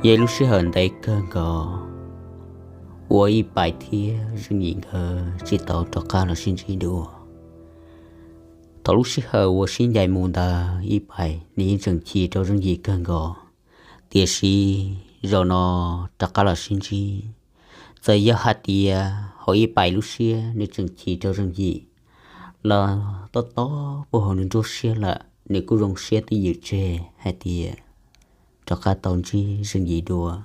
Yog ib lub sij hawm ntev kawg nkaus uas Ib Pais thiab Zeej Yim nkawd tsis tau rov qab los sib ntsib dua. Thaum lub sij hawm uas sib ncaim mus ntawd Ib Pais nws yeej tseem chim rau Zeej Yim kawg nkaus, tiam sis zaum no rov qab los sib ntsib, txawm yog hais tias hauv Ib Pais lub siab nws tseem chim rau Zeej Yim los tob tob puag hauv nws nruab siab lawm, nws kuj zoo siab twj ywm tseg hais tias rov qab tau ntsib Zeej Yim dua.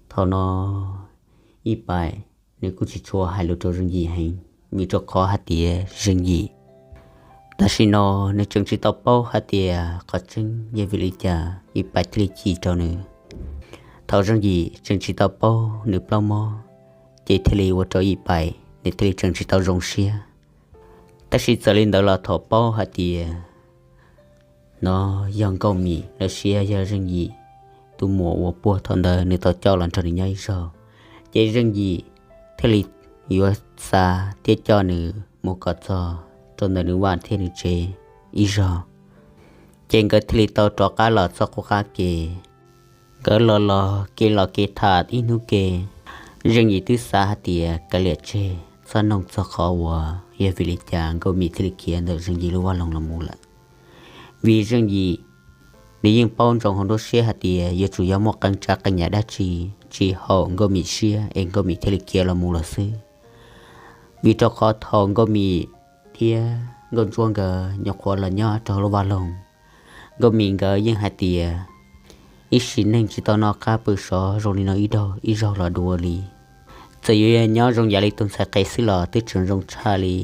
Thaum no Ib Pais nws kuj tsis tshua hais lus rau Zeej Yim heev, vim rau qhov hais tias Zeej Yim tam sim no nws tseem tsis tau paub hais tias qhov tseeb yog vim li cas Ib Pais thiaj li chim rau nws. Thaum Zeej Yim tseem tsis tau paub nws plaub mob, ces thiaj li ua rau Ib Pais nws thiaj li tseem tsis tau zoo siab. Tab sis txawm li ntawd los thaum paub hais tias no yog Nkauj Mim los sis yog Zeej Yim tus muam uas puag thaum ntawd nws tau coj los nrog nws nyob ib zaug, ces Zeej Yim thiaj li yuav xav thiab coj nws mus kom txog rau ntawm nws vaj thiab nws tsev ib zaug. Ces nkawd thiaj li tau rov qab los txoj qub qab ke. Nkawd los los kev los kev tham ib hnub ke, Zeej Yim twb xav hais tias kav liam tseg txhob noog txog qhov uas yog vim li cas Nkauj Mim thiaj li khiav ntawm Zeej Yim lub vaj loog los mus lawm. Vim Zeej Yim nws yeej paub ntsoov hauv nruab siab hais tias yuav tsum yog muaj qee tsav qee yam dab tsi tsis haum Nkauj Mim siab es Nkauj Mim thiaj li khiav los mus lawm xwb. Vim rau qhov thaum Nkauj Mim thiab Nkauj Ntsuab nkawd nyuam qhuav los nyob rau hauv lub vaj loog, Nkauj Mim nkawd yeej hais tias ib sim neej tsis tau noj qab pw sov zoo li no ib zaug ib zaug los dua li. Txawm yuav yog nyob zoo yam li tus ntxhais qhev xwb los twb tseem zoo tshaj li.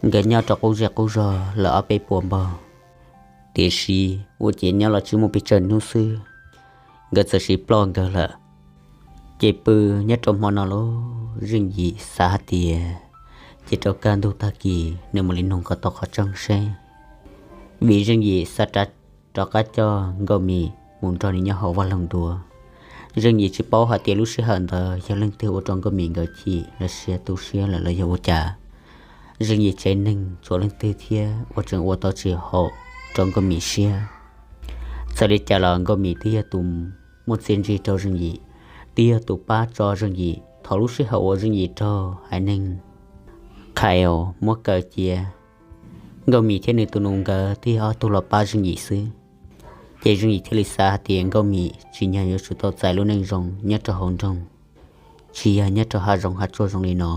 Nkawd nyob rau qub zej qub zog lawm ob peb puas npaug, tiam sis ua ciav nyob los tsis muaj pes tsawg hnub xwb, nkawd txawm sib ploj nkawd lawm. Ces pw nyob rau hmo no los Zeej Yim xav hais tias ces rau kaj ntug tag kis nws mam li nug kom tau qhov tseeb seb, vim Zeej Yim xav rov qab coj Nkauj Mim mus nrog nws nyob hauv vaj loog dua. Zeej Yim tsis paub hais tias lub sij hawm ntawd yog leej twg ua rau Nkauj Mim nkawd chim los sis tu siab lawm los yog ua cas. Zeej Yim tsev neeg tshuav leej twg thiab uas tseem ua tau tsis haum rau Nkauj Mim siab. Txawm li cas los Nkauj Mim twb yog tus muaj txiaj ntsig rau Zeej Yim, twb yog tus pab tso Zeej Yim thaum lub sij hawm uas Zeej Yim raug haiv neeg Khaus muab kaw cia. Nkauj Mim thiab nws tus nus nkawd twb yog ob tug los pab Zeej Yim xwb. Ces Zeej Yim thiaj li xav hais tias Nkauj Mim tsim nyog yuav tsum tau txais lub neej zoo nyob rau hauv nroog, tsis yog nyob rau hav zoov hav tsuag zoo li no.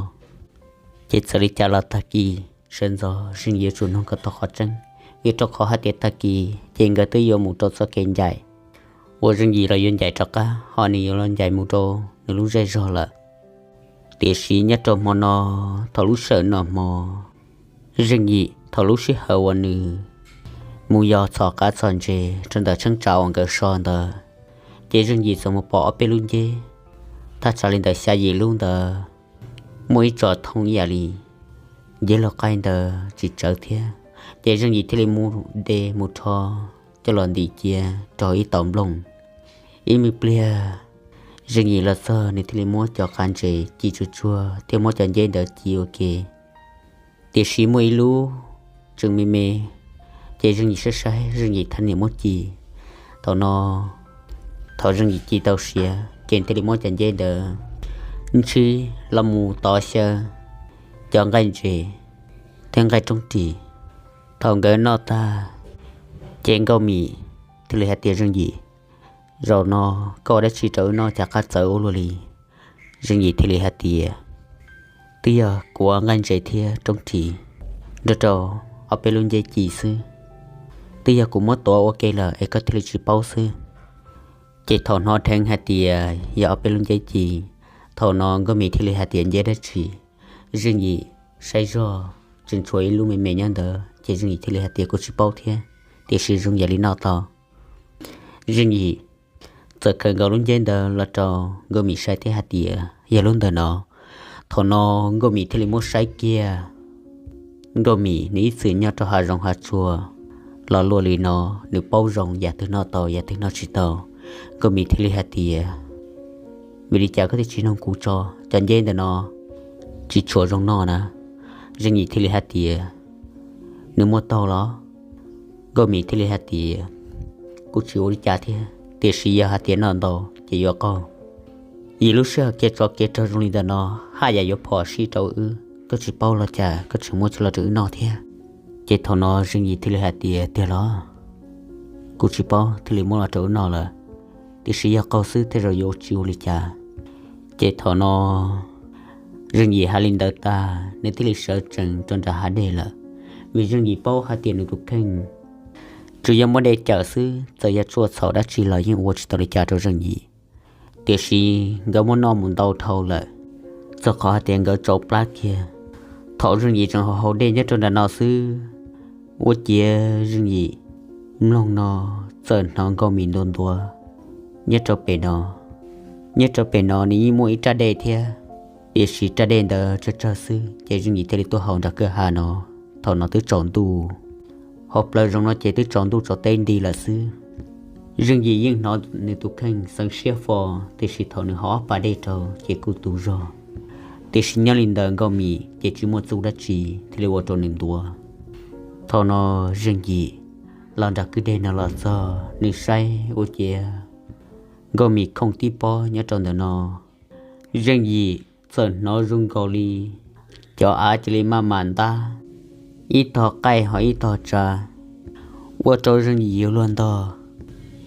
Ces txawm li cas los tag kis sawv ntxov Zeej Yim yuav tsum nug kom tau qhov tseeb, vim rau qhov hais tias tag kis ces nkawd twb yuav mus rau txoj kev ncaim uas Zeej Yim los yuav ncaim rov qab ho nws yuav los ncaim mus rau nws lub zej zog lawm. Tiam sis nyob rau hmo no, thaum lub sij hawm noj hmo, Zeej Yim thaum lub sij hawm uas nws mus yos txhos qav txhos ntses rau ntawm cheeb tsam uas nkawd so ntawd, ces Zeej Yim txawm mus pom ob peb lub nceb, thaj tsam li ntawm xya yim lub ntawd, muaj ib tsom thooj ib yam li nceb lau qaib ntawd tsis tsawv thiab. Ces Zeej Yim thiaj li mus de mus rho coj los ntim cia rau ib tauv nplooj. Ib me pliag Zeej Yim los txog nws thiaj li muab cov qav ntses ci tsuag tsuag thiab muab cov nceb ntawd ci ua ke. Tiam sis muaj ib lub tseem me me, ces Zeej Yim saib saib Zeej Yim thiaj niam muab ci. Thaum no, thaum Zeej Yim ci tau siav ces thiaj li muab cov nceb ntawd ntsib los mus tov xyaw cov nqaij ntses thiab nqaij roob ris. Thaum nkawd noj tag, ces Nkauj Mim thiaj li hais tias Zeej Yim, zaum no koj ua dab tsi rau wb noj cas qab txawv ua luaj li? Zeej Yim thiaj li hais tias, twb yog kuv ua nqaij ntses thiab roob ris nrog rau ob peb lub nceb ci xwb. Twb yog kuv muab tuav ua ke lawm es koj thiaj li tsis paub xwb. Ces thaum hnov dheev hais tias yog ob peb lub nceb ci, thaum no Nkauj Mim thiaj li hais tias nceb dab tsi. Zeej Yim saib zog tseem tshuav ib lub me me nyob ntawd, ces Zeej Yim thiaj li hais tias kuv tsis paub thiab, tiam sis zoo yam li noj tau. Zeej Yim txawm khaws nkaus lub nceb ntawd los rau Nkauj Mim saib thiab hais tias yog lub ntawm no. Thaum no Nkauj Mim thiaj li muab saib kiag. Nkauj Mim nws ib txwm nyob rau hav zoov hav tsuag los luaj li no, nws paub zoo yam twg noj tau yam twg noj tsis tau. Nkauj Mim thiaj li hais tias, vim li cas koj thiaj tsis nug kuv tso, cov nceb ntawm no tsis tshua zoo noj na? Zeej Yim thiaj li hais tias, nws muaj taug los? Nkauj Mim thiaj li hais tias, kuj tsis ua li cas thiab, tiam sis yog hais tias noj ntau ces yuav qaug. Yim lub sij hawm kev tsov kev rog zoo li ntawm no, haj yam yuav phom sij rau wb, koj tsis paub los cas koj tseem muab coj los rau wb noj thiab. Ces thaum no Zeej Yim thiaj li hais tias, tiag los? Kuv tsis paub thiaj li muab los rau wb noj lawm, tiam sis yog qaug xwb tej zaum yuav tsis ua li cas. Ces thaum no Zeej Yim hais li ntawd tag, nws thiaj li sawv tsees rau nram hav dej lawm, vim Zeej Yim paub hais tias nws tus kheej tsuas yog muab dej cawm xwb, txawm yog tsuaj txhaum dab tsi los yeej ua tsis tau li cas rau Zeej Yim. Tiam sis nkawd muab noj mus ntau dhau lawm, txog qhov hais tias nkawd tsau plab kiag. Thaum Zeej Yim tseem hau hau dej nyob rau nram no xwb, ua ciav Zeej Yim mloog no txawm hnov Nkauj Mim ntuav ntuav nyob rau pem no. Nyob rau pem no nws yeej muaj ib rab dej thiab, tiam sis rab dej ntawd tsawg tsawg xwb, ces Zeej Yim thiaj li tuaj hau nram kwj ha no. Thaum no twb tsaus ntuj, hauv plawv zoov no ces twb tsaus ntuj tsaus teb nti lawm xwb. Zeej Yim yeej hnov nws tus kheej xeev siab fo, tiam sis thaum nws hau ob pas dej rau ces kuj tu zog. Tiam sis nyob li ntawd Nkauj Mim ces tsis muaj txuj dab tsi thiaj li ua rau nws ntuav. Thaum no Zeej Yim los nram kwj deg no los txog, nws saib ua ciav Nkauj Mim khooj tib pob nyob rau ntawm no. Zeej Yim txawm hnov zoo nkaus li cov av cia li maj mam ntab, ib tog qaij ho ib tog tsa, ua rau Zeej Yim yuav luag ntog.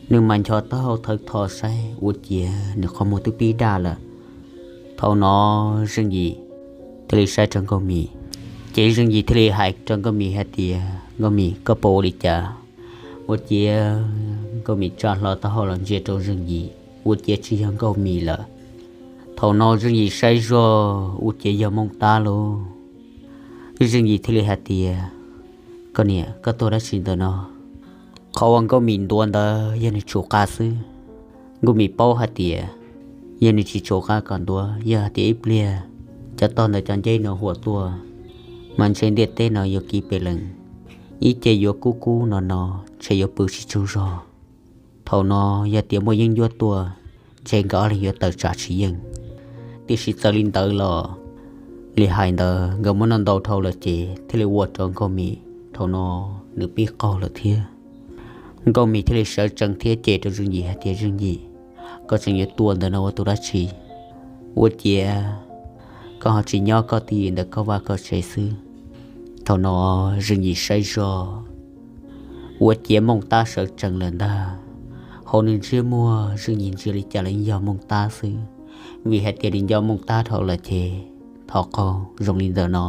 Nws mas nchov taub hau thawv tho saib ua ciav nws qhov muag twb pib daj lawm. Thaum no Zeej Yim thiaj li saib rau Nkauj Mim, ces Zeej Yim thiaj li hais rau Nkauj Mim hais tias, Nkauj Mim, koj puas ua li cas? Ua ciav Nkauj Mim tsa hlo taub hau los ntsia rau Zeej Yim, ua ciav tsis yog Nkauj Mim lawm. Thaum no Zeej Yim saib zog ua ciav yog Mooj Tab lauj. Zeej Yim thiaj li hais tias, koj niam, koj tuaj dab tsi ntawm no? Qhov uas Nkauj Mim ntuav ntawd yog nws tshum qa xwb. Nkauj Mim paub hais tias yog nws tsis tshum qa kom ntuav, yog hais tias ib pliag cov tog ntawd cov nceb no huam tuaj, mas ntshe ntiaj teb no yuav kiv pes lees, ib ce yuav kub kub no no, ntshe yuav pw tsis tsaug zog. Thaum no yog tias muaj yeeb ncuab tuaj, ntshe nkawd ob leeg yuav tawm tsam tsis yeej. Tiam sis txawm li ntawd los, li hais ntawd nkawd muab noj ntau dhau lawm ces thiaj li ua rau Nkauj Mim thaum no nws pib qaug lawm thiab. Nkauj Mim thiaj li sawv tsees thiab cem rau Zeej Yim hais tias, Zeej Yim, koj tseem yuav tuaj ntawm no ua tus dab tsi? Ua ciav koj ho tsis nyob koj twj ywm ntawm koj vaj koj tsev xwb. Thaum no Zeej Yim saib zog, ua ciav Mooj Tab sawv tsees lawm ntag. Hauv nws ntsiab muag Zeej Yim ntsia li cas los yog Mooj Tab xwb, vim hais tias nws nco Mooj Tab dhau lawm ces thov qaug zoo li ntawm no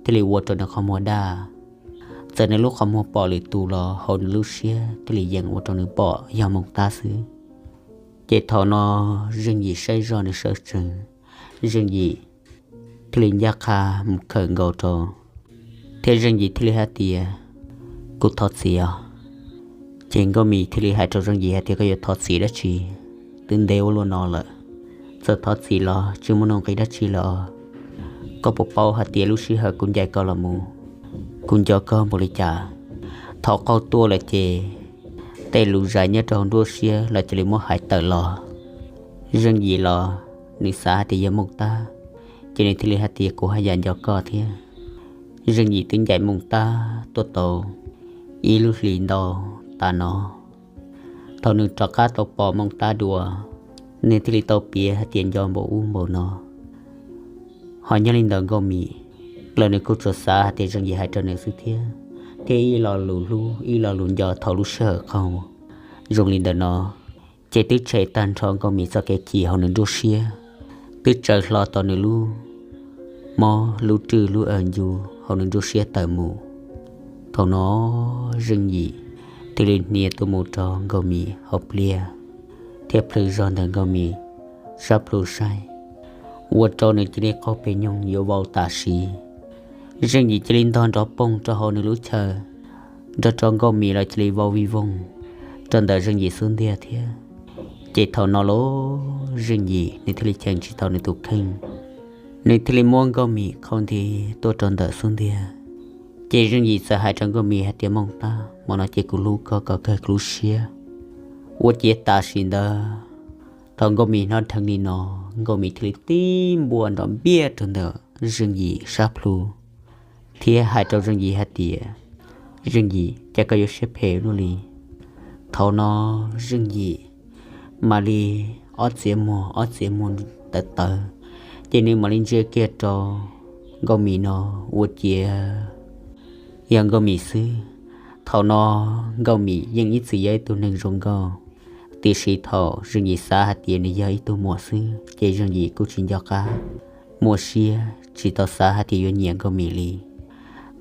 thiaj li ua rau nws qhov muag daj. Txawm nws lub qhov muag pom lwm tus los hauv nws lub siab thiaj li yeej ua rau nws pom yog Mooj Tab xwb. Ces thaum no Zeej Yim saib zog nws sawv tsees, Zeej Yim thiaj li ncaj qha mus khawm nkaus rau, thiab Zeej Yim thiaj li hais tias, kuv thov txim os. Ces Nkauj Mim thiaj li hais rau Zeej Yim hais tias, koj yuav thov txim dab tsi? Twb ntev ua luaj no lawm, txawm thov txim los tsis muaj nuj nqis dab tsi lawm os. Koj puas paub hais tias lub sij hawm kuv ncaim koj los mus, kuv nco koj npaum li cas? Thov qaug tuaj lawm ces tej lus zais nyob rau nruab siab los cia li muab hais tawm los. Zeej Yim los nws xav hais tias yog Mooj Tab, ces nws thiaj li hais tias kuv haj yam nco koj thiab. Zeej Yim twb ncaim Mooj Tab tuaj tau ib lub hlis ntau tas no. Thaum nws rov qab tau pom Mooj Tab dua, nws thiaj li tau piav hais tias nco npaum ub npaum no. Ho nyob li ntawd Nkauj Mim los nws kuj tsuas xav hais tias Zeej Yim hais rau nws xwb thiab, thiab ib lo lus hlub ib lo lus nco thaum lub sij hawm qaug zoo li ntawm no, ces twb tshem tag nrho Nkauj Mim txoj kev chim hauv nws nruab siab, twb tsaws hlo tau nws lub mob lub rwj lub aw ncu hauv nws nruab siab tawm mus. Thaum no Zeej Yim thiaj li hnia tuaj mus rau Nkauj Mim hauv pliaj, thiab plhws zog ntawm Nkauj Mim sab plhu saib, ua rau nws cia li qaug pes nyoog yuav vau tam sim. Zeej Yim cia li ntog nrov poog rau hauv nws lub chaw, nrog rau Nkauj Mim los cia li vau vij voog rau ntawm Zeej Yim xub ntiag thiab. Ces thaum no los Zeej Yim nws thiaj li cheem tsis tau nws tus kheej, nws thiaj li muab Nkauj Mim qhau nthi tuaj rau ntawm xub ntiag. Ces Zeej Yim txawm hais rau Nkauj Mim hais tias, Mooj Tab, hmo no ces kuv hlub koj kom kawg kuv lub siab. Ua ciav tam sim ntawd thaum Nkauj Mim hnov dheev li no, Nkauj Mim thiaj li tib npuaj nrov npiaj rau ntawm Zeej Yim sab plhu, thiab hais rau Zeej Yim hais tias, Zeej Yim, cas koj yuav siab phem luaj li? Thaum no Zeej Yim mam li ob txiav muag ob txiav muag tawv tawv, ces nws mam li ntsia kiag rau Nkauj Mim no ua ciav yog Nkauj Mim xwb. Thaum no Nkauj Mim yeej ib txwm yog ib tug neeg zoo nkauj, tiam sis thaum Zeej Yim xav hais tias nws yog ib tug muam xwb ces Zeej Yim kuj tsis nco qab muaj siab tsis tau xav hais tias yuav nyiam Nkauj Mim li.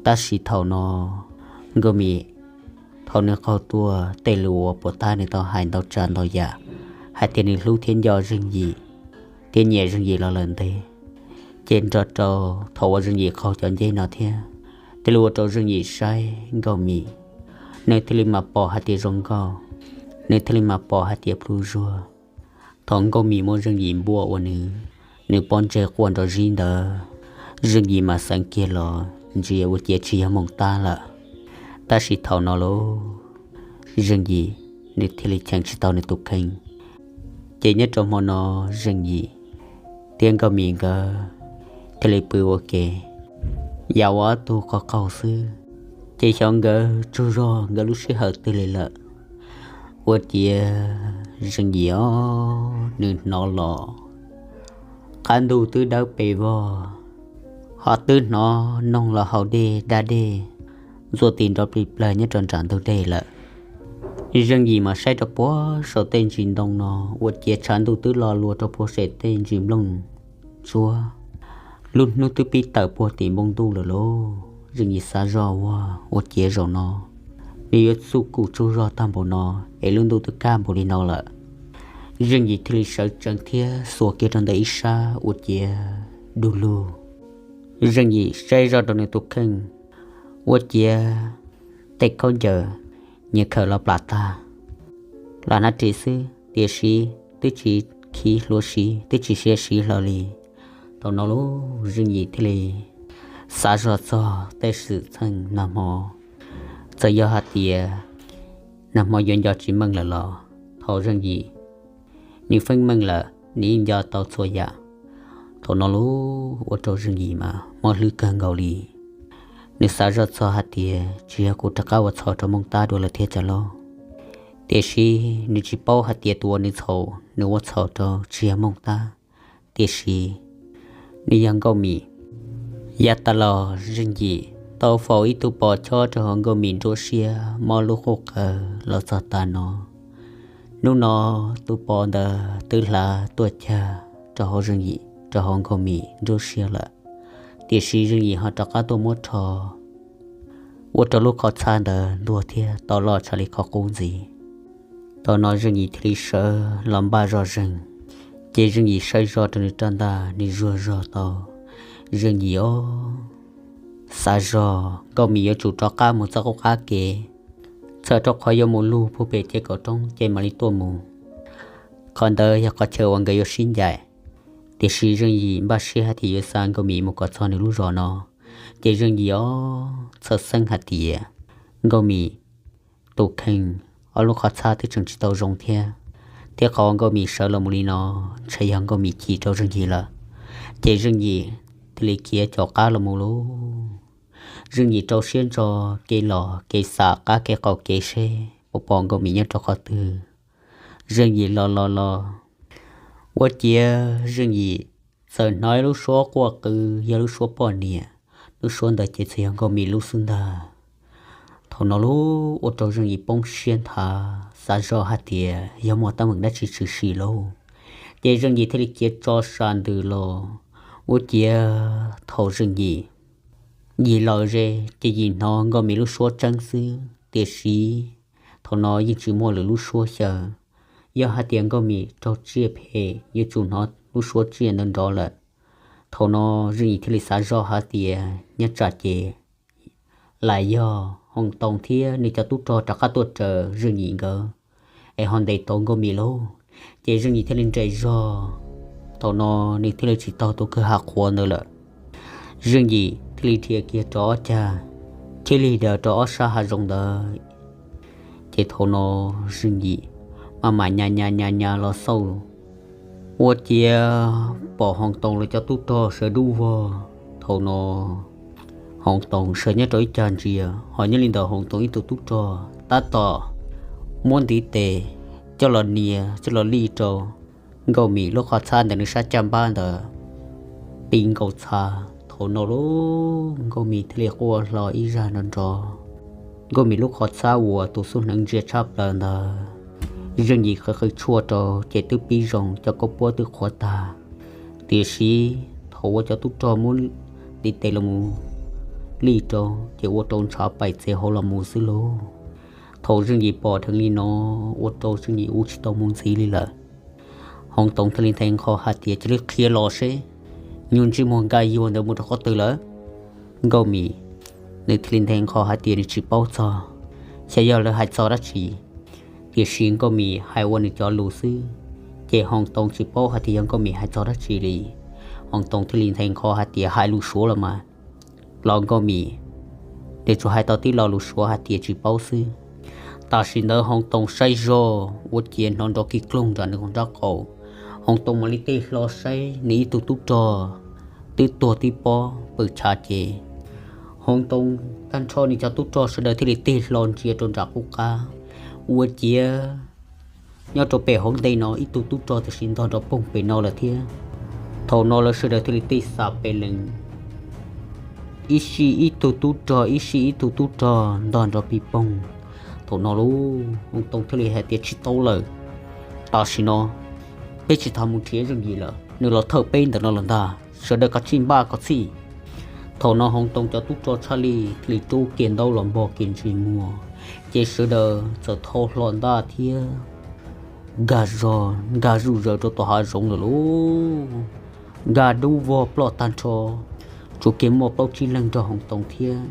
Tab sis thaum no Nkauj Mim, thaum nws qaug tuaj tej lus uas puas tag nws tau hais ntau tsav ntau yam hais tias nws hlub thiab nco Zeej Yim thiab nyiam Zeej Yim los lawm ntev, ces nrog rau thaum uas Zeej Yim qaug cov nceb no thiab, thiaj li ua rau Zeej Yim saib Nkauj Mim, nws thiaj li mam pom hais tias zoo nkauj, nws thiaj li mam pom hais tias plhu zuag. Thaum Nkauj Mim muab Zeej Yim npuaj ua nws, nws pob ntseg quaj nrov zib ntawd, Zeej Yim mas xeev kiag los ntsia ua ciav tsis yog Mooj Tab lawm. Tab sis thaum no lauj, Zeej Yim nws thiaj li cheem tsis tau nws tus kheej. Ces nyob rau hmo no Zeej Yim thiab Nkauj Mim nkawd thiaj li pw ua ke, yam ua ob tug qaug qaug xwb, ces xyov nkawd tsaug zog nkawd lub sij hawm twg li lawm. Ua ciav Zeej Yim os, nws hnov los qab ntug twb dawb pes vog, ho twb hnov noog los haus dej da dej ntxuaj tis nrov plig plag nyob rau nram ntug dej lawm. Zeej Yim mas saib rau puag saum tej ntsis ntoo no, ua ciav tshav ntuj twb lo lua rau puag saum tej ntsis nplooj ntsuab, lub hnub twb pib tawm puag tim npoo ntuj lawm lauj. Zeej Yim xav zoj ua, ua ciav zaum no nws yuav txuj kum tsaug zog tag npaum no, es lub ntuj twb kaj npaum li no lawm. Zeej Yim thiaj li sawv tsees thiab xuas kiag rau ntawm ib sab ua ciav du lug. Zeej Yim saib zoj rau nws tus kheej, ua ciav tej khaub ncaws nyias khawm los plam tag, lam hnav ris xwb, tiam sis twb tsis khiv hlua siv, twb tsis siav siv hlo li. Thaum no lauj, Zeej Yim thiaj li xav zoj txog tej xwm txheej nag hmo, txawm yog hais tias nag hmo yuav nco tsis meej lawm los thaum Zeej Yim nws feeb meej lawm nws yeej nco tau txhua yam. Thaum no lauj, ua rau Zeej Yim mas mob hlwb kawg nkaus li. Nws xav zoj txog hais tias tsis yog kuv rov qab ua txhaum rau Mooj Tab dua lawm thiab cas lauj. Tiam sis nws tsis paub hais tias tus uas nws txhaum, nws ua txhaum rau tsis yog Mooj Tab, tiam sis nws yog Nkauj Mim. Yav tas los Zeej Yim tau faus ib tug pos chob rau hauv Nkauj Mim nruab siab mob lub qub qawv los txog tas no. Hnub no tus pos ntawd twb hlav tuaj cag rau hauv Zeej Yim, rau hauv Nkauj Mim nruab siab lawm, tiam sis Zeej Yim ho rov qab tuaj muab rho ua rau lub qhov txhab ntawd ntuag thiab tau loj tshaj li qhov qub ntxiv. Thaum no Zeej Yim thiaj li sawv los npaj zoj zeeg, ces Zeej Yim saib zoj rau nws rab ntaj nws zuag zog tau. Zeej Yim os, xav zog Nkauj Mim yuav tsum rov qab mus txoj qub qab kev, txhawm rau qhov yuav mus lug puag pem ces kaum roob ces mam li tuaj mus. Qhov ntawd yog qhov chaw uas nkawd yuav sib ncaim, tiam sis Zeej Yim npaj siab hais tias yuav xa Nkauj Mim mus kom txog nws lub zos no. Ces Zeej Yim os, txhawj xeeb hais tias Nkauj Mim tus kheej, ob lub qhov txhab twb tseem tsis tau zoo thiab, thiab qhov Nkauj Mim sawv los mus li no ntshe yog Nkauj Mim chim rau Zeej Yim lawm. Ces Zeej Yim thiaj li khiav caum qab los mus lauj. Zeej Yim rau siab ntso kev los kev xam qab kev qaum kev seb puas pom Nkauj Mim nyob rau qhov twg. Zeej Yim los los los, ua ciav Zeej Yim txawm hnov ib lub suab quaj qw, yog lub suab poj niam. Lub suab ntawd ces txawm yog Nkauj Mim lub xwb ntag. Thaum no lauj, ua rau Zeej Yim poob siab nthav, xav zoj hais tias yog muaj teeb meem dab tsi tshwm sim lauj. Ces Zeej Yim thiaj li khiav tso sam ntws los. Ua ciav thaum Zeej Yim, Yim lawm ze, ces Yim hnov Nkauj Mim lub suab tseeb xwb, tiam sis thaum no yeej tsis muaj lwm lub suab xyaw. Yog hais tias Nkauj Mim raug tsiaj phem yuav tsum hnov lub suab tsiaj ntawd nrov lawm. Thaum no Zeej Yim thiaj li xav zoj hais tias nyob tsam ces lam yog Hoos Toos thiab nws cov tub rog rov qab tuaj raws Zeej Yim nkawd es ho ntes tau Nkauj Mim lauj. Ces Zeej Yim thiaj li nres zog. Thaum no nws thiaj li tsis taug tus kwj ha qhuav ntawd lawm. Zeej Yim thiaj li dhia kiag rau ob cag, thiaj li daws rau ob sab hav zoov ntawd. Ces thaum no Zeej Yim maj mam nyas nyas nyas nyas los xauj, ua ciav pom Hoos Toos lawv cov tub rog sawv dub vog. Thaum no Hoos Toos sawv nyob rau ib cag ntsia, ho nyob li ntawm Hoos Toos ib tug tub rog tab tom muab ntiv tes coj los nias coj los lij rau Nkauj Mim lub qhov txhab ntawm nws sab caj npab ntawd, pib nkaus txha. Thaum no lub Nkauj Mim thiaj li quaj hlo ib zaj nrov nrov. Nkauj Mim lub qhov txhab uas tus xub hneev ntsia tshaj plaws ntawd, Zeej Yim qw qw tshuaj rau ces twb pib zoo, cov khaub puab twb qhuav tag, tiam sis thaum uas cov tub rog muab ntiv tes los mus lij rau ces ua rau ntshav paim txev hauv los mus xwb lauj. Thaum Zeej Yim pom dheev li no, ua rau Zeej Yim ua tsis tau mus ntxiv li lawm. Hoob Toog thiaj li nthe nqho hais tias, cia li qhia los seb nyuag ntsej muag nkaj yuag ntawd mus rau qhov twg lawm. Nkauj Mim, nws thiaj li nthe nqho hais tias nws tsis paub txog, xyov yog lawv hais txog dab tsi. Tiam sis Nkauj Mim hais ua nws cov lus xwb, ces Hoob Toog tsis paub hais tias yog Nkauj Mim hais txog dab tsi li. Hoob Toog thiaj li nthe nqho hais tias hais lus Suav los mas. Los Nkauj Mim, nws tsuas hais tau tib lo lus Suav hais tias tsis paub xwb. Tam sim ntawd Hoob Toog saib zog ua ciav hnov nrov kig kloog nram nws nraub qaum. Hoob Toog mam li tig hlo saib nws ib tug tub rog twb tuag tib pob pw chav ces. Hoob Toog tag nrho nws cov tub rog sawv daws thiaj li tig hlo ntsia rau nram qub qab, ua ciav nyob rau pem hauv ntej no ib tug tub rog tam sim ntog nrov poog pem no lawm thiab. Thaum no lawv sawv daws thiaj li tig xav pes lees, ib sij ib tug tub rog, ib sij ib tug tub rog ntog nrov pig poog. Thaum no lub Hoob Toog thiaj li hais tias, tsis tau lawm, tam sim no peb tsis tham mus nrhiav Zeej Yim lawm, nws los thawj peb ntawm no lawm ntag, sawv daws kav tsij npaj kom txhij. Thaum no Hoob Toog cov tub rog tshaj li thiaj li rub kiag ntaub los npog kiag ntsej muag, ces sawv daws txawm thau hlo ntaj thiab nkag zog nkag zuj zus rau tom hav zoov lawm lauj. Nkag dub vog ploj tag nrho, tsuas kiag muaj plaub tsib leeg nrog Hoob Toog thiab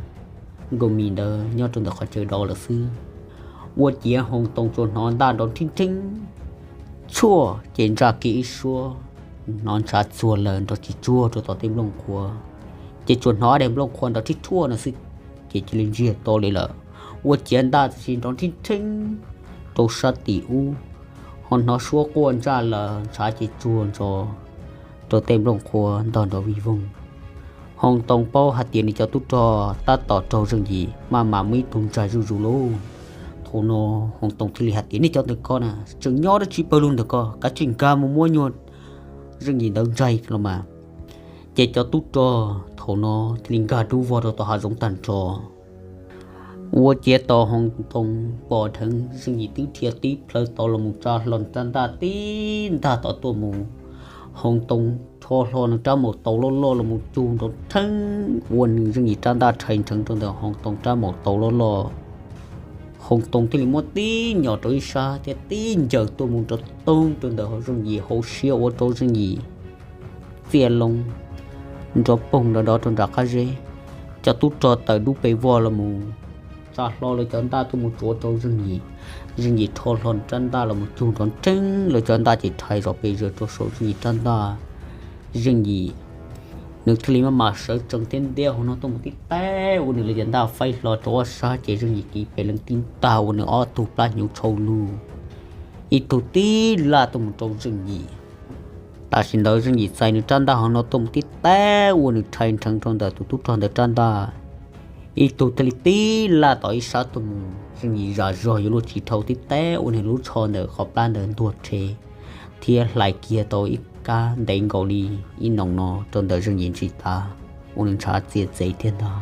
Nkauj Mim ntawd nyob rau ntawm qhov chaw dov lawm xwb. Ua ciav Hoob Toog tsuas hnov ntaj nrov nrhib nrheeb tshuaj ces ntsaj kiag ib suab, hnov ntshav txuag lawm nrov tsis tsuag rau tom tej nplooj qhuav, ces tsuas hnov daim nplooj qhuav nrov rhib rhuaj no xwb, ces cia li ntsiag to li lawm. Ua ciav ntaj tam sim nrov nrhib nrheeb rau sab tim ub, ho hnov suab quaj ntsaj lawm ntshav ces tsuag ntso rau tej nplooj qhuav ntog nrov vij voog. Hoob Toog paub hais tias nws cov tub rog tab tom raug Zeej Yim maj mam muab ib tug ntsag zuj zus lauj. Thaum no Hoob Toog thiaj li hais tias, nej cov ntawm ko na, tseem nyob dab tsi pawg lug ntawm ko, kav tsij nkag mus muab nyuag Zeej Yim ntawd ntsaig los mas. Ces cov tub rog thaum no thiaj li nkag dub vog rau tom hav zoov tag nrho. Ua ciav tos Hoob Toog pom dheev Zeej Yim twb dhia tib plhaw tod los mus tsa hlo nws rab ntaj tib ntag tod tuaj mus. Hoob Toog rho hlo nws rab maum taus loj loj los mus cug nrov nrheeb ua nws Zeej Yim rab ntaj rhais nrheev rau ntawm Hoob Toog rab maum taus loj loj. Hoob Toog thiaj li muab tib nyom rau ib sab thiab tib ncaws tuaj mus nrov toog rau ntawm Zeej Yim hauv siab ua rau Zeej Yim txiaj loo nrov poog nrov nrov rau nram qab zeb. Cov tub rog tawm dub pes vog los mus tsa hlo lawv cov ntaj tuaj mus tsuav rau Zeej Yim. Zeej Yim rho hlo rab ntaj los mus cug nrov nrheeb lawv cov ntaj ces rhais zom pes zaws rau saum Zeej Yim rab ntaj. Zeej Yim nws thiaj li maj mam sawv tsees thiab ntiab hauv no tuaj mus tib teg ua nws lawv cov ntaj faib hlo rau ob sab ces Zeej Yim kiv pes lees tib ntag ua nws ob tug plab hnyuv tshau lug, ib tug tib laj tuaj mus rau Zeej Yim. Tam sim ntawd Zeej Yim txais nws rab ntaj hauv no tuaj mus tib teg ua nws rhais nrheev rau ntawm tus tub rog ntawd rab ntaj. Ib tug thiaj li tib laj tom ib sab tuaj mus, Zeej Yim zam zog yuav luag tsis dhau tib teg ua nws lub tsho ntawm qhov plab ntawd ntuag rhe thiab hlais kiag tau ib kab ntev nkaus li ib noom no rau ntawm Zeej Yim ntsis tav ua nws ntshav txias txev thiab ntag.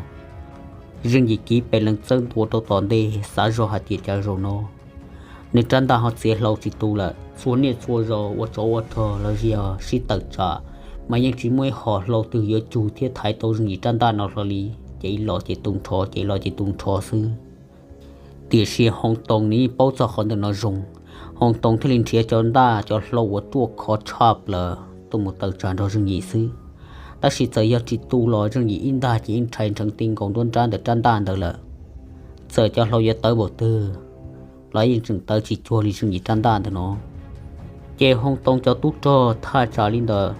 Zeej Yim kiv pes lees txawb ntua rau tom ntej xav zog hais tias cas zaum no nws rab ntaj ho txiav hlau tsis tu lawm. Txhua niaj txhua zaus ua tsov ua rog los yog sib tawm tsam mas yeej tsis muaj ib hom hlau twg yuav cug thiab thaiv tau Zeej Yim rab ntaj no hlo li. Ces ib los ces tu nrho, ces ib los ces tu nrho xwb. Tiam sis Hoob Toog nws yeej paub txog qhov ntawm no zoo, Hoob Toog thiaj li nrhiav cov ntaj cov hlau uas ruaj khov tshaj plaws tuaj mus tawm tsam nrog Zeej Yim xwb. Tab sis txawm yog tsis tu los Zeej Yim ib ntag ces yeej rhais nrheev ti nkaus nruab nrab ntawm rab ntaj ntawd lawm. Txawm cov hlau yuav tawv npaum twg los yeej tseem tawv tsis cuag li Zeej Yim rab ntaj ntawm no. Ces Hoob Toog cov tub rog thaj tsam li ntawm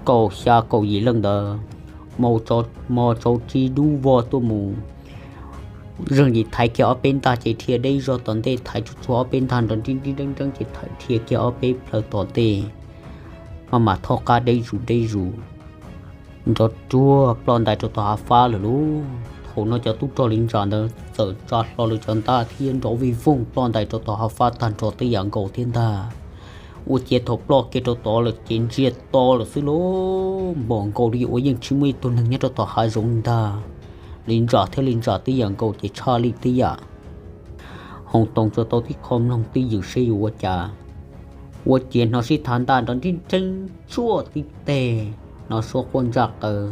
kaum xya kaum yim leej ntawd, mos tsaus tsis dub vog tuaj mus. Zeej Yim thaiv kiag ob peb ntag ces dhia deb zog tom ntej, thaiv tsuag tsuag ob peb ntag nrov nrib nrib nreeb nreeb ces dhia kiag ob peb plhaw tom ntej, maj mam thaub qab deb zus deb zus, nrov ruag ploj ntais rau tom hav fab lawm lauj. Thaum no cov tub rog li ntsa ntawd txawm tsa hlo lawv cov ntaj thiab nrov vij voog ploj ntais rau tom hav fab tag nrho tej yam nkaus thiab ntag. Ua ciav thaum ploj kiag rau tod lawm ces ntsiag to lawm xwb lauj, npom nkaus li uas yeej tsis muaj ib tug neeg nyob rau tom hav zoov ntag. Li ntsa thiab li ntsa tej yam nkaus ces tshaj li tej yam. Hoo Toos tsuas tau tib qho mloog twj ywm seb yuav ua cas. Ua ciav hnov sib tham ntaj nrov nrib nreeb tsuaj tib teg, hnov suab quaj ntsaj qaws,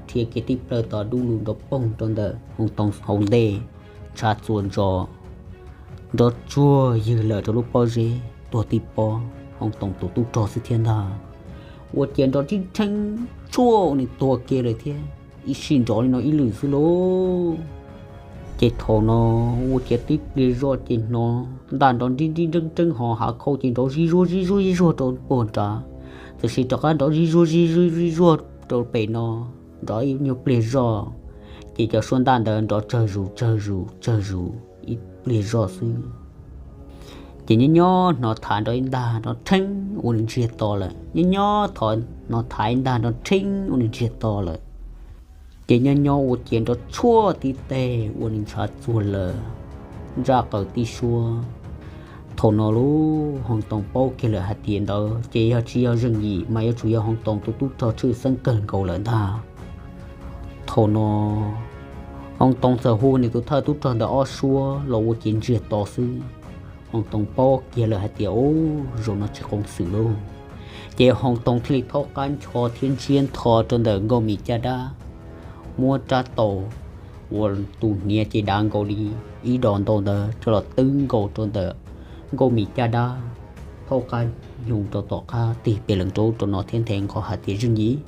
rhia kiag tib plawg tod dub lug nrov poog rau ntawm Hoo Toos hauv ntej, ntshav txuas ntsos, nrov tsuag ywg lawm rau lub pob zeb tuag tib pob, Hoo Toos tus tub rog xwb thiab ntag. Ua ciav nrov nrib nreeb tsuaj ua nws tuag kiag lawm thiab, ib sij nrov li no ib lwm xwb lauj. Ces thaum no ua ciav tib pliag zoj ces hnov ntaj nrov nrib nrib nreeb nreeb ho hav khau ces nrov zig zuag zig zuag zig zuag rau puag nrad, tab sis rov qab nrov zig zuag zig zuag zig zuag rau pem no, nrov ib nyuag pliag zoj, ces cov suab ntaj ntawd nrov tsawg zus tsawg zus tsawg zus ib pliag zoj xwb. Ces nyob nyob hnov tham nrov ib ntaj nrov rheeb ua nws ntsiag to lawm, nyob nyob hnov tham ib ntaj nrov rheeb ua nws ntsiag to lawm. Ces nyob nyob ua ciav nrov tshuaj tib teg ua nws ntshav txuag lawm, ntsaj qaws tib suab. Thaum no lub Hoo Toos paub kiag lawm hais tias ntawd ces yog tsis yog Zeej Yim mas yuav tsum yog Hoo Toos tus tub rog tshwj xeeb kawg nkaus lawm ntag. Thaum no Hoo Toos txawm hu nws tus thawj tub rog ntawd ob suab los ua ciav ntsiag to xwb. Hoo Toos paub kiag lawm hais tias, ub, zaum no tsis qoom xwm lauj. Ces Hoo Toos thiaj li thaub qab ncho thiab ntsiab ntho rau ntawm Nkauj Mim caj dab, muab rab taus uas tus hniav ces dav nkaus li ib dos ntau ntawd coj los twb nkaus rau ntawm Nkauj Mim caj dab, thaub qab nyoog rau tom qab tig pes lees rau ub rau no thiab nthe nqho hais tias, Zeej Yim,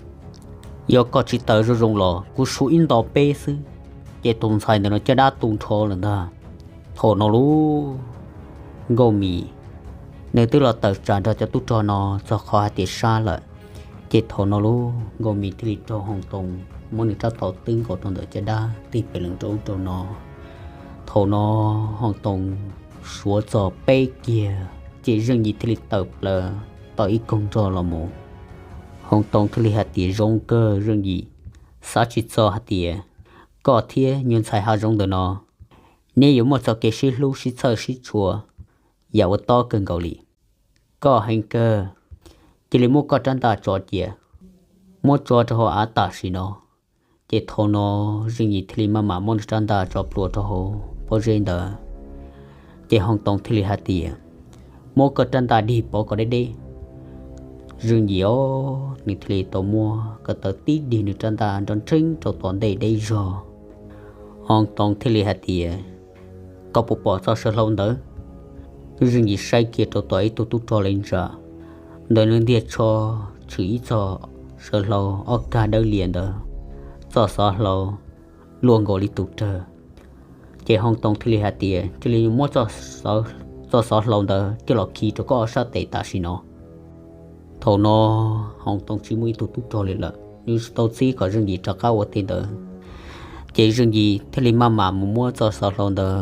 yog koj tsis tawm zoo zoo los kuv suav ib nto peb xwb, ces tus ntxhais ntawm no caj dab tu nrho lawm ntag. Thaum no lub Nkauj Mim nws twb los tawm tsam nrog cov tub rog no txog qhov hais tias sab lawm. Ces thaum no lub Nkauj Mim thiaj li raug Hoo Toos muab nws rab taus twb nkaus rau ntawm caj dab tig pes lees rau ub rau no. Thaum no Hoo Toos suav txog peb kiag, ces Zeej Yim thiaj li tawm plaws tau ib koog nrog los mus. Hoo Toos thiaj li hais tias, Zoo kawg Zeej Yim, xav tsis txog hais tias koj thiab nyuag ntxhais hav zoov ntawm no neb yuav muaj txoj kev sib hlub sib txhawj sib tshua yam uas tob kawg nkaus li. Koj heev kawg, cia li muab koj rab ntaj tso cia, muab tso rau hauv av tam sim no. Ces thaum no Zeej Yim thiaj li maj mam muab nws rab ntaj tso plhuav rau hauv pob zeb ntawd. Ces Hoo Toos thiaj li hais tias, Muab koj rab ntaj dig pov kom deb deb. Zeej Yim os, nws thiaj li tau muab ko taw tib dig nws rab ntaj nrov nrheeb rau tom ntej deb zog. Hoo Toos thiaj li hais tias, Koj puas pom txoj saw hlau ntawd? Zeej Yim saib kiag rau tom ib tug tub rog li ntsa ntawm nws ntiag tsho tshwm ib txoj saw hlau ob kag dawb lias ntawd, txoj xov hlau luaj nkaus li tus rawg. Ces Hoo Toos thiaj li hais tias, Cia li muab txoj xov hlau ntawd coj los khi rau koj ob sab tes tam sim no. Thaum no Hoo Toos tsis muaj ib tug tub rog li lawm, nws tsis tau txib kom Zeej Yim rov qab ua tej ntawd. Ces Zeej Yim thiaj li maj mam mus muab txoj xov hlau ntawd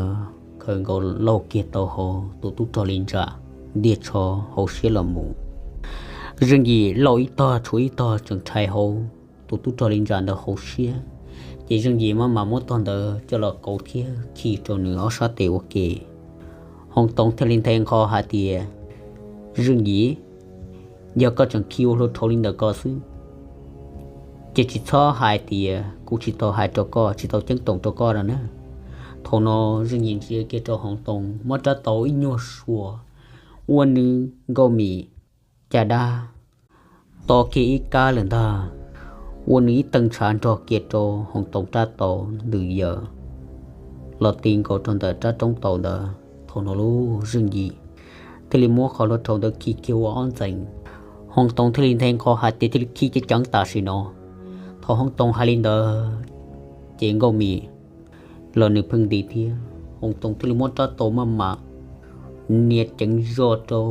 khaws nkaus lauj kiag tau hauv tus tub rog li ntsa ntiag tsho hauv siab los mus. Zeej Yim lauj ib tog tshuav ib tog tseem rhais hauv tus tub rog li ntsa ntawd hauv siab. Ces Zeej Yim maj mam muab tog ntawd coj los kauv thiab khi rau nws ob sab tes ua ke. Hoo Toos thiaj li nthe nqho hais tias, Zeej Yim, yog koj tseem khi ua hlua dhau li ntawd ko xwb, ces tsis txhob hais tias kuv tsis tau hais rau koj, tsis tau ceeb toom rau koj no na. Thaum no Zeej Yim ntsia kiag rau Hoo Toos, muab rab taus ib nyuag suas, ua nws Nkauj Mim caj dab to kiag ib kab lawm ntag, ua nws ib tee ntshav nrog kiag rau Hoo Toos rab taus ntws yaws los ti nkaus rau ntawm rab roob taus ntawd. Thaum no lub Zeej Yim thiaj li muab qhov hlua dhau ntawd khi kiag ua ob ntxees. Hoo Toos thiaj li nthe nqho hais tias, Cia li khi ceev ceev tam sim no. Thaum Hoo Toos hais li ntawd, ces Nkauj Mim los nws pheej nti thiab. Hoo Toos thiaj li muab rab taus maj mam nias ceev zog rau.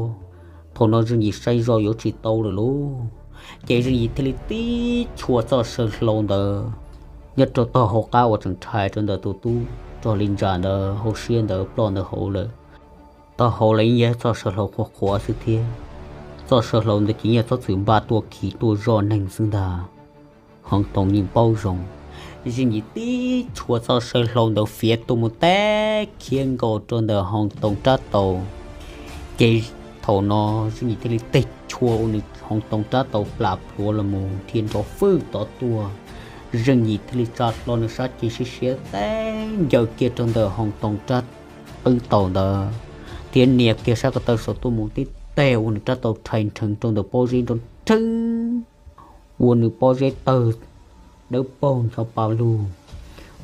Thaum no Zeej Yim saib zog yuav tsis tau lawm lauj, ces Zeej Yim thiaj li tib chua txoj saw hlau ntawd nyob rau tog hauv qab uas tseem rhais rau ntawm tus tub rog li ntsa ntawd hauv siab ntawd ploj ntawd hauv lawm. Tog hauv los yeej yog txoj saw hlau qhuav qhuav xwb thiab. Txoj saw hlau ntawd ces yog txhob txwm npaj tuaj khi tuaj zoj neeg xwb ntag. Hoo Toos yeej paub zoo, Zeej Yim tib chua txoj saw hlau ntawd fiav tuaj mus teb khiav nkaus rau ntawm Hoo Toos rab taus. Ces thaum no Zeej Yim thiaj li teg chua ua nws Hoo Toos rab taus plam plhuav los mus thiab nrov fwj tod tuaj. Zeej Yim thiaj li tsa hlo nws sab cev siab siab teb ncaws kiag rau ntawm Hoo Toos rab qwb taus ntawd, thiab nias kiag sab ko taw saum tuaj mus tib teg ua nws rab taus rhais nrheev rau ntawm pob zeb nrov nrheeb, ua nws pob zeb tawg dawb paug ncho pa lug.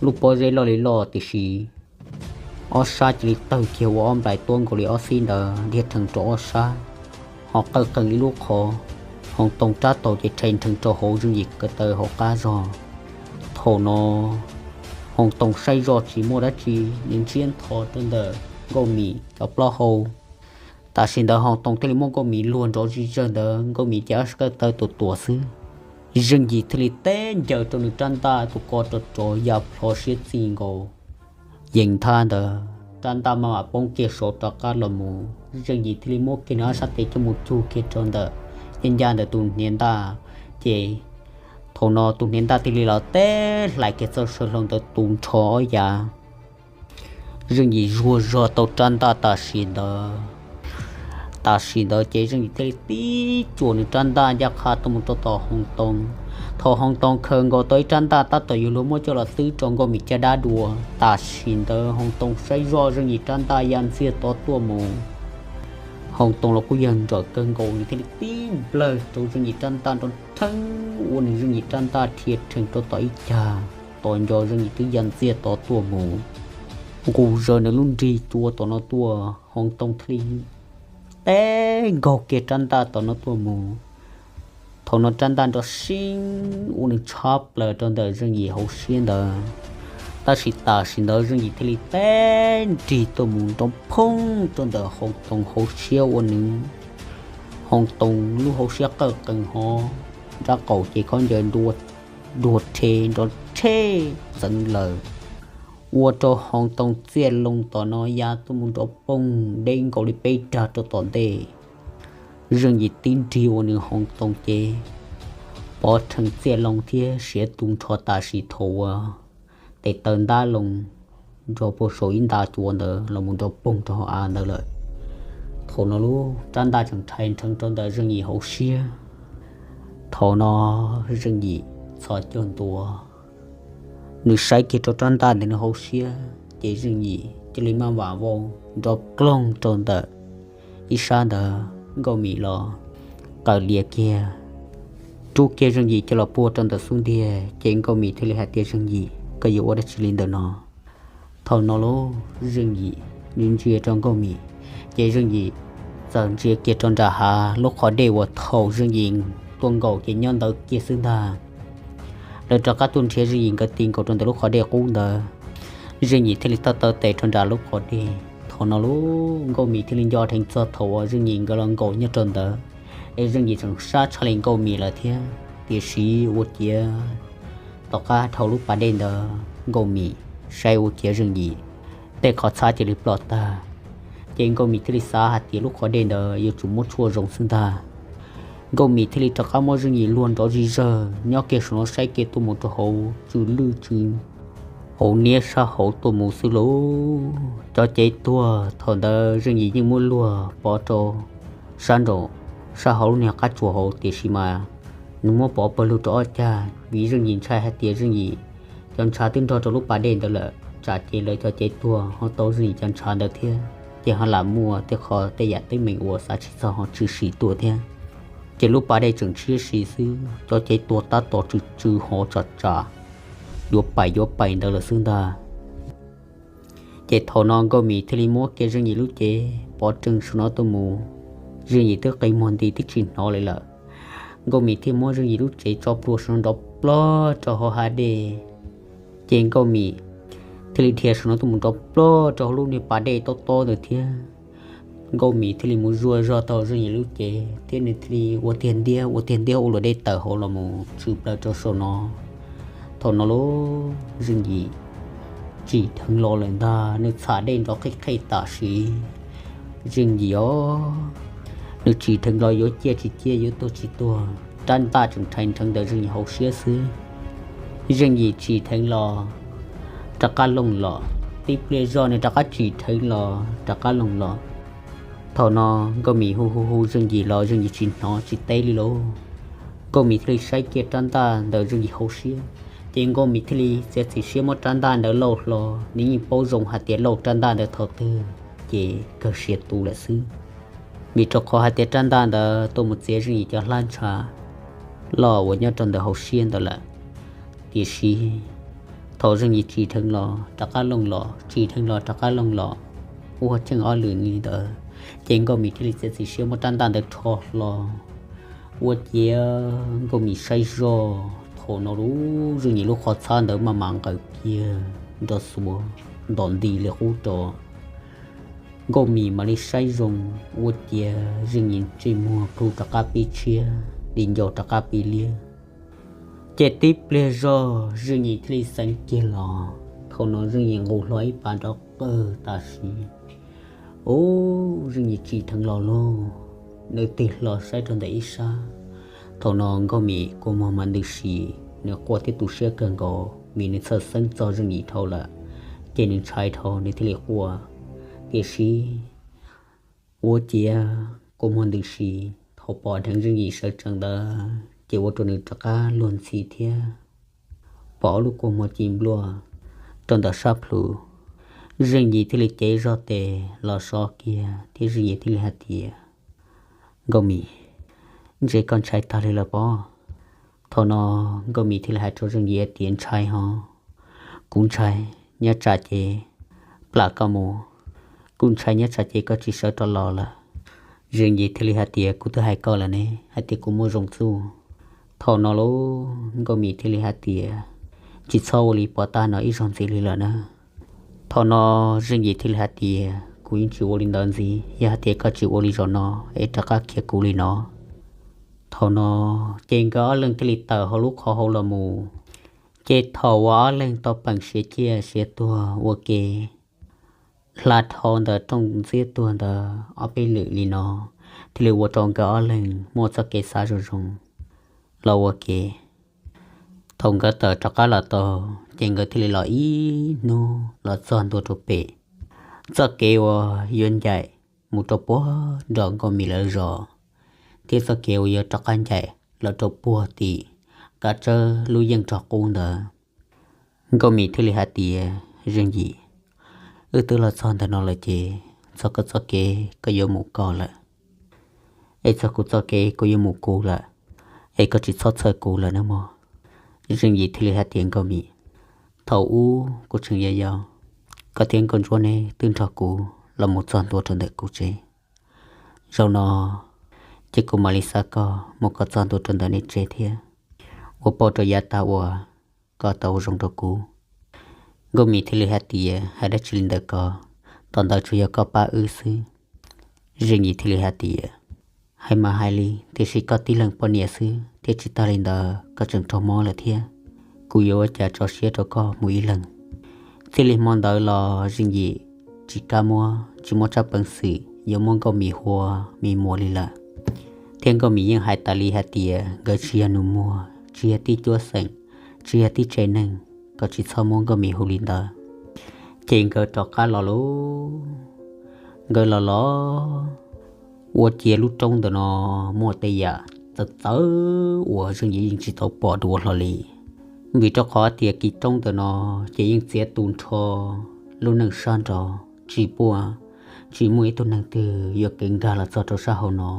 Lub pob zeb loj li loj tiam sis ob sab cia li tawg kiag ua ob nplais tuab nkaus li ob xib ntawd dhia rhees rau ob sab, ho qawj qees ib lub qhov. Hoo Toos rab taus ces rhais nrheev rau hauv Zeej Yim ko taw hauv qab zog. Thaum no Hoo Toos saib zoj tsis muaj dab tsi, nws ntsiab ntho rau ntawm Nkauj Mim cov plaub hau. Tam sim ntawd Hoo Toos thiaj li muab Nkauj Mim luag nrov zis zawg ntawd, Nkauj Mim ces ob sab ko taw tuam tuam xwb. Zeej Yim thiaj li teb ncaws rau nws rab ntaj tus ko rov rov ya plho siab txij nkaus. Yees thaj ntawd rab ntaj maj mam poob kiag saud rov qab los mus, Zeej Yim thiaj li muab kiag nws ob sab tes coj mus cug kiag rau ntawm ncaj ncaj ntawm tus hniav ntaj. Ces thaum no tus hniav ntaj thiaj li los teb hlais kiag txoj saw hlau ntawd tu nrho ob yav. Zeej Yim zuag zog tau rab ntaj tam sim ntawd. Tam sim ntawd ces Zeej Yim thiaj li tib cuam nws rab ntaj ncaj qha tuaj mus rau tom Hoo Toos. Thaum Hoo Toos khaws nkaus tau ib rab ntaj tab tom yuav luag muab coj los twb rau Nkauj Mim caj dab dua, tam sim ntawd Hoo Toos saib zoj Zeej Yim rab ntaj ya ntxiag tod tuaj mus. Hoo Toos los kuj yog nrawm kawg nkaus, nws thiaj li tib nplawg rau Zeej Yim rab ntaj nrov nrheeb, ua nws Zeej Yim rab ntaj dhia rhees rau tom ib cag, tos nco Zeej Yim twb ya ntxiag tod tuaj mus. Nqus zaws nws lub nrig cua tom no tuaj, Hoo Toos thiaj li teb nkaug kiag rab ntaj tom no tuaj mus. Thaum no rab ntaj nrov siab ua nws tshab plaws rau ntawm Zeej Yim hauv siab ntawd. Tab sis tam sim ntawd Zeej Yim thiaj li teb nrig tuaj mus nrov phooj rau ntawm Hoo Toos hauv siab ua nws Hoo Toos lub hauv siab qawj qees hov, nrab qaum ces khaub ncaws dua rhe nrov rhe txeev lawm, ua rau Hoo Toos txiaj loo tom no ya tuaj mus nrov poog deb nkaus li peb dag rau tom ntej. Zeej Yim tib nrig ua nws Hoo Toos ces pov rhees txiaj loo thiab siav tu nrho tam sim thaum uas tes taw ntab loo nrog puag saum ib nta cua ntawd los mus nrov poog rau hauv av ntawd lawm. Thaum no lub rab ntaj tseem rhais nrheev rau ntawm Zeej Yim hauv siab. Thaum no Zeej Yim txhos caug ntua, nws saib kiag rau rab ntaj ntawm nws hauv siab ces Zeej Yim cia li maj mam vau nrov ploog rau ntawm ib sab ntawd. Nkauj Mim los qaws lias kiag, rub kiag Zeej Yim coj los puag rau ntawm xub ntiag ces Nkauj Mim thiaj li hais tias, Zeej Yim, koj yuav ua dab tsi li ntawm no? Thaum no lub Zeej Yim ntsia rau Nkauj Mim, ces Zeej Yim txawm ntsia kiag rau nram hav lub qhov dej uas thaum Zeej Yim tuaj nkaum ces nyob ntawd kiag xwb ntag. Lawv rov qab tuaj nrhiav Zeej Yim nkawd ti nkaus rau ntawm lub qhov dej qub ntawd. Zeej Yim thiaj li taw taw tes rau nram lub qhov dej. Thaum no lub Nkauj Mim thiaj li nco dheev txog thaum uas Zeej Yim nkawd los nkaum nyob rau ntawd, es Zeej Yim tseem sab tshaj li Nkauj Mim lawm thiab. Tiam sis ua ciav tom qab dhau lub pas dej ntawd Nkauj Mim saib ua ciav Zeej Yim tej qhov txhab cia li ploj tag, ces Nkauj Mim thiaj li xav hais tias lub qhov dej ntawd yuav tsum muab tshuaj zoo xwb ntag. Nkauj Mim thiaj li rov qab muab Zeej Yim luag nrov zig zawg nyob kiag saum no saib kiag tuaj mus rau hauv tsw lwj tsw hauv niab sab hauv tuaj mus xwb lauj. Cov cev tuag thaum ntawd Zeej Yim yeej muab luag pov rau sab nraum sab hauv lub niag qab tsuas hauv, tiam sis mas nws muab pov pawg lug rau ob cag vim Zeej Yim ntshai hais tias Zeej Yim cov ntshav twb nrog rau lub pas dej ntawd lawm, tsam ces lawv cov cev tuag ho tau Zeej Yim cov ntshav ntawd thiab, ces ho lam muaj tej qho tej yam teeb meem uas xav tsis txog ho tshwm sim tuaj thiab. Ces lub pas dej tseem tshiab si xwb, cov cev tuag tab tom tsw tsw hov tsam tsam yuav pais yuav pais ntawd lawm xwb ntag. Ces thaum no Nkauj Mim thiaj li muab kiag Zeej Yim lub cev pov rhees saum no tuaj mus. Zeej Yim twb qi muag nti twb tsis hnov li lawm. Nkauj Mim thiaj muab Zeej Yim lub cev tso plhuav saum no nrov plog rau hauv hav dej. Ces Nkauj Mim thiaj li dhia saum no tuaj mus nrov plog rau hauv lub niag pas dej tob tob ntawd thiab. Nkauj Mim thiaj li mus zuaj zog tau Zeej Yim lub cev thiab nws thiaj li ua tiag ntiab ua tiag ntiab ua luam dej tawm hauv los mus tshwm plaws rau saum no. Thaum no lub Zeej Yim tsim dheev los lawm ntag, nws txham dej nrov qhej qhej tam sim. Zeej Yim os, nws tsim dheev los yuav ciaj tsis ciaj yuav tuag tsis tuag, rab ntaj tseem rhais nrheev ntawm Zeej Yim hauv siab xwb. Zeej Yim tsim dheev los rov qab looj los, tib pliag zog nws rov qab tsim dheev los rov qab looj los. Thaum no Nkauj Mim hu hu hu Zeej Yim los Zeej Yim tsis hnov tsis teb li lauj. Nkauj Mim thiaj li saib kiag rab ntaj ntawm Zeej Yim hauv siab, ces Nkauj Mim thiaj li txiav txim siab muab rab ntaj ntawd lauj hlo. Nws yeej paub zoo hais tias lauj rab ntaj ntawd thaum twg ces kawg siav tu lawm xwb, vim rau qhov hais tias rab ntaj ntawd tuaj mus txiav Zeej Yim cov hlab ntsha loj uas nyob rau ntawm hauv siab ntawd lawm. Tiam sis thaum Zeej Yim tsim dheev los rov qab looj los, tsim dheev los rov qab looj los, ua cheej ob lwm li ntawd, ces Nkauj Mim thiaj li txiav txim siab muab rab ntaj ntawd rho hlo. Ua ciav Nkauj Mim saib zog, thaum no lub Zeej Yim lub qhov txhab ntawd maj mam nqawm kiag nrov xuav ntom nti li qub rau. Nkauj Mim mam li saib zoo, ua ciav Zeej Yim ntsej muag plhu rov qab pib tshiab, di ncauj rov qab pib liab. Ces tib pliag zog Zeej Yim thiaj li xeev kiag los. Thaum no Zeej Yim nqus hlo ib pas nrov qawg tam sim, ub, Zeej Yim tsim dheev los lauj. Nws tig hlo saib rau ntawm ib sab, thaum no Nkauj Mim kua muag mas ntws si, nws quaj thiab tu siab kawg nkaus vim nws txhawj xeeb txog Zeej Yim dhau lawm, ces nws ntshai dhau nws thiaj li quaj. Tiam sis ua ciav kua muag ntws si, thaum pom dheev Zeej Yim sawv tsees ntawd ces ua rau nws rov qab luag ntxhi thiab pom ob lub kua muag ci npluaj rau ntawm sab plhu. Zeej Yim thiaj li cev zog tes los so kiag thiab Zeej Yim thiaj li hais tias, Nkauj Mim, ntshe koj ntshai tag li lawm pob? Thaum no Nkauj Mim thiaj li hais rau Zeej Yim hais tias, ntshai hos, kuv ntshai, nyob tsam ces plam koj mus, kuv ntshai nyob tsam ces koj tsis sawv rov los lawm. Zeej Yim thiaj li hais tias, kuv twb hais koj lawm ne hais tias kuv muaj zoo txuj. Thaum no lauj Nkauj Mim thiaj li hais tias, tsis txhob ua li pov tag no ib zaug ntxiv li lawm na. Thaum no Zeej Yim thiaj li hais tias, kuv yeej tsis ua li ntawd ntxiv, yog hais tias koj tsis ua li zaum no es rov qab khiav kuv li no. Thaum no ces nkawd ob leeg thiaj li tawm hauv lub qhov hauv los mus. Ces thaum uas ob leeg tau peem siav ciaj siav tuag ua ke hla dhau ntawm rooj ntxiab tuag ntawd ob peb lwm li no, thiaj li ua rau nkawd ob leeg muaj txoj kev xav zoo zoo los ua ke. Thaum nkawd tawm rov qab los tau, ces nkawd thiaj li los ib hnub los txog ntua rau pem txoj kev uas yuav ncaim mus rau puag nram Nkauj Mim lawv zos, thiab txoj kev uas yuav rov qab ncaim los rau puag tim Kav Tsawb lub yeej rog qub ntawd. Nkauj Mim thiaj li hais tias, Zeej Yim, wb twb los txog ntawm no lawm ces txog koj txoj kev koj yuav mus koj lawm, es txog kuv txoj kev kuv yuav mus kuv lawm, es koj tsis txhob txhawj kuv lawm nawb mog. Zeej Yim thiaj li hais tias, Nkauj Mim, thaum ub kuv tseem yau yau, koj thiab Nkauj Ntsuab neb twb nrog kuv los mus txog ntua rau ntawm kuv tsev. Zaum no ces kuv mam li xa koj mus kom txog ntua rau ntawm nej tsev thiab, ua pauj rau yav tas uas koj tau ua zoo rau kuv. Nkauj Mim thiaj li hais tias, hais dab tsi li ntawd ko, tom ntawd tsuas yog koj pab wb xwb. Zeej Yim thiaj li hais tias, hais mas hais li, tiam sis koj tib leeg poj niam xwb thiab tsis tag li ntawd koj tseem raug mob lawm thiab. Kuv yuav ua cas tso siab rau koj mus ib leeg. Txij li hmo ntawd los Zeej Yim tsis kam muab, tsis muaj tsab peev xwm yuav muab Nkauj Mim hu ua me muam li lawm. Thiab Nkauj Mim yeej hais tas li hais tias nkawd tsis yog nus muag, tsis yog tib cuab xeem, tsis yog tib tsev neeg, kom tsis txhob muab Nkauj Mim hu li ntawd. Ces nkawd rov qab los lauj. Nkawd los los ua ciav lub roob ntawm no muaj tej yam txawv txawv uas Zeej Yim yeej tsis tau pom dua hlo li. Vim rau qhov tias kis roob ntawm no ces yeej txiav tu nrho lub neej sab nraud, tsis puaj, tsis muaj ib tug neeg twg yuam kev nkag los txog rau sab hauv no,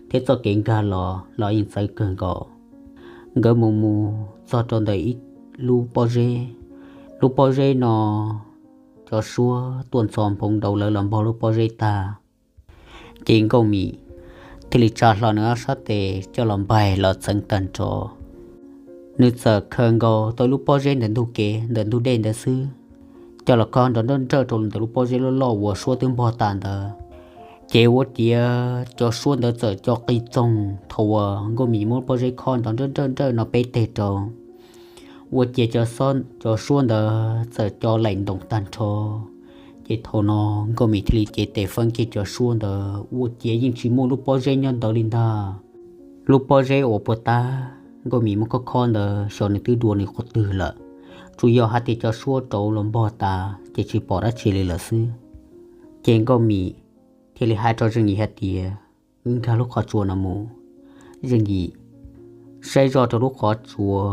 thiab txoj kev nkag los los yeej txawv kawg nkaus. Nkawd mus mus txog rau ntawm ib lub pob zeb. Lub pob zeb no cov suab tuaj ntxhov nphoo nrau lawv los npog lub pob zeb tag, ces Nkauj Mim thiaj li tsa hlo nws ob sab tes coj los npaig los txeev tag nrho. Nws txawm khaws nkaus tau lub pob zeb ntawm ntug kev ntawm ntug dej ntawd xwb, coj los kho nrov nrawj nrawj rau ntawm lub pob zeb loj loj uas suab twb npog tas ntawd. Ces ua ciav cov suab ntawd txawm co qis txoog thaum uas Nkauj Mim muab lub pob zeb kho nrov nrawj nrawj nrawj no peb teg rau. Ua ciav cov suab ntawd txawm co laim ntoos tag nrho. Ces thaum no Nkauj Mim thiaj li cev tes feeb kiag cov suab ntawd, ua ciav yeej tsis muaj lub pob zeb nyob ntawd li ntag. Lub pob zeb uas puag ta Nkauj Mim muab khob khob ntawd xyov nws twb dua nws qhov twg lawm. tsuas yog hais tias cov suab rauv los npog tas ces tsis pom dab tsi li lawm xwb. Ces Nkauj Mim thiaj li hais rau Zeej Yim hais tias, wb nkag lub qhov tsua no mus. Zeej Yim saib zoj rau lub qhov tsua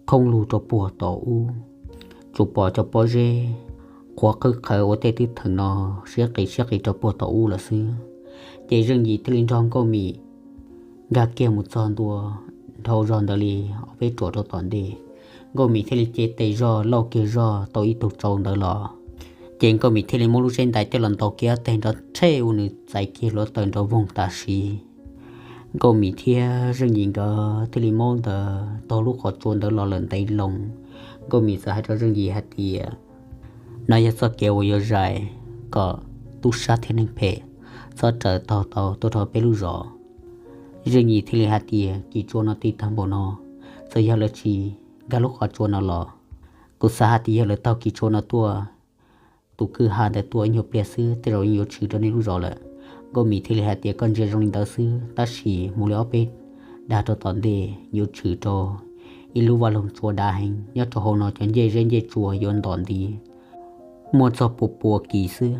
khoob lug rau puag tom ub, tsuas pom cov pob zeb qhuav qhwb qhawv ua tej twb theem no siab qis siab qis rau puag tom ub lawm xwb. Ces Zeej Yim thiaj li nrog Nkauj Mim nkag kiag mus txog ntua dhau zog ntawd li ob peb ruam rau tom ntej. Nkauj Mim thiaj li cev tes zog lauj kiag zog tau ib tug tsau ntawd los. Ces Nkauj Mim thiaj li muab lub zeb ntais coj los ntaus kiag ob teg nrov rhe ua nws txais kiag hluav taws nrov voog tam sim. Nkauj Mim thiab Zeej Yim nkawd thiaj li maub ntawd taug lub qhov tsua ntawd los lawm ntev loo. Nkauj Mim txawm hais rau Zeej Yim hais tias, no yog txoj kev uas yuav zais kom tub sab thiab neeg phem txhob raws taug tau tuaj rau peb lub zos. Zeej Yim thiaj li hais tias, kis tsua no ti tag npaum no, txawm yog lawv tsis nkag lub qhov tsua no los, kuv xav hais tias yog lawv taug kis tsua no tuaj, tus kwj ha ntawd tuaj ib nyuag pliag xwb tej zaum yeej yuav tshwm rau nej lub zos lawm. Nkauj Mim thiaj li hais tias, koj ntsia zoo li ntawd xwb, tab sis mus li ob peb dag rau tom ntej yuav tshwm rau ib lub vaj loog tsua dav heev, nyob rau hauv no cov ncej zeb ncej tsua yuav ntom nti muaj txog pua pua kis xwb.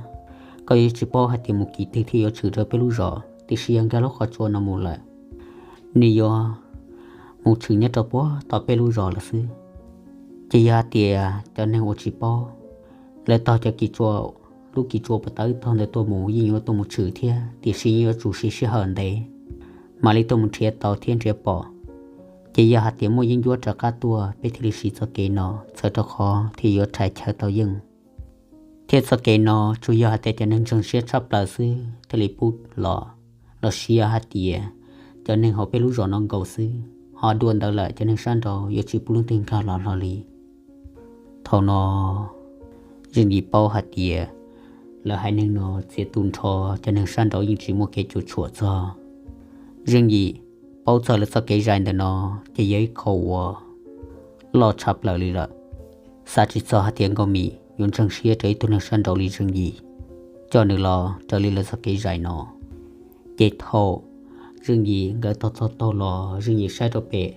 Koj yuav tsis paub hais tias mus kis twg thiaj yuav tshwm rau peb lub zos, tiam sis yog nkag lub qhov tsua no mus lawm, nws yuav mus tshwm nyob rau puag tom peb lub zos lawm xwb. Ces yog hais tias cov neeg uas tsis paub, lawv taug cov kis tsua, lub kis tsua puag ta wb taug ntawd tuaj mus yeej yuav tuaj mus tshwm thiab, tiam sis yeej yuav tsum siv sij hawm ntev mam li tuaj mus nrhiav tau thiab nrhiav pom. Ces yog hais tias muaj yeeb ncuab rov qab tuaj peb thiaj li siv txoj kev no, txhawm rau qhov thiaj yuav rhais chaw tau yeej. Thiab txoj kev no tsuas yog hais tias cov neeg ntseeg siab tshaj plaws xwb thiaj li pub los, los sis yog hais tias cov neeg hauv peb lub zos no nkaus xwb, ho dua ntawd lawm cov neeg sab nraud yuav tsis pub leej twg nkag los hlo li. Thaum no Zeej Yim paub hais tias lawv haiv neeg no txiav tu nrho, cov neeg sab nraud yeej tsis muaj kev cuam tshuam txog. Zeej Yim paub txog lawv txoj kev zais ntawm no ces yog ib qho uas loj tshaj plaws li lawm. Xav tsis txog hais tias Nkauj Mim yuav ntseeg siab rau ib tug neeg sab nraud li Zeej Yim, coj nws los raws li lawv txoj kev zais no. Ces thaum Zeej Yim nkawd taug txog taug los, Zeej Yim saib rau pem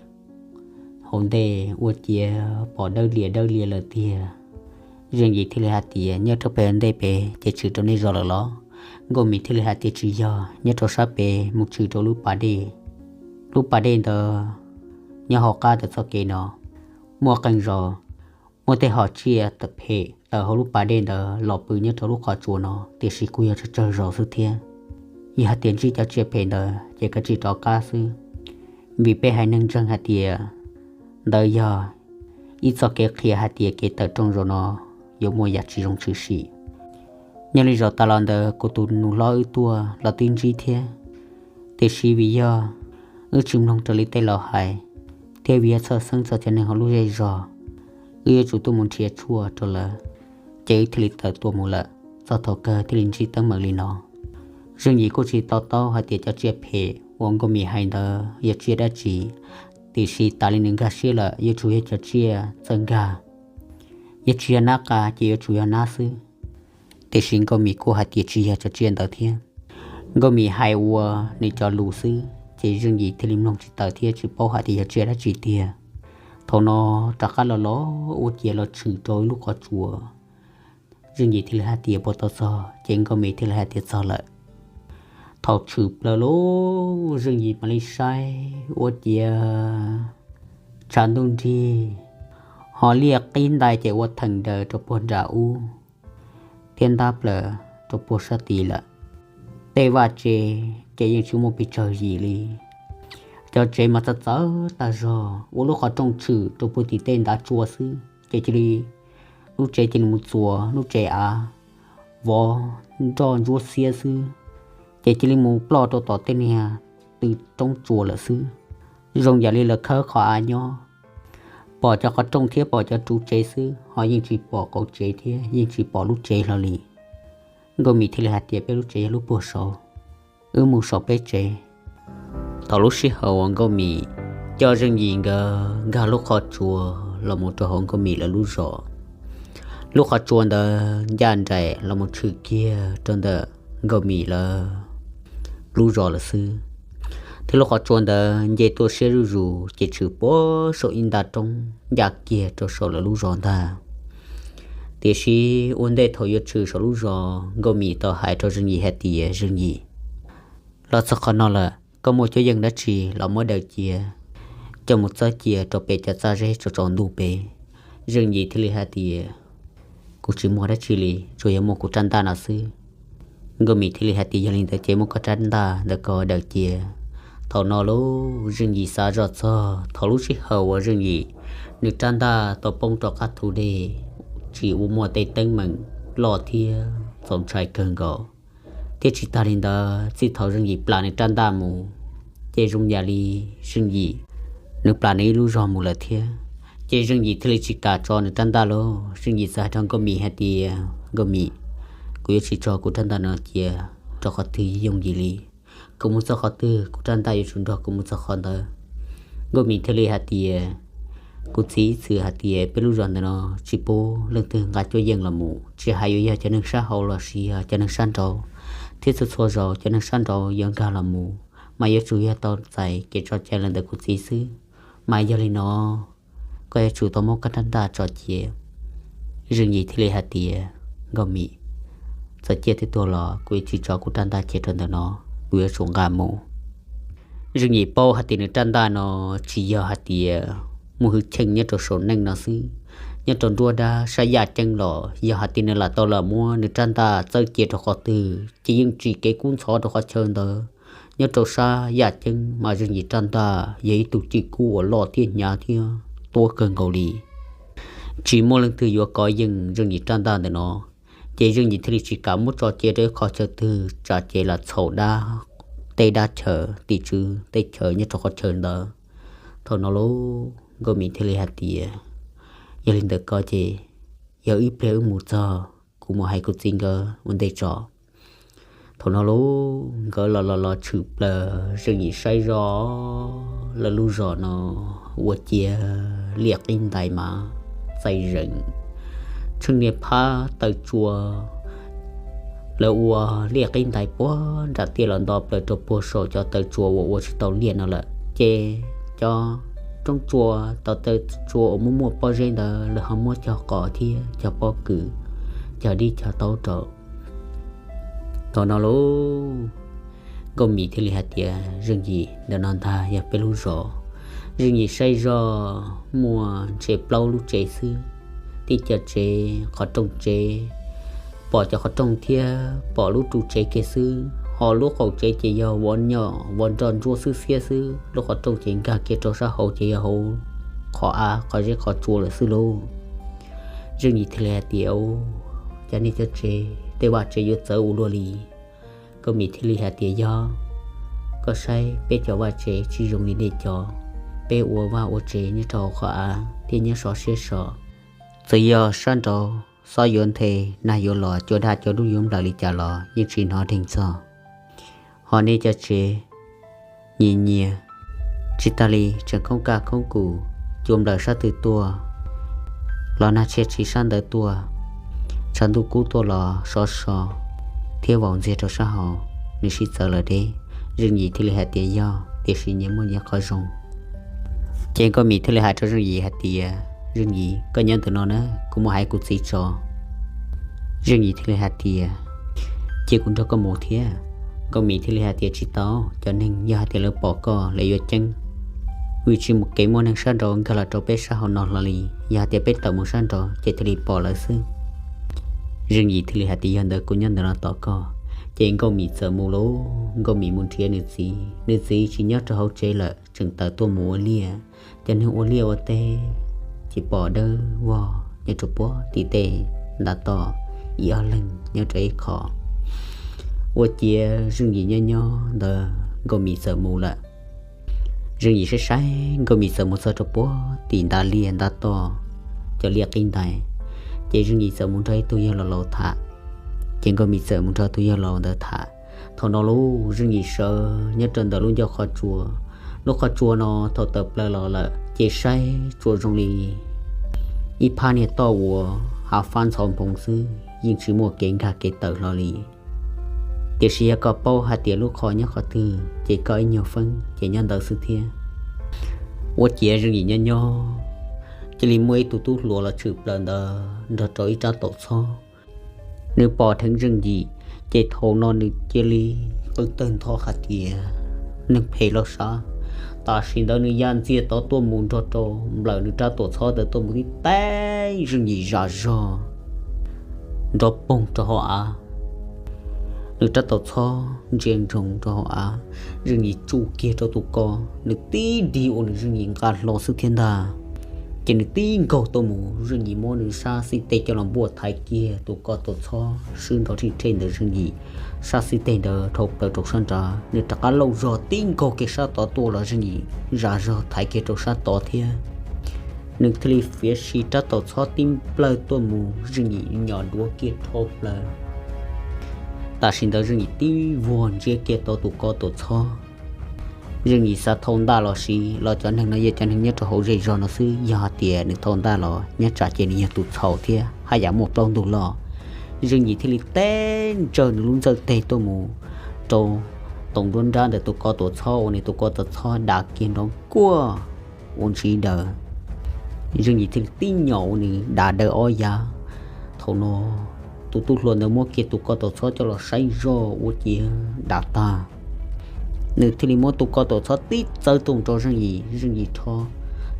hauv ntej ua ciav pom dawb lias dawb lias lawm tiag. Zeej Yim thiaj li hais tias, nyob rau pem hauv ntej pem ces tshwm rau nej zos lawm los? Nkauj Mim thiaj li hais tias, tsis yog, nyob rau sab pem mus tshwm rau lub pas dej. Lub pas dej ntawd nyob hauv qab ntawm txoj kev no muaj qee zaus muaj tej hom tsiaj phem tawm hauv lub pas dej ntawd los pw nyob rau lub qhov tsua no, tiam sis kuj yog tsawg tsawg zaus xwb thiab. Yog hais tias ntsib cov tsiaj phem ntawd ces kav tsij rov qab xwb, vim peb haiv neeg ntseeg hais tias ntawd yog ib txoj kev qhia hais tias kev tawm rooj zaum no yuav muaj yam tsis zoo tshwm sim. Nyob li zaum tas los ntawd kuv tus nus hlob wb tuaj los twb ntsib thiab, tiam sis vim yog wb tsis mloog raws li tej laus hais, thiab vim yog txhawj xeeb txog cov neeg hauv lub zej zog, wb yuav tsum tuaj mus nrhiav tshuaj rau lawv, ces wb thiaj li tawm tuaj mus lawm, txog thaum kawg thiaj li ntsib teeb meem li no. Zeej Yim kuj tsis to taub hais tias cov tsiaj phem uas Nkauj Mim hais ntawd yog tsiaj dab tsi, tiam sis tas li nws nkag siab lawm yuav tsum yog cov tsiaj txawj nkag, yog tsis yog nab qa ces yuav tsum yog nab xwb. Tiam sis Nkauj Mim kuj hais tias tsis yog cov tsiaj ntawd thiab. Nkauj Mim hais ua nws cov lus xwb, ces Zeej Yim thiaj li mloog tsis tawm thiab tsis paub hais tias yog tsiaj dab tsi tiag. Thaum no rov qab los los ua ciav los tshwm rau ib lub qhov tsua. Zeej Yim thiaj li hais tias puas tau txog, ces Nkauj Mim thiaj li hais tias txog lawm. Thaum tshwm plaws lub, Zeej Yim mam li saib ua ciav tshav ntuj nrig, ho liaj qib ntais ces ua theem daws rau puag nram ub thiab ntab plaws rau puag sab tid lawm. Tej vaj tse ces yeej tsis muaj pes tsawg yim li. Cov tsev mas txawv txawv tag zog, ua lub qhov rooj tshwm rau puag tim tej ntav tsua xwb ces cia li lub tsev cia li mus txuas lub tsev av, vov nroj ntsuab xiab xwb, ces cia li mus ploj rau tom tej niag tw roob tsua lawm xwb. Zoo yam li lawv khawb qhov av nyob, pom cov qhov rooj thiab pom cov ruv tsev xwb, ho yeej tsis pom qauv tsev thiab yeej tsis pom lub tsev hlo li. Nkauj Mim thiaj li hais tias peb lub tsev yog lub puag saud, wb mus saum peb tsev. Thaum lub sij hawm uas Nkauj Mim coj Zeej Yim nkawd nkag lub qhov tsua los mus rau hauv Nkauj Mim lawv lub zos, lub qhov tsua ntawd ncaj nraim los mus tshwm kiag rau ntawm Nkauj Mim lawv lub zos lawm xwb. thiab lub qhov tsua ntawd nce tuaj siab zuj zus ces tshwm puag saum ib nta roob ncaj kiag rau saum lawv lub zos ntag. Tiam sis ua ntej thaum yuav tshwm saum lub zos, Nkauj Mim tau hais rau Zeej Yim hais tias, Zeej Yim, los txog qhov no lawm, koj muaj cuab yeej dab tsi los muab daws cia, coj mus txawb cia rau pem cov txaj zeb tso tsaus ntuj pem. Zeej Yim thiaj li hais tias, Kuv tsis muaj dab tsi li, tsuas yog muaj kuv rab ntaj no xwb. Nkauj Mim thiaj li hais tias, Yog li ntawd ces muab koj rab ntaj ntawm ko daws cia. Thaum no lauj, Zeej Yim xav zoj txog thaum lub sij hawm uas Zeej Yim nws rab ntaj tau poob rov qab thu dej, tsis ua muaj tej teeb meem loj thiab txaus ntshai kawg nkaus. Thiab tsis tas li ntawd, txij thaum Zeej Yim plam nws rab ntaj mus, ces zoo yam li Zeej Yim nws plam nws ib lub zog mus lawm thiab. Ces Zeej Yim thiaj li tsis kam tso nws rab ntaj lauj. Zeej Yim txawm hais rau Nkauj Mim hais tias, Nkauj Mim, kuv yuav tsis tso kuv rab ntaj no cia rau qhov twg yooj yim li. Kuv mus txog qhov twg kuv rab ntaj yuav tsum nrog kuv mus txog qhov ntawd. Nkauj Mim thiaj li hais tias, Kuv txiv ib txwm hais tias peb lub zos ntawm no tsis pub leej twg nqa cuab yeej los mus, tsis hais yuav yog cov neeg sab hauv los sis yog cov neeg sab nraud, thiab txhua txhua zaus cov neeg sab nraud yuav nkag los mus mas yuav tsum yog tau txais kev tso cai los ntawm kuv txiv xwb. Mas yog li no, koj yuav tsum tau muab koj rab ntaj tso cia. Zeej Yim thiaj li hais tias, Nkauj Mim, txawm ciaj thiab tuag los kuv yuav tsis tso kuv rab ntaj cia rau ntawm no, kuv yuav tsum nqa mus. Zeej Yim paub hais tias nws rab ntaj no tsis yog hais tias muaj hwj chim nyob rau saum neej no xwb, nyob rau nruab dab sab yaj ceeb los yog hais tias nws lam tau lam muab nws rab ntaj txawb cia rau qhov twg ces yeej tsis kev kub ntxhov rau qhov chaw ntawd. Nyob rau sab yaj ceeb mas Zeej Yim rab ntaj yog ib tug cwj kub uas loj thiab hnyav thiab tuab kawg nkaus li. Tsis muaj leej twg yuav kov yeej Zeej Yim rab ntaj ntawm no, ces Zeej Yim thiaj li tsis kam muab tso cia rau ib qho chaw twg tsam ces lam txhaum dab, tej dab chaw tim tswv tej chaw nyob rau qhov chaw ntawd. Thaum no lauj, Nkauj Mim thiaj li hais tias, Yog li ntawd ko ces yog ib pliag wb mus txog, kuv mus hais kuv txiv nkawd ua ntej tso. Thaum no lauj, nkawd los los los tshwm plaws, Zeej Yim saib zoj lawv lub zos no ua cia liaj qib ntais mas txaij zeem, tsheej niag phab taw tsua, lawv ua liaj qib ntais puag nram tiaj los nto plaws rau puag saum cov taw tsua uas ua tsis tau liaj no lawm ces cov roob tsua, cov taw tsua uas muaj muaj pob zeb ntawd lawv ho muab cog qos thiab cog pob kws, cog dib cog taub rau. Thaum no lauj, Nkauj Mim thiaj li hais tias, Zeej Yim, ntawm no ntag yog peb lub zos. Zeej Yim saib zoj muaj ntshe plaub lub tsev xwb, tib co tsev qhov rooj tsev, pom cov qhov rooj thiab pom lub ru tsev kiag xwb, ho lub qaum tsev ces yog vov nyom vov nroj ntsuab xwb xiab xwb, lub qhov rooj ces nkag kiag rau sab hauv ces yog hauv qhov av qhov zeb qhov tsua lawm xwb lauj. Zeej Yim thiaj li hais tias, Cov niag cov tsev, tej vaj tsev yuav txawv ua luaj li. Nkauj Mim thiaj li hais tias, Yog, koj saib peb cov vaj tsev tsis zoo li nej cov, peb ua vaj ua tsev nyob rau hauv qhov av thiab nyob sov siab so. Txawm yog sab nraud xob yuav nthe, nag yuav los, cua daj cua dub yuav nplawm li cas los yeej tsis hnov dheev txog. Ho nej cov tsev nyias nyias, tsis tas li tseem khoob kaj khoob kum, cua nplawm sab twg tuaj los nag tshia tshis sab ntawd tuaj, tshav ntuj kub tuaj los sov so thiab vaus ntxiag rau sab hauv, nws sib txawv lawm deb. Zeej Yim thiaj li hais tias, Yog, tiam sis nyias muaj nyias qhov zoo. Ces Nkauj Mim thiaj li hais rau Zeej Yim hais tias, Zeej Yim, koj nyob ntawm no na, kuv mus hais kuv txiv tso. Zeej Yim thiaj li hais tias, Cia kuv nrog koj mus thiab. Nkauj Mim thiaj li hais tias, Tsis tau, cov neeg yog hais tias lawv pom koj lawv yuav ceeb, vim tsis muaj kev muaj neeg sab nraud nkag los rau peb sab hauv no hlo li. Yog hais tias peb tawm mus sab nraud ces thiaj li pom lawv xwb. Zeej Yim thiaj li hais tias, Yog ntawd kuv nyob ntawm no tos koj. Ces Nkauj Mim txawm mus lauj, Nkauj Mim mus nrhiav nws txiv. Nws txiv tsis nyob rau hauv tsev lawm, tseem tawm tuaj mus ua liaj. Cov neeg ua liaj ua teb ces pom dawb vog nyob rau puag tim tej ntav toj, ib ob leeg nyob rau ib qho. Ua ciav Zeej Yim nyob nyob ntawd Nkauj Mim txawm mus lawm. Zeej Yim saib saib Nkauj Mim txawm mus txog rau puag tim ntav liaj ntav toj, cov liaj qib ntais, ces Zeej Yim txawm mus nrog ib tug yawg laus laus tham. Ces Nkauj Mim txawm mus nrog tus yawg laus ntawd tham. Thaum no lauj, Zeej Yim sawv nyob rau ntawm lub ncauj qhov tsua. Lub qhov tsua no thaum tawm plaws los lawm ces saib tsuas zoo li ib phab niag toj uas hav fab ntxhov nphoo xwb, yeej tsis muaj kev nkag kev tawm hlo li. Tiam sis yog koj paub hais tias lub qhov nyob qhov twg ces koj ib nyuag feeb ces nyob ntawd xwb thiab. Ua ciav Zeej Yim nyob nyob, cia li muaj ib tug tub hluas los tshwm plaws ntawd nrog rau ib rab taum txhob. Nws pom dheev Zeej Yim, ces thaum no nws cia li qw tawg ntho hais tias, neeg phem lauj sab. Tam sim ntawd nws ya ntxiag tod tuaj mus nrog rau nplawm nws rab taum txhob ntawd tuaj mus tib teeb Zeej Yim zam zog nrov poog rau hauv av. Nws rab taum txhob ntsia ntsoov rau hauv av, Zeej Yim tsuj kiag rau tus ko, nws tib dig ua nws Zeej Yim nqa hlo xwb thiab ntag. Ces nws tib nkaug tuaj mus, Zeej Yim muab nws sab xib teg coj los npuaj thaiv kiag tus ko taum txhob swb nrov rhij rhej ntawd Zeej Yim sab xib teg ntawd dhau plaws rau sab nrad. Nws rov qab lauj zog tib nkaug kiag sab tod tuaj los Zeej Yim zam zog thaiv kiag rau sab tod thiab. Nws thiaj li fiav si rab taum txhob tib nplawg tuaj mus, Zeej Yim nyom duav kiag dhau plaws. Tam sim ntawd Zeej Yim tib vuag ntsiab kiag tau tus ko taum txhob. Zeej Yim xav thau ntaj los sis los cov neeg no yog cov neeg nyob rau hauv zej zog no xwb, yog hais tias nws thau ntaj los nyob tsam ces nws yog tus txhaum thiab haj yam muaj plaub ntug loj. Zeej Yim thiaj li teb ntsawj nws lub ntxawj teg tuaj mus rau toom nruab nrab ntawm tus ko taum txhob uas nws tus ko taum txhob dav kiag nrov kuaj ua ntsis daws. Zeej Yim thiaj li tib nyom ua nws dav daws ob yav. Thaum no tus tub hluas ntawd muab kiag tus ko taum txhob coj los saib zoj ua ciav dav tag. Nws thiaj li muab tus ko taum txhob tib txawb tuaj rau Zeej Yim, Zeej Yim rho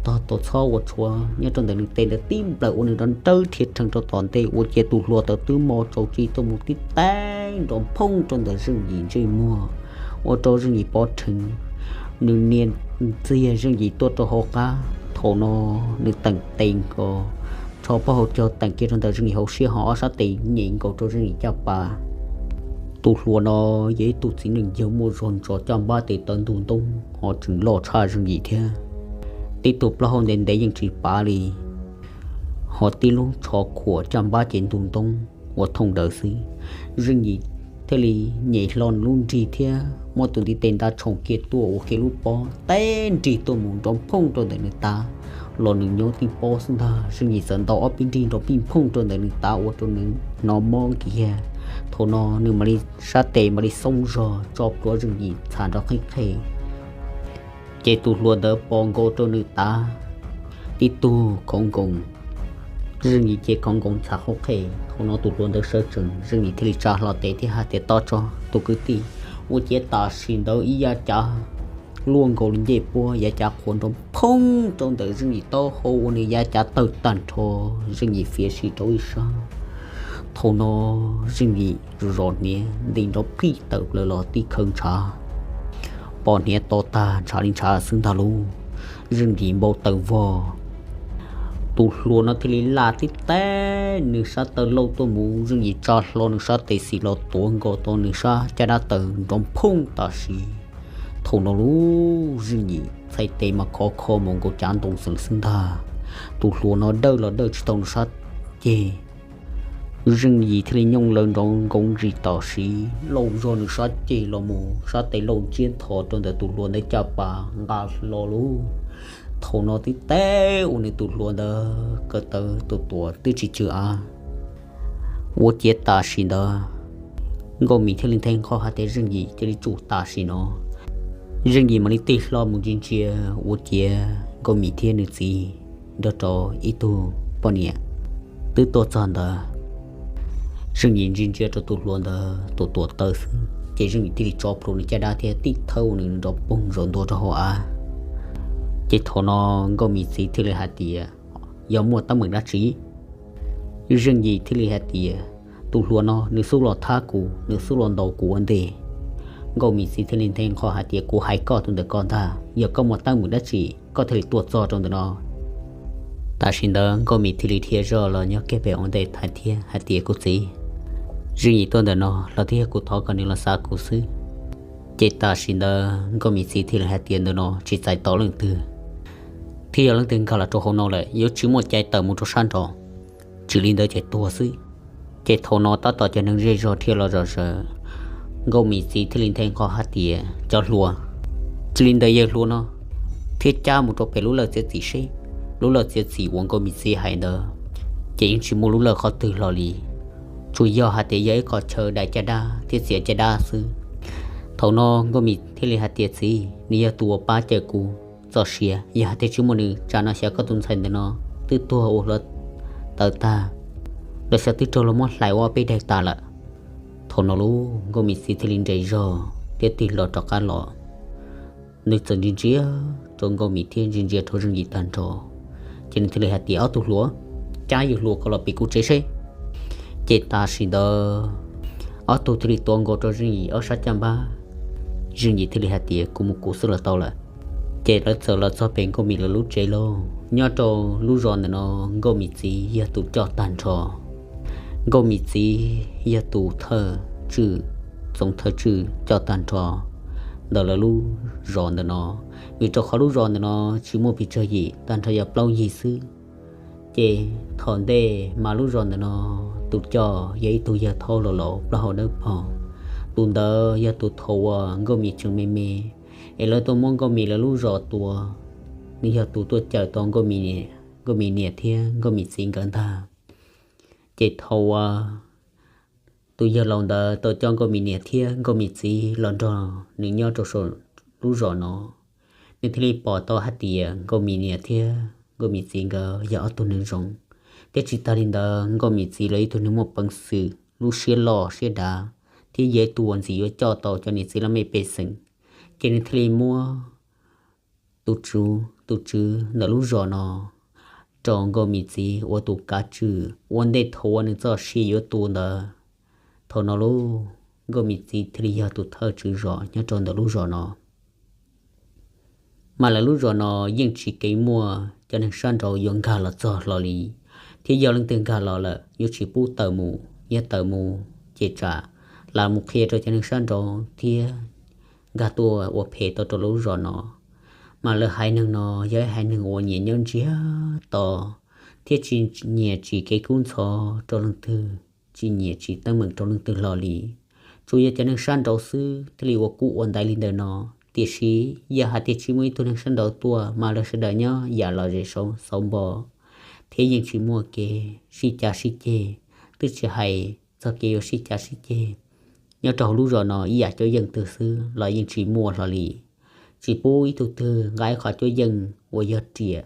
tog taum txhob uas tshuav nyob rau ntawm nws tes ntawd tib nplawm ua nws nrov nrawb rhiav rhees rau tom ntej ua ciav tus hluas ntawd twb mo tsaus tsis tuaj mus tib teeb nrov phooj rau ntawm Zeej Yim ntsej muag, ua rau Zeej Yim pov rhees. Nws nias ntxiag Zeej Yim tuaj rau hauv qab, thaum no nws teem tes nkaus, rho pob hau caug teem kiag rau ntawm Zeej Yim hauv siab ho ob sab tes nyem nkaus rau Zeej Yim caj pas. Tus hluas no yog ib tug txiv neej yawg muaj zog ntsos caj npab tes taw ntug ntoob ho tseem loj tshaj Zeej Yim thiab. Tib tug plaub hau ntev ntev yeej tsis pav li, ho tib lub tsho khuam caj npab ces ntug ntoob ua thooj daws xwb. Zeej Yim thiaj li nyem hlo nws lub nrig thiab muab tus ntiv tes nta tshoom kiag tuaj ua kiag lub pob teb nrig tuaj mus nrov phooj rau ntawm nws tav, los nws nyob tib pob xwb ntag. Zeej Yim txawm ntaus ob peb nrig nrov pij phooj rau ntawm nws tav ua rau nws hnov mob kiag. Thaum no nws mam li sab tes mam li xoob zog tso plhuav Zeej Yim txham nrov qeeb qhe. Ces tus hluas ntawd pos nkaus rau nws tav tib tug khoov nkoos, Zeej Yim ces khoov nkoos txham qhov qhe. Thaum no tus hluas ntawd sawv tsees, Zeej Yim thiaj li tsa hlo tes thiab hais tias, tob tso tus kwv tij. Ua ciav tam sim ntawd ib yav cav luaj nkaus li ncej puab, yav cav qhuav nrov phooj rau ntawm Zeej Yim taub hau ua nws yav cav tawg tag nrho. Zeej Yim fiav si rau ib sab. Thaum no Zeej Yim zom hniav nti nrov phij tawm plaws los tib khawv ntshav, pos hniav to tag ntshav li ntshav xwb ntag lauj. Zeej Yim npau taws vog. Tus hluas no thiaj li laj tib teg nws sab taw lauj tuaj mus, Zeej Yim tsa hlo nws sab tes xis los tuav nkaus tau nws sab caj dab taws nrov phooj tam sim. Thaum no lauj, Zeej Yim txhais tes mas khov kho mus nkaus cav ntoo xeev xwb ntag. Tus hluas no dawj los dawj tsis tau nws sab ceg. Zeej Yim thiaj li nyooj lawv nrov nkoov ntsis tam sim, lauj zog nws sab ceg los mus, sab tes lauj ntsiab nthos rau ntawm tus hluas ntawd caj pas nqa hlo lauj. Thaum no tib teg ua nws tus hluas ntawd ko taw tus tuam twb tsis tsw av. Ua ciav tam sim ntawd Nkauj Mim thiaj li nthe nqho hais tias Zeej Yim cia li tsum tam sim no. Zeej Yim mam li tig hlo mus ntsia ntsia, ua ciav Nkauj Mim thiab nws txiv nrog rau ib tug poj niam twb tuaj txog ntawd. Zeej Yim ntsia ntsia rau tus hluas ntawd tus tuam taw xwb, ces Zeej Yim thiaj li tso plhuav nws caj dab thiab tib thawb ua nws nrov poog zaum ntua rau hauv av. Ces thaum no Nkauj Mim txiv thiaj li hais tias, yog muaj teeb meem dab tsi? Zeej Yim thiaj li hais tias, tus hluas no nws xub los thab kuv, nws xub los ntaus kuv ua ntej. Nkauj Mim txiv thiaj li nthe nqho hais tias, kuv hais koj tus ntawm ko ntag, yog koj muaj teeb meem dab tsi koj thiaj li tuaj txog rau ntawm no. Tam sim ntawd Nkauj Mim thiaj li dhia zoj los nyob kiag pem ua ntej thaiv thiab hais tias, kuv txiv, Zeej Yim tuaj ntawm no los twb yog kuv thov kom nws los xav kuv xwb. Ces tam sim ntawd Nkauj Mim txiv thiaj li hais tias, ntawm no tsis txais tos leej twg, thiab yog leej twg nkag los rau hauv no lawm yuav tsis muaj cai tawm mus rau sab nraud, tsis li ntawd ces tuag xwb. Ces thaum no tab tom cov neeg zej zog dhia los zom zaws, Nkauj Mim txiv thiaj li nthe nqho hais tias, cov hluas, tsis li ntawd yawg hluas no thiab cab mus rau pem lub lawj txiav txim seb. Lub lawj txiav txim uas Nkauj Mim txiv hais ntawd ces yeej tsis muaj lub lawj qhov twg hlo li. tsuas yog hais tias yog ib qho chaw dai caj dab thiab txiav caj dab xwb. Thaum no Nkauj Mim thiaj li hais tias, Txiv, nws yog tus uas pab cawm kuv txoj sia, yog hais tias tsis muaj nws tsam no xyov koj tus ntxhais ntawm no twb tuag ua hluav taws tag, los xyov twb raug luag muab hlais ua ob peb daim tas lawm. Thaum no lub Nkauj Mim txiv thiaj li nres zog thiab tig hlo rov qab los. Nws txawm ntsia ntsia rau Nkauj Mim thiab ntsia ntsia rau Zeej Yim tag nrho, ces nws thiaj li hais tias, Ob tug hluas, cab yus hluas ko los pem kuv tsev seb. Ces tam sim ntawd ob tug thiaj li tuav nkaus rau Zeej Yim ob sab caj npab. Zeej Yim thiaj li hais tias, Kuv mus kuv xwb los tau lawm. Ces lawv txawm los txog pem Nkauj Mim lawv lub tsev lauj. Nyob rau lub zos ntawm no, Nkauj Mim txiv yog tus coj tag nrho. Nkauj Mim txiv yog tus thawj tswj, txoov thawj tswj coj tag nrho ntawm lawv lub zos ntawm no, vim rau qhov lub zos ntawm no tsis muaj pes tsawg yim, tag nrho yog plaub yig xwb. Ces thaum ntej mas lub zos ntawm no tus coj yog ib tug yawg thaub laus laus plaub hau dawb paug. Tus ntawd yog tus thaum uas Nkauj Mim tseem me me, es lawv tuaj muab Nkauj Mim lawv lub zos tua, nws yog tus tuaj cawm tau Nkauj Mim niam thiab Nkauj Mim txiv nkawd ntag. Ces thaum uas tus yawg laus ntawd tau coj Nkauj Mim niam thiab Nkauj Mim txiv los nrog nws nyob rau saum lub zos no, nws thiaj li pom tau hais tias Nkauj Mim niam thiab Nkauj Mim txiv nkawd yog ob tug neeg zoo. Thiab tsis tas li ntawd, Nkauj Mim txiv los ib tug neeg muaj peev xwm, lub siab loj siab dav, thiab yog ib tug uas ntxim yuav coj tau cov niam txiv laj mej pej xeem. Ces nws thiaj li muab tus tswv, tus tswv ntawm lub zos no rau Nkauj Mim txiv ua tus kav tswj ua ntej thaum uas nws txoj sia yuav tu ntawd. Thaum no lauj, Nkauj Mim txiv thiaj li yog tus thawj tswv zos nyob rau ntawm lub zos no. Mas lawv lub zos no yeej tsis keev muaj cov neeg sab nraud yuav nkag los txog hlo li, thiab yog leej twg nkag los lawm yuav tsis pub tawm mus, yog tawm mus ces tsam lam mus qhia rau cov neeg sab nraud thiab nkag tuaj ua phem tau rau lub zos no. Mas lawv haiv neeg no yog ib haiv neeg uas nyiam nyob ntsiag to thiab tsis nyiam tsim kev kub ntxhov rau leej twg, tsis nyiam tsim teeb meem rau leej twg hlo li. Tsuas yog cov neeg sab nraud xwb thiaj li ua kub ua ntaiv li ntawm no. Tiam sis yog hais tias tsis muaj ib tug neeg sab nraud tuaj mas lawv sawv daws nyob yam lom zem xauv npo, thiab yeej tsis muaj kev sib cav sib ceg, twb tsis hais txog kev yuav sib cav sib ceg. Nyob rau hauv lub zos no ib yam cuab yeej twg xwb los yeej tsis muaj hlo li. Tsis pub ib tug twg nqa ib qho cuab yeej uas yog riam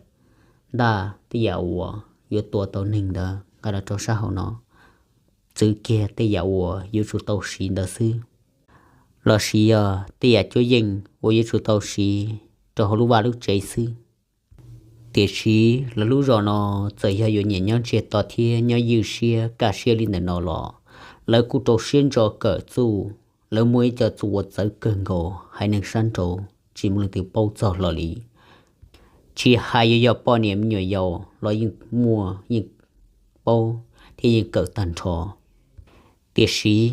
ntaj tej yam uas yuav tua tau neeg ntawd nqa los rau sab hauv no, txwv kiag tej yam uas yuav tsum tau siv ntawd xwb, los sis yog tej yam cuab yeej uas yuav tsum tau siv rau hauv lub vaj lub tsev xwb. Tiam sis lawv lub zos no txawm yog yuav nyiam nyob ntsiag to thiab nyob ywj siab kaj siab li ntawm no los, lawv kuj rau siab ntso kawm txuj. Lawv muaj ib co txuj uas txawv kawg nkaus, haiv neeg sab nraud tsis muaj leej twg paub txog hlo li. Tsis hais yuav yog poj niam me nyuam yaus los yeej muaj, yeej paub thiab yeej kawm tag nrho. Tiam sis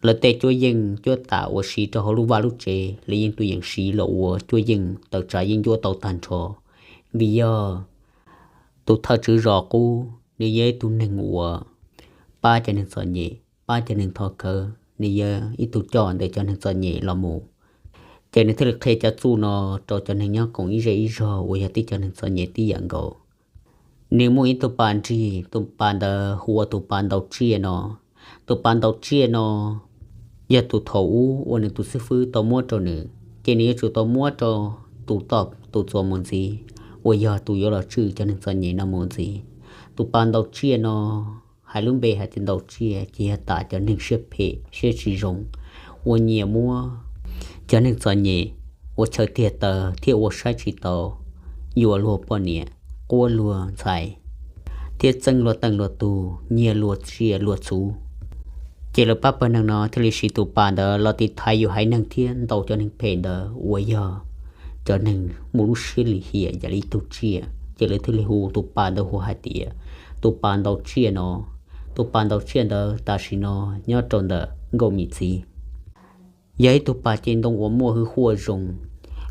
lawv tej cuab yeej cuab tam uas siv rau hauv lub vaj lub tsev, lawv yeej tus yeem siv los ua cuab yeej tawm tsam yeej ncuab tau tag nrho. Vim yog tus thawj tswv zos qub nws yog ib tug neeg uas pab cov neeg txom nyem, pab cov neeg thov khawv, nws yog ib tug coj ntawm cov neeg txom nyem los mus. Ces nws thiaj li qhia cov txuj no rau cov neeg nyob koom ib zej ib zog uas yog tib cov neeg txom nyem tib yam nkaus. Nws muaj ib tug pas nrig, tus pas ntawd hu ua tus pas ntaus tsiaj no. Tus pas ntaus tsiaj no yog tus thaum ub uas nws tus xib fwb tau muab rau nws, ces nws yuav tsum tau muab rau tus toj tus txuas mus ntxiv, uas yog tus yuav los tswj cov neeg txom nyem no mus ntxiv. Tus pas ntaus tsiaj no hais lub npe hais tias ntaus tsiaj ces yog tam cov neeg siab phem siab tsis zoo, uas nyiam muab cov neeg txom nyem ua chaw tiag taw thiab ua saib tsis taus, yuam luag poj niam, quab luag ntxhais, thiab txeeb luag teej luag tug, nyiag luag tsiaj luag txhuv. Ces lawv pab pawg neeg no thiaj li siv tus pas ntawd los tiv thaiv yus haiv neeg thiab ntaus cov neeg phem ntawd uas yog cov neeg muaj lub siab lim hiam yam li ib tug tsiaj. Ces lawv thiaj li hu tus pas ntawd hu hais tias tus pas ntaus tsiaj no. Tus pas ntaus tsiaj ntawd tam sim no nyob rau ntawm Nkauj Mim txiv, yog ib tug pas ce ntoo uas muaj hwj huaj zoo.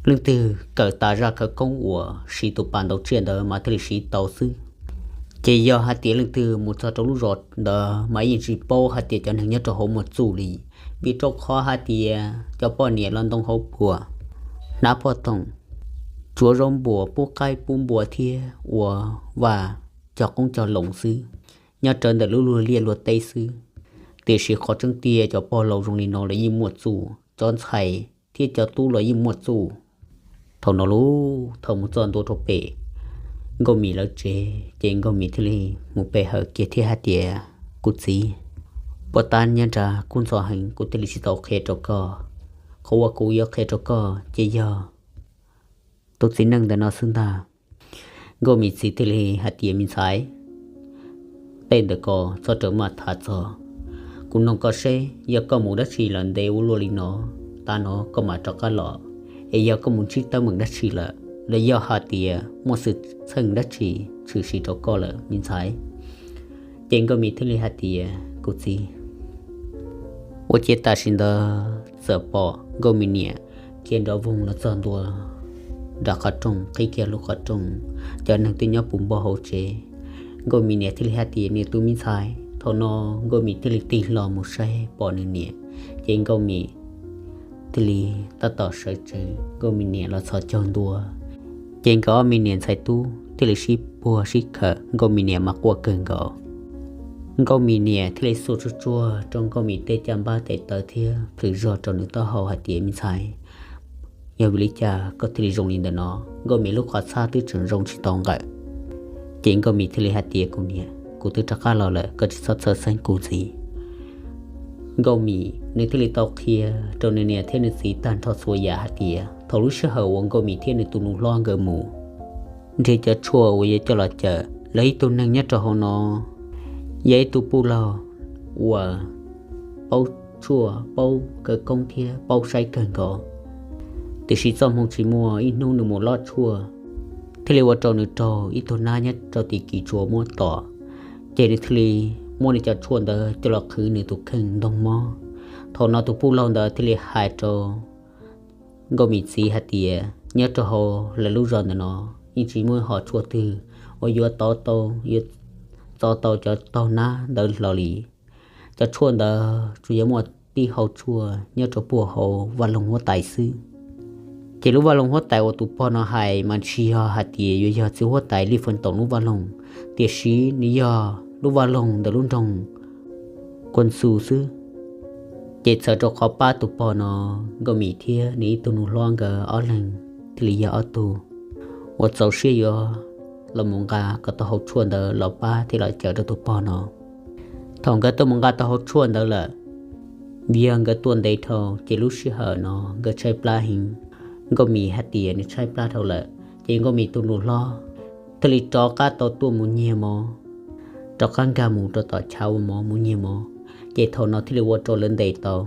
Leej twg kawm tas zaj khawv koob uas siv tus pas ntaus tsiaj ntawd mas thiaj li siv tau xwb. Ces yog hais tias leej twg mus txog rau lub zos ntawd mas yeej tsis paub hais tias cov neeg nyob rau hauv muaj txuj li, vim rau qhov hais tias cov poj niam los ntoo hauv puag, hnav poj toom, tsuav zaub npuas, pub qaib pub npua thiab ua vaj cog qoob cog loo xwb, nyob rawv ntawm lub luag liaj luag teb xwb. Tiam sis qhov tseeb tiag cov pog laus zoo li no los yeej muaj txuj, cov ntxhais thiab cov tub los yeej muaj txuj. Thaum no lub thaum mus txog ntua rau pem Nkauj Mim lawv tsev, ces Nkauj Mim thiaj li mus pe hawm kiag thiab hais tias, Kuv txiv, puas tab nyob nrad kuj ntxhov heev, kuv thiaj li tsis tau qhia rau koj. Qhov uas kuv yuav qhia rau koj ces yog tus txiv neej ntawm no xwb ntag. Nkauj Mim txiv thiaj li hais tias, Me ntxhais, tej ntawm ko txhob rawm maj tham txog. Kuv nug koj seb yog koj mus dab tsi lawm ntev ua luaj li no, tav no koj mam rov qab los, es yog koj mus ntsib teeb meem dab tsi lawm, los yog hais tias muaj xwm txheej dab tsi tshwm sim rau koj lawm me ntxhais? Ces Nkauj Mim thiaj li hais tias, Kuv txiv, ua ciav tam sim ntawd txawm pom Nkauj Mim niam khiav nrov voog los txog ntua nram qhov rooj, qhib kiag lub qhov rooj, cov neeg twb nyob puv npo hauv tsev. Nkauj Mim niam thiaj li hais tias, Niam, tus me ntxhais. Thaum no Nkauj Mim thiaj li tig hlo mus saib pom nws niam, ces Nkauj Mim thiaj li tab tom sawv tsees, Nkauj Mim niam los txhos caug ntua. Ces nkawd ob me niam ntxhais tub thiaj li sib puag sib khawm, Nkauj Mim niam mas quaj kawg nkaus. Nkauj Mim niam thiaj li xuas tsuag tsuag rau Nkauj Mim tej caj npab tes taw thiab plhws zog rau nws taub hau hais tias, Me ntxhais, yog vim li cas koj thiaj li zoo li ntawm no? Nkauj Mim lub qhov txhab twb tseem zoo tsis tau nqawm. Ces Nkauj Mim thiaj li hais tias, Kuv niam, kuv twb rov qab los lawm, koj tsis txhob txhawj xeeb kuv ntxiv. Nkauj Mim nws thiaj li tau qhia rau nws niam thiab nws txiv tag nrho txhua yam hais tias thaum lub sij hawm uas Nkauj Mim thiab nws tus nus hlob nkawd mus nrhiav cov tshuaj uas yuav coj los cawm lawv ib tug neeg nyob rau hauv no, yog ib tug pub laug uas paub tshuaj, paub khawv koob thiab paub saib kawg nkaus. Tiam sis txoj hmoo tsis muaj, ib hnub nws mus lob tshuaj thiaj li ua rau nws raug ib tug nab nyob rau tim kis tsuas muab tom, ces nws thiaj li muab nws cov tshuaj ntawd coj los qhwv nws tus kheej ntog mob. Thaum no tus pub laug ntawd thiaj li hais rau Nkauj Mim txiv hais tias nyob rau hauv lawv lub zos ntawm no yeej tsis muaj ib hom tshuaj twg uas yuav txov tau, yuav txov tau cov taug nab ntawd hlo li. Cov tshuaj ntawd tsuas yog muaj tib hau tshuaj nyob rau puag hauv vaj loog huab tais xwb. Ces lub vaj loog huab tais uas tus pog no hais mas tsis yog hais tias yuav yog txiv huab tais Lij Feej Toom lub vaj loog, tiam sis nws yog lub vaj loog ntawm lub nroog Kuaj Ntxu xwb. Ces txhawm rau qhov pab tus pog no, Nkauj Mim thiab nws ib tug nus hlob nkawd ob leeg thiaj li yog ob tug uas txaus siab yuav los mus nqa kom tau hau tshuaj ntawd los pab thiab los cawm rau tus pog no. Thaum nkawd tuaj mus nqa tau hau tshuaj ntawd lawm, vim yog nkawd tuaj ntev dhau ces lub sij hawm no nkawd tshaib plab heev. Nkauj Mim hais tias nws tshaib plab dhau lawm, ces Nkauj Mim tus nus hlob thiaj li rov qab tau tuaj mus nyiag mov, rov qab nkag mus rau tom chav ua mov mus nyiag mov. Ces thaum no thiaj li ua rau lawv ntes tau.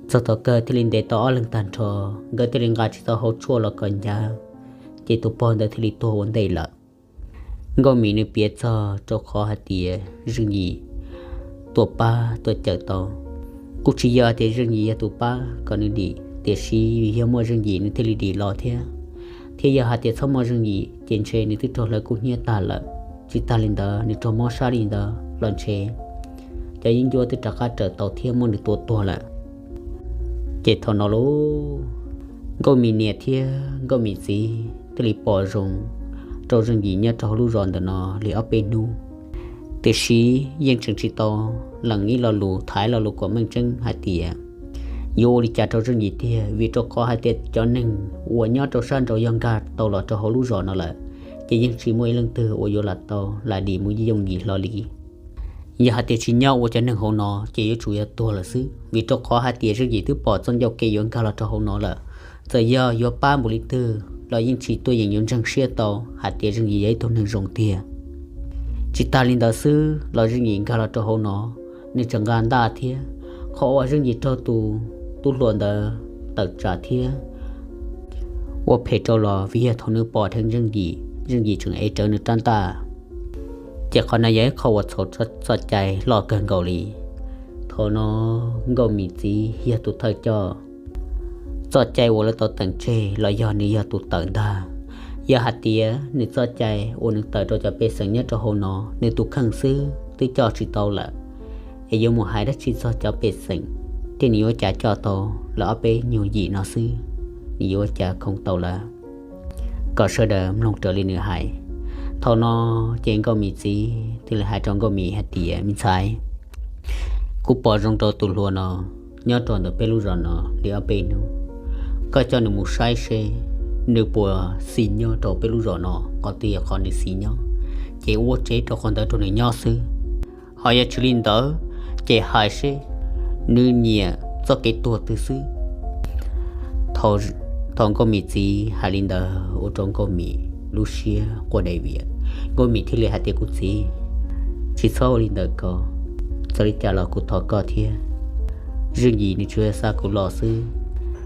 Txog tom kawg thiaj li ntes tau ob leeg tag nrho, nkawd thiaj li nqa tsis tau hau tshuaj los kom ncav, ces tus pog ntawd thiaj li tuag ua ntej lawm. Nkauj Mim nws piav txog rau qhov hais tias Zeej Yim tuaj pab tuaj cawm tau. Kuj tsis yog hais tias Zeej Yim yog tus pab kom nws dim, tiam sis yog muaj Zeej Yim nws thiaj li dim los thiab. Thiab yog hais tias txhob muaj Zeej Yim ces ntshe nws twb raug hlawv kub hnyiab tag lawm. Tsis tas li ntawd nws raug mob sab li ntawd los ntshe cov yeeb ncuab twb rov qab raws tau thiab muab nws tua tuag lawm. Ces thaum no lauj, Nkauj Mim niam thiab Nkauj Mim txiv thiaj li pom zoo rau Zeej Yim nyob rau hauv lub zos ntawm no li ob peb hnub. Tiam sis yeej tseem tsis tau lees ib lo lus, tham ib lo lus kom meej tseeb hais tias yuav ua li cas rau Zeej Yim tiag, vim rau qhov hais tias cov neeg uas nyob rau sab nraud yog nkag tau los rau hauv lub zos no lawm, ces yeej tsis muaj ib leej twg uas yuav lam tau lam dim mus yooj yim hlo li. Yog hais tias tsis nyob ua cov neeg hauv no ces yuav tsum yuav tuag lawm xwb, vim rau qhov hais tias Zeej Yim twb pom txoj ncauj ke yuav nkag los rau hauv no lawm. Txawm yog yuav pab npaum li twg los yeej tsis tuaj yeem yuav ntseeg siab tau hais tias Zeej Yim yog ib tug neeg zoo tiag. Tsis tas li ntawd xwb los Zeej Yim nkag los rau hauv no, nws tseem nqa ntaj thiab. Qhov uas Zeej Yim raug tus tub hluas ntawd tawm tsam thiab ua phem rau los vim yog thaum nws pom dheev Zeej Yim, Zeej Yim tseem ev rawv nws rab ntaj. Ces qhov no yog ib qho uas txhaum txoj cai loj kawg nkaus li. Thaum no Nkauj Mim txiv yog tus thawj coj, txoj cai uas lawv tau teem tseg los yog nws yog tus tawm ntag. Yog hais tias nws txoj cai uas nws tawm rau cov pej xeem nyob rau hauv no, nws tus kheej xwb twb coj tsis tau lawm, es yuav mus hais dab tsi txog cov pej xeem, thiab nws yuav cas coj tau lawv ob peb nyuag yim no xwb, nws yuav ua cas khoom tau lawv. Kom sawv daws mloog raws li nws hais. Thaum no ces Nkauj Mim txiv thiaj li hais rau Nkauj Mim hais tias, Me ntxhais, Kuv pom zoo rau tus hluas no nyob rau ntawm peb lub zos no li ob peb hnub. Koj coj nws mus saib seb nws puas xis nyob rau peb lub zos no, qhov twg yog qhov nws xis nyob, ces ua tsev rau qhov ntawd rau nws nyob xwb. Ho yog tsis li ntawd, ces hais seb nws nyiam txoj kev tuag twg xwb. Thaum Nkauj Mim txiv hais li ntawd ua rau Nkauj Mim lub siab quaj dai vias. Nkauj Mim thiaj li hais tias, Kuv txiv, tsis txhob ua li ntawd ko. Txawm li cas los kuv thov koj thiab. Zeej Yim nws tsuas yog xa kuv los xwb,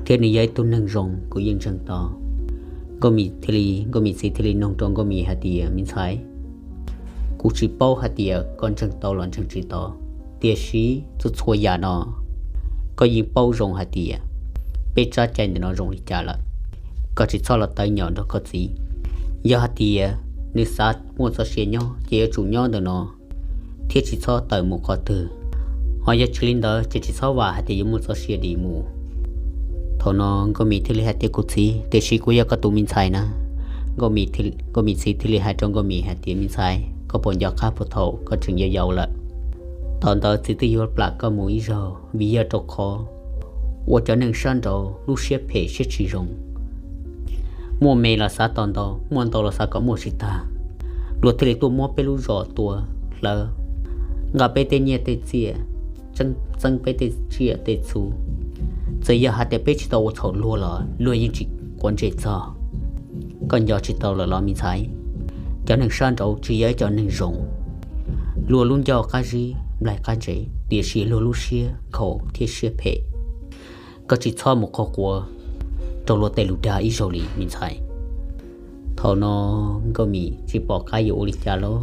thiab nws yog ib tug neeg zoo kuv yeej ntseeg tau. Nkauj Mim thiaj li, Nkauj Mim txiv thiaj li nug rau Nkauj Mim hais tias, Me ntxhais, kuv tsis paub hais tias koj ntseeg tau los ntseeg tsis tau, tiam sis txhua txhua yam no koj yeej paub zoo hais tias peb tsab cai ntawm no zoo li cas lawm. Koj tsis txhob los tawv nyom nrog koj txiv. Yog hais tias nws xav muaj txoj sia nyob ces yuav tsum nyob ntawm no thiab tsis txhob tawm mus qhov twg. Ho yog tsis li ntawd ces tsis txhob vam hais tias yuav muaj txoj sia dim mus. Thaum no Nkauj Mim thiaj li hais tias, Kuv txiv, tiam sis kuv yog koj tus me ntxhais na. Nkauj Mim txiv thiaj li hais rau Nkauj Mim hais tias, Me ntxhais, koj puas nco qab puag thaum koj tseem yau yau lawm, thaum ntawd txiv twb yuav plam koj mus ib zaug vim yog rau qhov uas cov neeg sab nraud lub siab phem siab tsis zoo, muaj me los xav tau ntau, muaj ntau los xav kom muaj tsis tag. Luag thiaj li tuaj muab peb lub zos tua hlawv, nqa peb tej nyiaj tej txiaj, txeeb peb tej tsiaj tej txhu. Txawm yog hais tias peb tsis tau ua txhaum luag los luag yeej tsis quav ntsej txog. Koj nco tsis tau lawm los me ntxhais? Cov neeg sab nraud tsis yog ib cov neeg zoo. Luag lub ncauj qab zib nplaig qab ntsev, tiam sis luag lub siab nkhaus thiab siab phem. Koj tsis txhob mus qhuas quav rau luag tej lus dag ib zaug li me ntxhais. Thaum no Nkauj Mim tsis pom qab yuav ua li cas lawm,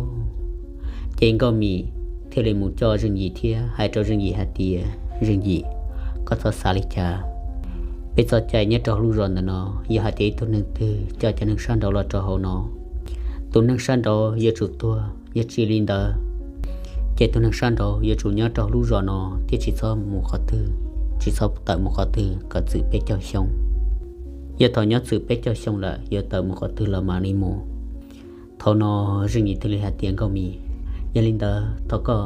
ces Nkauj Mim thiaj li mus coj Zeej Yim thiab hais rau Zeej Yim hais tias, Zeej Yim, koj txhob xav li cas. Peb txoj cai nyob rau lub zos ntawm no, yog hais tias ib tug neeg twg coj cov neeg sab nraud los rau hauv no, tus neeg sab nraud yuav tsum tuag, yog tsis li ntawd ces tus neeg sab nraud yuav tsum nyob rau lub zos no thiab tsis txhob mus qhov twg, tsis txhob tawm mus qhov twg kom txwm peb caug xyoo. Yog thaum nyob txwm peb caug xyoo lawm yuav tawm mus qhov twg los mam li mus. Thaum no Zeej Yim thiaj li hais tias, Nkauj Mim, yog li ntawd thov koj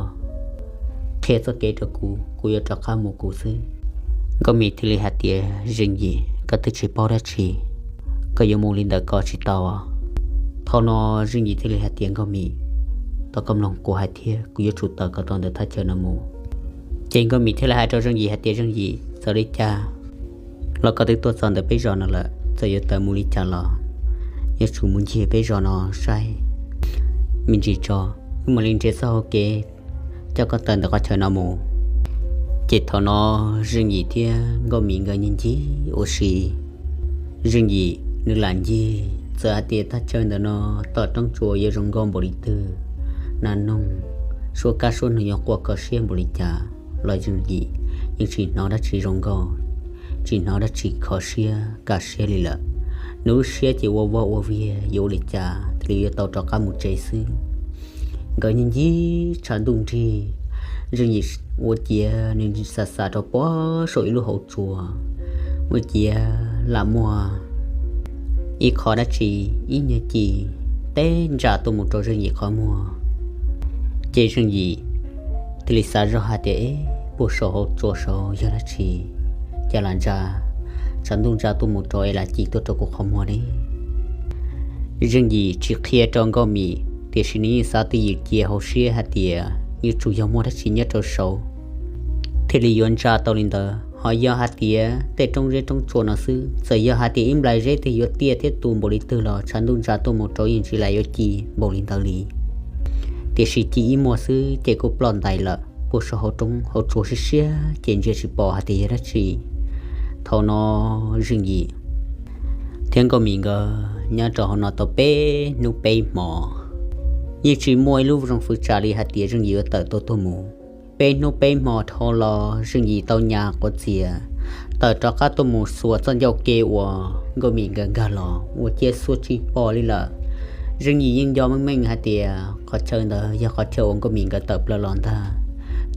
qhia txoj kev rau kuv, kuv yuav rov qab mus kuv xwb. Nkauj Mim thiaj li hais tias, Zeej Yim, koj twb tsis paub dab tsi, koj yuav mus li ntawd koj tsis tau. Thaum no Zeej Yim thiaj li hais tias, Nkauj Mim, thov koj mloog kuv hais thiab, kuv yuav tsum tawm kom tau ntawm thaj chaw no mus. Ces Nkauj Mim thiaj li hais rau Zeej Yim hais tias, Zeej Yim, txawm li cas los koj twb tuaj txog ntawm peb zos no lawm, txawm yuav tawm mus li cas los yuav tsum mus ncig peb zos no saib me ntsis tso, wb mam li nrhiav txoj hau kev coj koj tawm ntawm qhov chaw no mus. Ces thaum no Zeej Yim thiab Nkauj Mim nkawd ncig ncig ua si. Zeej Yim nws lam ncig, txawm hais tias thaj chaw ntawm no tom roob tsua yuav zoo nkauj npaum li twg, nas noog, suab kab suab nug yuav quaj kho siab npaum li cas los Zeej Yim yeej tsis hnov dab tsi zoo nkauj, tsis hnov dab tsi kho siab kaj siab li lawm. Nws lub siab ces ua vog ua viag yuav ua li cas thiaj li yuav tau rov qab mus tsev xwb. Nkawd ncig ncig tshav ntuj nrig, Zeej Yim ua ciav nws xav xav rau puag saum ib lub hauv tsua, ua ciav lam muaj ib qho dab tsi, ib nyuag ci teb ntsa tuaj mus rau Zeej Yim qhov muag. Ces Zeej Yim thiaj li xav zoj hais tias, Eb, puag saum hauv tsua saud yog dab tsi, cas lam ntsa, tshav ntuj ntsa tuaj mus rau es lam ci tuaj rau kuv qhov muag ne? Zeej Yim tsis qhia rau Nkauj Mim, tiam sis nws yeej xav twj ywm cia hauv siab hais tias yuav tsum yog muaj dab tsi nyob rau saud thiaj li yuav ntsa tau li ntawd. Ho yog hais tias tej roob zeb roob tsua no xwb, txawm yog hais tias ib nplais zeb twg yuav tiaj thiab tu npaum li twg los tshav ntuj ntsa tuaj mus rau yeej tsis lam yuav ci npaum li ntawd li. Tiam sis ci ib muag xwb ces kuj ploj ntais lawm puag saum hauv roob hauv tsua siab siab ces ntsia tsis pom hais tias yog dab tsi. Thaum no Zeej Yim thiab Nkauj Mim nkawd nyob rau hauv no tau peb hnub peb hmo, yeej tsis muaj ib lub zoo fwv tsam li hais tias Zeej Yim yuav tawm tuaj tuag mus. Peb hnub peb hmo dhau los Zeej Yim tau nyas quav txias, tawm rov qab tuaj mus xuas txoj ncauj ke uas Nkauj Mim nkawd nkag los ua ciav xuas tsis pom li lawm. Zeej Yim yeej nco meej meej hais tias qhov chaw ntawd yog qhov chaw uas Nkauj Mim nkawd tawm plaws los ntag.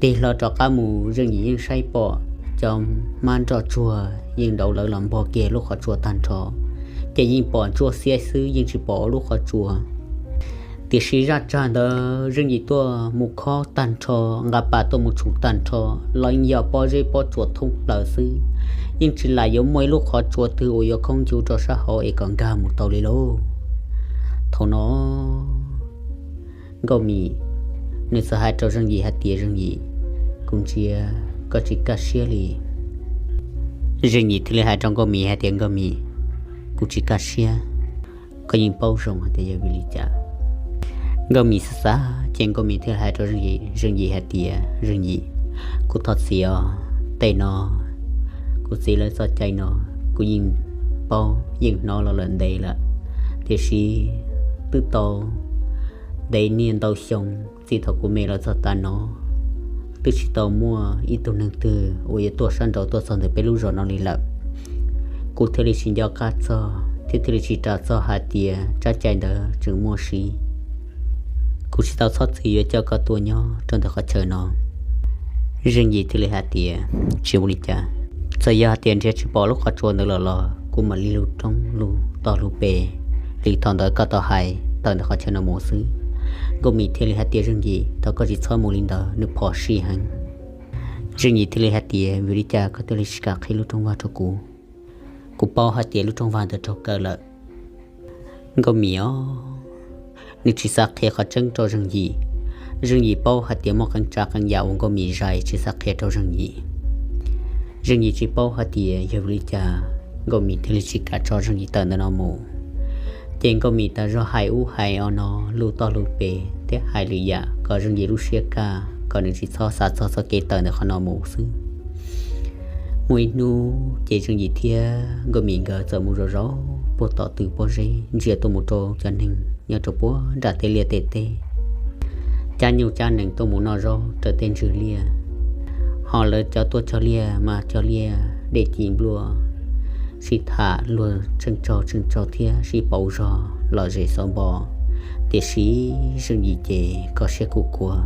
Tig hlo rov qab mus Zeej Yim yeej saib pom cov hmab nroj tsuag yeej nrauv lawv los npog kiag lub qhov tsua tag nrho, ces yeej pom ntsuab xiab xwb yeej tsis pom ua lub qhov tsua. Tiam sis zaj tsag ntawd Zeej Yim tuaj mus khob tag nrho, nqa pas tuaj mus tshum tag nrho los yeej yog pob zeb pob tsuas thoob plaws xwb, yeej tsis lam yuav muaj ib lub qhov tsua twg uas yuav khoob ncu rau sab hauv es kom nkag mus tau li lauj. Thaum no Nkauj Mim nws txawm hais rau Zeej Yim hais tias, Zeej Yim, kuv ntsia koj tsis kaj siab li. Zeej Yim thiaj li hais rau Nkauj Mim hais tias, Nkauj Mim, kuv tsis kaj siab, koj yeej paub zoo hais tias yog vim li cas. Nkauj Mim xav xav ces Nkauj Mim thiaj li hais rau Zeej Yim, Zeej Yim hais tias, Zeej Yim, kuv thov txim os, tej no kuv txiv lawv txoj cai no kuv yeej paub yeej hnov los lawm ntev lawm, tiam sis twb tau ntev niaj ntau xyoo txij thaum kuv me los txog tav no twb tsis tau muaj ib tug neeg twg uas yuav tuaj sab nraud tuaj txog ntawm peb lub zos no li lawm. Kuv thiaj li tsis nco qab txog thiab thiaj li tsis ras txog hais tias tsab cai ntawd tseem muaj siv. Kuv tsis tau txhob txwm yuav coj koj tuaj nyob rau ntawm qhov chaw no. Zeej Yim thiaj li hais tias, Tsis ua li cas, txawm yog hais tias nrhiav tsis pom lub qhov tsua ntawd lawm los kuv mam li lug roob lug toj lug pes li thaum ntawd koj tau hais tawm ntawm qhov chaw no mus xwb. Nkauj Mim thiaj li hais tias, Zeej Yim, thov koj tsis txhob mus li ntawd, nws phom sij heev. Zeej Yim thiaj li hais tias, Vim li cas koj thiaj li tsis kam qhib lub rooj vag rau kuv? Kuv paub hais tias lub rooj vag ntawd raug kaw lawm. Nkauj Mim os, nws tsis xav qhia qhov tseeb rau Zeej Yim. Zeej Yim paub hais tias muaj qee tsav qee yam uas Nkauj Mim zais tsis xav qhia rau Zeej Yim. Zeej Yim tsis paub hais tias yog vim li cas Nkauj Mim thiaj li tsis kam tso Zeej Yim tawm ntawm no mus. Ces Nkauj Mim tas zog hais ub hais o no, lug toj lug pes thiab hais lwm yam kom Zeej Yim lub siab kaj, kom nws tsis txhob xav txog txoj kev tawm ntawm qhov no mus xwb. Muaj ib hnub ces Zeej Yim thiab Nkauj Mim nkawd txawm mus zov zov puag tom tw pob zeb ntsia tuaj mus rau cov neeg nyob rau puag nram tej liaj tej teb, cab nyuj cab nees tuaj mus noj zaub raws tej ntswg liaj. Ho lawv cov tuaj cog liaj mas cog liaj dej ci npluaj, sib tham luag tsheej tsaug tsheej tsaug thiab sib pauv zog lom zem xauv npo. Tiam sis Zeej Yim ces kho siab kuj kua.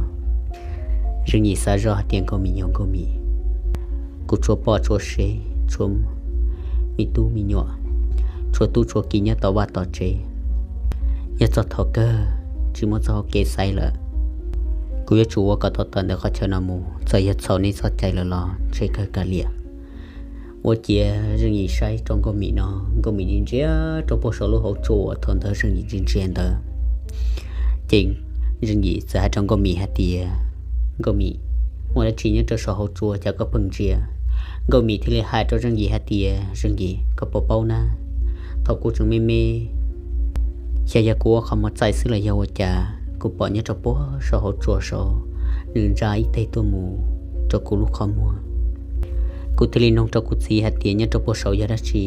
Zeej Yim xav zoj hais tias Nkauj Mim yog Nkauj Mim, kuv tshuav poj tshuav sev, tshuav me tub me nyuam, tshuav tub tshuav ki nyob tom vaj tom tsev. Yog txog thaum kawg tsis muaj txoj hau kev xaiv lawm, kuv yuav tsum ua kom tau tawm ntawm qhov chaw no mus, txawm yog txhaum nej txoj cai lawm los ntshe kawg kav liam. Ua ciav Zeej Yim saib rau Nkauj Mim no, Nkauj Mim ntsia ntsia rau puag saum lub hauv tsua uas thaum ntawd Zeej Yim ntsia ntsia ntawd. Ces Zeej Yim txawm hais rau Nkauj Mim hais tias, Nkauj Mim, muaj dab tsi nyob rau saum hauv tsua cas koj pheej ntsia? Nkauj Mim thiaj li hais rau Zeej Yim hais tias, Zeej Yim, koj puas paub na, thaum kuv tseem me me, xyov yog kuv ua qhov muag txaij xwb los yog ua cas, kuv pom nyob rau puag saum hauv tsua saud, nws ntsa ib teg tuaj mus rau kuv lub qhov muag. Kuv thiaj li noog rau kuv txiv hais tias nyob rau puag saud yog dab tsi.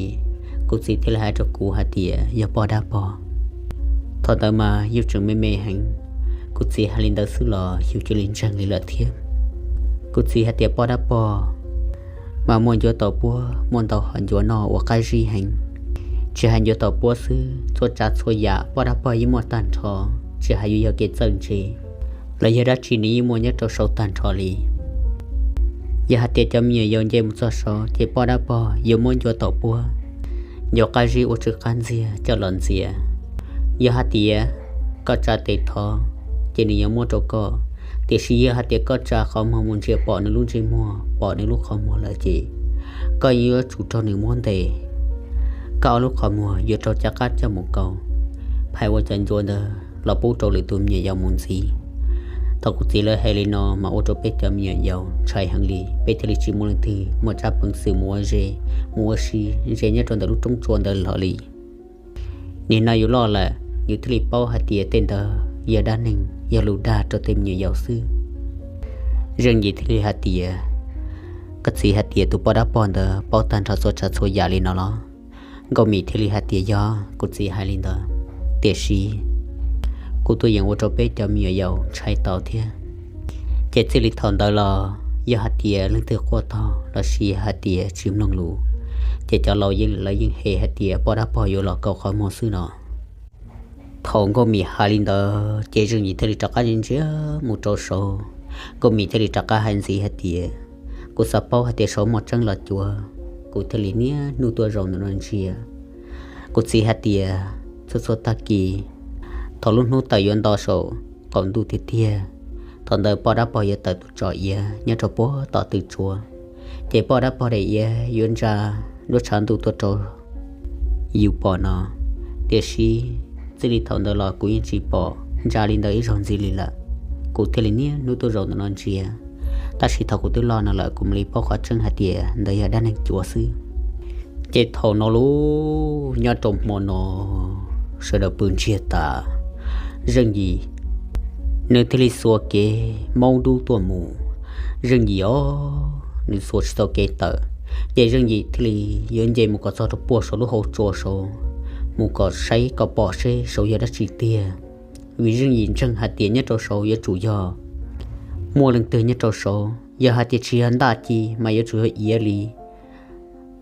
Kuv txiv thiaj li hais rau kuv hais tias yog poj dab pog. Thaum ntawd mas yus tseem me me heev, kuv txiv hais li ntawd xwb los yus cia li ntseeg li lawm thiab. Kuv txiv hais tias poj dab pog mas muaj ncuav taus puab, muaj ntau hom ncuav noj uas qab zib heev. Tsis hais ncuav taus puab xwb, txhua tsav txhua yam poj dab pog yeej muaj tag nrho, tsis hais yuav yog kev txawj ntse los yog dab tsi nws yeej muaj nyob rau saud tag nrho li. Yog hais tias cov me nyuam yaus nce mus txog saud ces poj dab pog yuav muab ncuav taus puab, ncuav qab zib ua tsw qab ntxiag coj los ntxias. Yog hais tias koj tsa tes thov ces nws yuav muab rau koj, tiam sis yog hais tias koj tsa qhov muag mus ntsia pom nws lub ntsej muag pom nws lub qhov muag lawm ces koj yeej yuav tsum raug nws muab ntes. Koj ob lub qhov muag yuav raug caj qab coj mus kaus, phais ua cov ncuav ntawd los pub rau lwm tus me nyuam yaus mus ntxiv. Thaum kuv txiv lawv hais li no mas ua rau peb cov me nyuam yaus ntshai heev li, peb thiaj li tsis muaj leej twg muaj tsab peev xwm mus ua ze, mus ua si ze nyob rau ntawm lub roob tsua ntawd hlo li. Nim no yus loj lawm yus thiaj li paub hais tias tej ntawd yog dab neeg, yog lus dag rau tej me nyuam yaus xwb. Zeej Yim thiaj li hais tias, koj txiv hais tias tus poj dab pog ntawd paub tag nrho txhua tsav txhua yam li no los? Nkauj Mim thiaj li hais tias yog, kuv txiv hais li ntawd, tiam sis kuv tuaj yeem ua rau peb cov me nyuam yaus ntshai tau thiab. Ces txij li thaum ntawd los yog hais tias leej twg quaj tog los sis hais tias tsis mloog lus, ces cov laus yeej lawv yeej hem hais tias poj dab pog yuav los kaus qhov muag xwb no. Thaum Nkauj Mim hais li ntawd ces Zeej Yim thiaj li rov qab ntsia mus rau saud. Nkauj Mim thiaj li rov qab hais ntxiv hais tias, kuv xav paub hais tias saud muaj tseeb los cuav, kuv thiaj li niaj hnub tuaj zaum ntawm no ntsia. Kuv txiv hais tias txhua txhua tag kis, Thaum lub hnub tawm yuav nto saum qaum ntuj tiag tiag, thaum ntawd poj dab pog yuav tawm tuaj tso iav nyob rau puag tom tw tsua, ces poj dab pog daim iav yuav ntsa nruab tshav ntuj tuaj rau yus pom no. Tiam sis txij li thaum ntawd los kuv yeej tsis pom ntsa li ntawd ib zaug ntxiv li lawm. Kuv thiaj li niaj hnub tuaj zaum ntawm no ntsia, tab sis thaum kuv twb loj no lawm kuv mam li paub qhov tseeb hais tias ntawd yog dab neeg cuav xwb. Ces thaum no lauj, nyob rau hmo no sawv daws pw ntsiag tas, Zeej Yim nws thiaj li xuas kev maub dub tuaj mus. Zeej Yim os, nws xuas tsis tau kev tawm, ces Zeej Yim thiaj li yuav nce mus kom txog rau puag saum lub hauv tsua saud, mus kom saib kom pom seb saud yog dab tsi tiag. Vim Zeej Yim ntseeg hais tias nyob rau saud yuav tsum yog muaj leej twg nyob rau saud, yog hais tias tsis yog ntaj ci mas yuav tsum yog iav li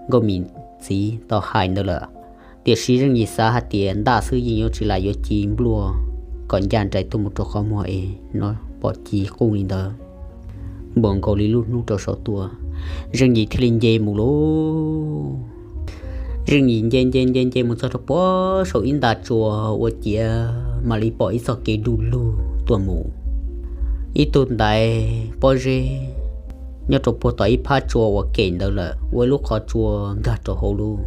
Nkauj Mim txiv tau hais ntawd lawm. Tiam sis Zeej Yim xav hais tias ntaj xwb yeej yuav tsis lam yuav ci npluaj kom ncaj nraim tuaj mus rau qhov muag es no pom ci quj li ntawd npaum nkaus li lub hnub rau saud tuaj. Zeej Yim thiaj li nce mus lauj. Zeej Yim nce nce nce nce mus txog rau puag saum ib nta tsua ua ciav mam li pom ib txoj kev du lug tuaj mus. Ib tug ntaiv pob zeb nyob rau puag tom ib phab tsua uas kem ntawd lawm ua ib lub qhov tsua nkag rau hauv lub.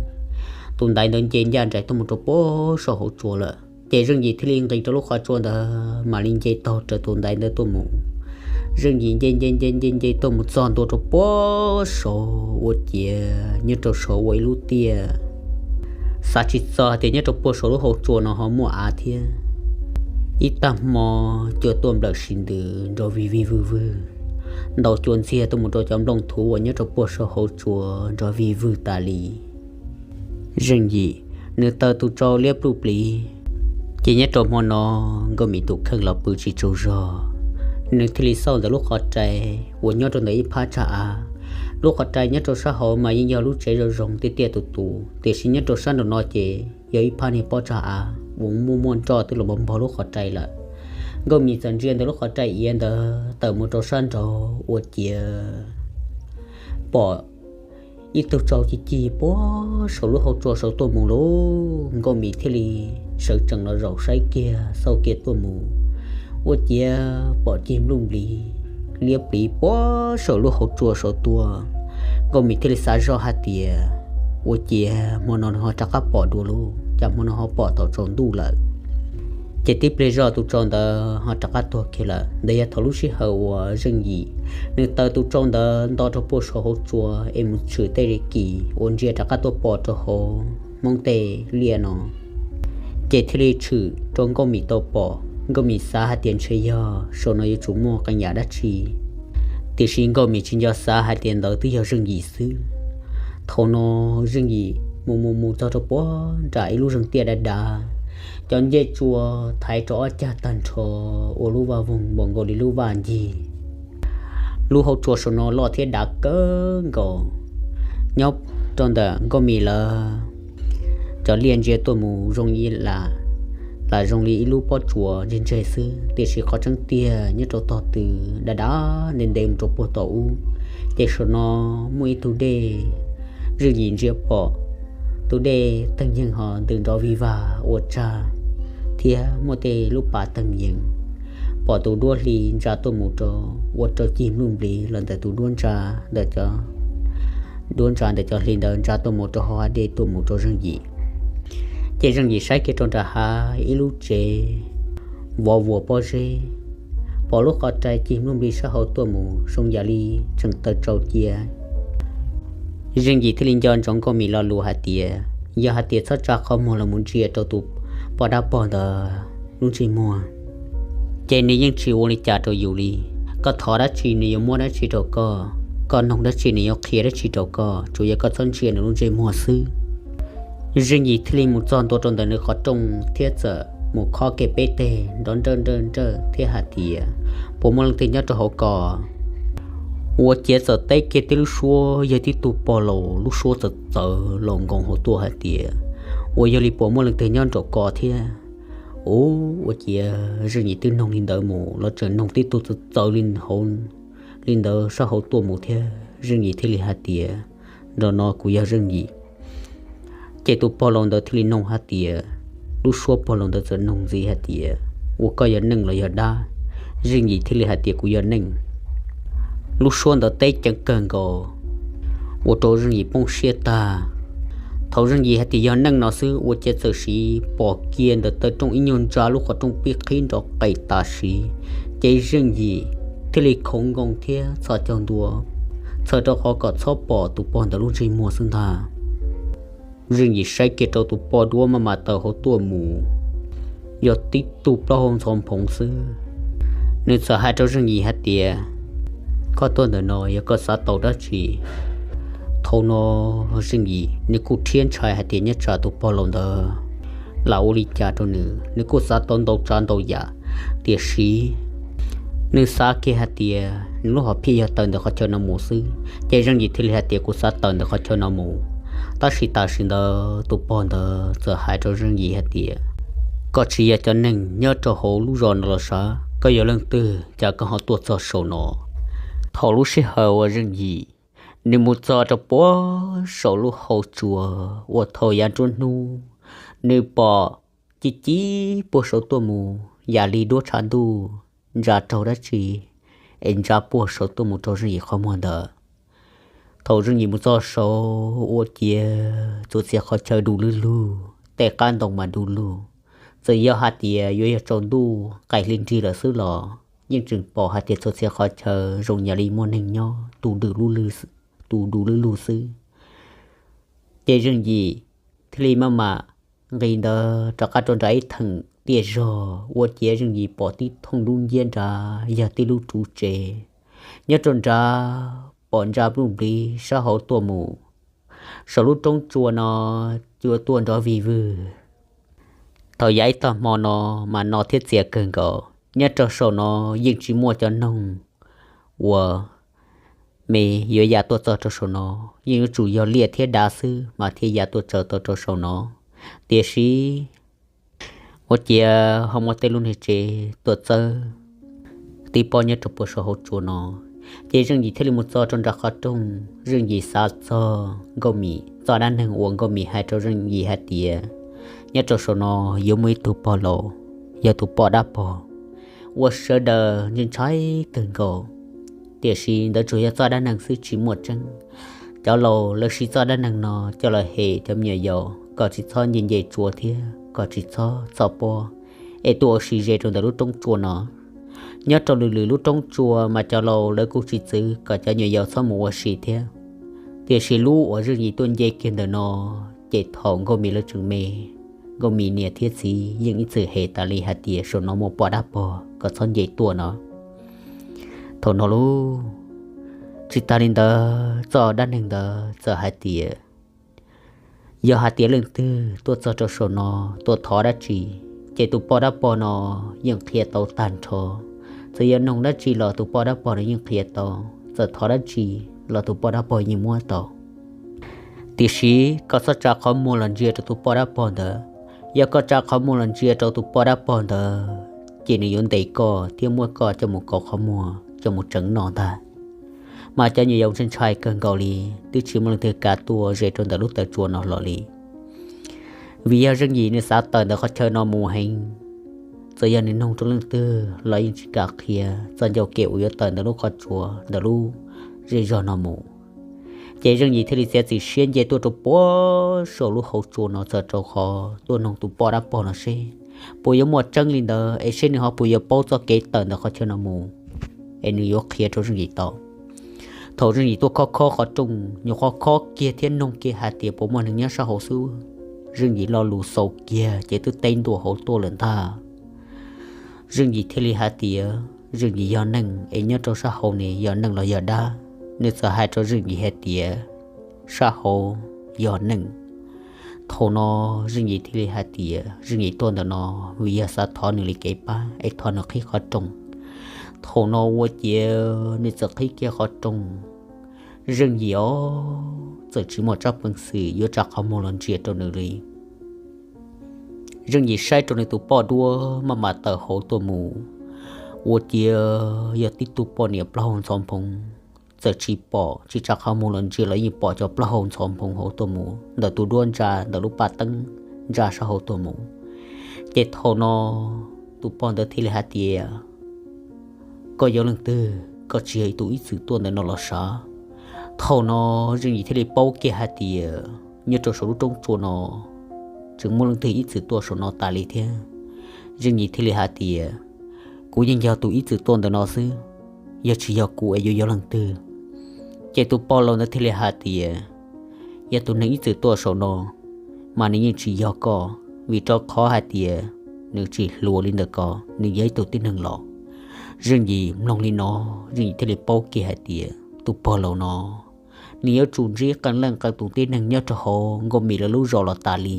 Tus ntaiv ntawd nce ncaj nraim tuaj mus rau puag saum hauv tsua lawm, ces Zeej Yim thiaj li nqis rau lub qhov tsua ntawd mam li nce taug raws tus ntaiv ntawd tuaj mus. Zeej Yim nce nce nce nce nce tuaj mus txog ntua rau puag saud ua ciav nyob rau saud ua ib lub tiaj. Xav tsis txog tias nyob rau puag saum lub hauv tsua no ho muaj av thiab. Ib tag hmo cua tuaj nplawm sis ntws nrov vig vig vwg vwg, ntaus cua ntxiag tuaj mus rau cov nplooj thuv uas nyob rau puag saum hauv tsua nrov vig vwg tas li. Zeej Yim nws taw tus tsau liab pluj pliv. Ces nyob rau hmo no Nkauj Mim tus kheej los pw tsis tsaug zog, nws thiaj li xauj ntawm lub qhov rai uas nyob rau ntawm ib phab tsag av. Lub qhov rai nyob rau sab hauv mas yeej yog lub tsev zoo zoo tiaj tiaj tus tus, tiam sis nyob rau sab nraum no ces yog ib phab niag pob tsag av uas muaj muaj nroj twb los npog npog lub qhov rai lawm. Nkauj Mim txawm ntsia ntawm lub qhov rai iav ntawd tawm mus rau sab nraud ua ciav pom ib tug tsau ci cig puag saum lub hauv tsua saud tuaj mus lauj. Nkauj Mim thiaj li sawv tsees los zaum saib kiag xauj kiag tuaj mus, ua ciav pom cig npluj nplis liab pliv puag saum lub hauv tsua saud tuaj. Nkauj Mim thiaj li xav zoj hais tias, ua ciav hmo no nws ho rov qab pom dua lauj, cas hmo no ho pom thaum tsaus ntuj lawm. Ces tib pliag zoj tus tsau ntawd ho rov qab tuag kiag lawm. Ntawd yog thaum lub sij hawm uas Zeej Yim nws taw tus tsau ntawd nto rau puag saum hauv tsua es mus tshwm tej kis uas ntsia rov qab tuaj pom rau hauv Hmoob tej liaj no, ces thiaj li tshwm rau Nkauj Mim tau pom. Nkauj Mim xav hais tias ntshe yog saum no yuav tsum muaj qee yam dab tsi, tiam sis Nkauj Mim tsis nco xav hais tias ntawd twb yog Zeej Yim xwb. Thaum no Zeej Yim mus mus mus txog rau puag nram ib lub zeeg tiaj dav dav, cov ncej tsua thaiv rau ob cag tag nrho ua lub vaj voog npaum nkaus li lub vaj ncig. Lub hauv tsua saum no loj thiab dav kawg nkaus. Nyob rau ntawm Nkauj Mim lawv cov liaj ntsia tuaj mus zoo li lam, lam zoo li ib lub pob tsuas ntseg ntseg xwb, tiam sis qhov tseeb tiag nyob rau tog tw dav dav ntev ntev mus rau puag tom ub. Ces saum no muaj ib tug dej, Zeej Yim ntsia pom tus dej teeg yeeg ho ntws nrov vig vag ua tsag thiab muaj tej lub pas teeg yees. Pom tus duab hli ntsa tuaj mus rau, ua rau cig npluj nplis los ntawm tus duab ntsa ntawm cov, duab ntsa ntawm cov hli ntawd ntsa tuaj mus rau hauv hav dej tuaj mus rau Zeej Yim. Ces Zeej Yim saib kiag rau nram hav ib lub tsev vov vuas pob zeb, pom lub qhov rai cig npluj nplis sab hauv tuaj mus zoo yam li tseem taw tsau cia. Zeej Yim thiaj li nco ntsoov Nkauj Mim lo lus hais tias, yog hais tias txhob tsa qhov muag los mus ntsia rau tus poj dab pog ntawd lub ntsej muag, ces nws yeej tsis ua li cas rau yus li. Koj thov dab tsi nws yuav muab dab tsi rau koj, koj noog dab tsi nws yuav qhia dab tsi rau koj, tsuas yog koj txhob ntsia nws lub ntsej muag xwb. Zeej Yim thiaj li mus txog ntua rau ntawm nws qhov rooj thiab txawm mus khob kiag peb teg nrov nrawj nrawj nrawj thiab hais tias, puas muaj leej twg nyob rau hauv ko? Ua ciav txawm teb kiag tib lub suab yog tib tug pog laus, lub suab txawv txawv laus nkoos hauv tuaj hais tias, ua yog li puas muaj leej twg nyob nraum ko thiab? Ua ciav Zeej Yim twb noog li ntawd mus los tseem noog tib tug txawv txawv li hauv li ntawd sab hauv tuaj mus thiab. Zeej Yim thiaj li hais tias, nraum no kuv yog Zeej Yim. Ces tus pog laus ntawd thiaj li noog hais tias, lub suab pog laus ntawd txawm noog ntxiv hais tias, ua koj yog neeg los yog dab? Zeej Yim thiaj li hais tias, kuv yog neeg. Lub suab ntawd teb ceev kawg nkaus, ua rau Zeej Yim poob siab tag. Thaum Zeej Yim hais tias yog neeg no xwb, ua ciav txawm sim pom kiag ntawm taw rooj ib nyuag ntsa lub qhov rooj pib qhib nrov qes tam sim, ces Zeej Yim thiaj li khoov nkoos thiab txhos caug ntua, txhawm rau qhov kom txhob pom tus pog ntawd lub ntsej muag xwb ntag. Zeej Yim saib kiag rau tus poj duab maj mam tawm hauv tuaj mus, yog tib tug plaub hau ntxhov nphoov xwb. Nws txawm hais rau Zeej Yim hais tias, koj tuaj ntawm no yog koj xav tau dab tsi? Thaum no Zeej Yim nws kuj rhiab ntshai hais tias nyob tsam tus pog laus ntawd lam ua li cas rau nws, nws kuj xav tau ntau tsav ntau yam. Tiam sis nws xav kiag hais tias nws lub hom phiaj yog tawm ntawm qhov chaw no mus xwb, ces Zeej Yim thiaj li hais tias, kuv xav tawm ntawm qhov chaw no mus. Tab sis tam sim ntawd tus pog ntawd txawm hais rau Zeej Yim hais tias, koj tsis yog cov neeg nyob rau hauv lub zos no los sav, koj yog leej twg cas koj ho tuaj txog saum no? Thaum lub sij hawm uas Zeej Yim nws mus txog rau puag saum lub hauv tsua uas thaum yav nruab hnub nws pom ci ci puag saud tuaj mus yam li duab tshav ntuj ntsa raug dab tsi es ntsa puag saud tuaj mus rau Zeej Yim qhov muag ntawd. Thaum Zeej Yim mus txog saud ua ciav txhua txhia qhov chaw du lug lug, tej qab ntoo mas du lug. Txawm yog hais tias yuav yog tsaus ntuj qaij hli nrig lawm xwb los yeej tseem pom hais tias txhua txhia qhov chaw zoo yam li muaj neeg nyob, tus du lug lug xwb. Ces Zeej Yim thiaj li maj mam nqis ntawd rov qab rau nram ib theem tiaj zog ua ciav Zeej Yim pom tib thooj dub nciab nrad yog tib lub ruv tsev nyob rau nrad, pom ntsa pluj npliv sab hauv tuaj mus. Saum lub roob tsua no cua tuaj nrov vig vwg. Thaum yav ib tag hmo no mas no thiab txias kawg nkaus, nyob rau saum no yeej tsis muaj cov noog uas me yuav ya tuaj txog rau saum no, yeej yuav tsum yog liaj thiab dav xwb mas thiaj ya tuaj tsaws tau rau saum no. Tiam sis ua ciav ho muaj tej lub niag tsev tuaj txawb tib pob nyob rau puag saum hauv tsua no. Ces Zeej Yim thiaj li mus txog rau nram qhov rooj, Zeej Yim xav txog Nkauj Mim txoj dab neeg uas Nkauj Mim hais rau Zeej Yim hais tias nyob rau saum no yuav muaj ib tug pog laus, yog tus poj dab pog uas sawv daws ntshai ntshai kawg nkaus. Tiam sis ntawd tsuas yog txoj dab neeg xwb tsis muaj tseeb. Cov laus lawv siv txoj dab neeg no coj los hem cov me nyuam yaus kom tsis txhob nce nce tsua thiab kom tsis txhob txhoj pob es tuaj ua si ze rau ntawm lub roob tsua no. Nyob rau lwm lwm lub roob tsua mas cov laus lawv kuj tsis txwv kom cov nyuam yaus txhob mus ua si thiab. Tiam sis lub uas Zeej Yim tuaj nce kiag ntawm no, ces thaum Nkauj Mim lawv tseem me, Nkauj Mim niam thiab txiv yeej ib txwm hem tas li hais tias saum no muaj poj dab pog kom txhob nce tuaj no. Thaum no lauj, tsis tas li ntawd txoj dab neeg ntawd txawm hais tias yog hais tias leej twg tuaj txog rau saum no tuaj thov dab tsi, ces tus poj dab pog no yeej qhia tau tag nrho. Txawm yog noog dab tsi los tus poj dab pog no yeej qhia tau, txawm thov dab tsi los tus poj dab pog yeej muab tau. Tiam sis koj txhob tsa qhov muag los ntsia rau tus poj dab pog ntawd. Yog koj tsa qhov muag los ntsia rau tus poj dab pog ntawd, ces nws yuav ntes koj thiab muab koj coj mus kaus qhov muag coj mus tseev noj ntag. Mas cov nyuam yaus ntshai ntshai kawg nkaus li, twb tsis muaj leej twg kav tuaj ze rau ntawm lub taw tsua no los li. Vim yog Zeej Yim nws xav tawm ntawm qhov chaw no mus heev, txawm yog nws noog rau leej twg los yeej tsis kam qhia txoj ncauj ke uas yuav tawm ntawm lub qhov tsua ntawm lub zej zog no mus. Ces Zeej Yim thiaj li txiav txim siab nce tuaj rau puag saum lub hauv tsua no txog rau qhov tuaj noog tus poj dab pog no seb puas yuav muaj tseeb li ntawd es seb nws ho puas yuav paub txoj kev tawm ntawm qhov chaw no mus, es nws yuav qhia rau Zeej Yim tau. Thaum Zeej Yim tuaj khob khob qhov rooj, nyuam qhuav khob kiag thiab noog kiag hais tias puas muaj neeg nyob sab hauv xwb, Zeej Yim lo lus xaus kiag ces twb teb ntua hauv tuaj lawm ntag. Zeej Yim thiaj li hais tias Zeej Yim yog neeg es nyob rau sab hauv ne yog neeg los yog dab? Nws txawm hais rau Zeej Yim hais tias sab hauv yog neeg. Thaum no Zeej Yim thiaj li hais tias Zeej Yim tuaj ntawm no vim yog xav thov nws li kev pab es thov nws qhib qhov rooj. Thaum no ua ciav nws txawm qhib kiag qhov rooj. Zeej Yim os, txawm tsis muaj tsab peev xwm yuav tsa qhov muag los ntsia rau nws li. Zeej Yim saib rau nws tus poj duab maj mam tawm hauv tuaj mus, ua ciav yog tib tug poj niam plaub hau ntxhov nphoov. Txawm tsis pom tsis tsa qhov muag los ntsia los yeej pom cov plaub hau ntxhov nphoov hauv tuaj mus ntawm tus duab ntsa ntawm lub paj teeb ntsa sab hauv tuaj mus. Ces thaum no tus pog ntawd thiaj li hais tias, koj yog leej twg? Koj tsis yog tus ib txwm tuaj ntawm no los sav? Thaum no Zeej Yim thiaj li paub kiag hais tias nyob rau saum lub roob tsua no tseem muaj leej twg ib txwm tuaj saum no tas li thiab. Zeej Yim thiaj li hais tias, kuv yeej yog tus ib txwm tuaj ntawm no xwb, yog tsis yog kuv es yuav yog leej twg? Ces tus pog laus ntawd thiaj li hais tias, yog tus neeg ib txwm tuaj saum no mas nws yeej tsis yog koj, vim rau qhov hais tias nws tsis hluas li ntawm koj, nws yog ib tug tib neeg laus. Zeej Yim mloog li no, Zeej Yim thiaj li paub kiag hais tias tus pog laus no nws yuav tsum ntsib qee leej qee tus tib neeg nyob rau hauv Nkauj Mim lawv lub zos los tas li.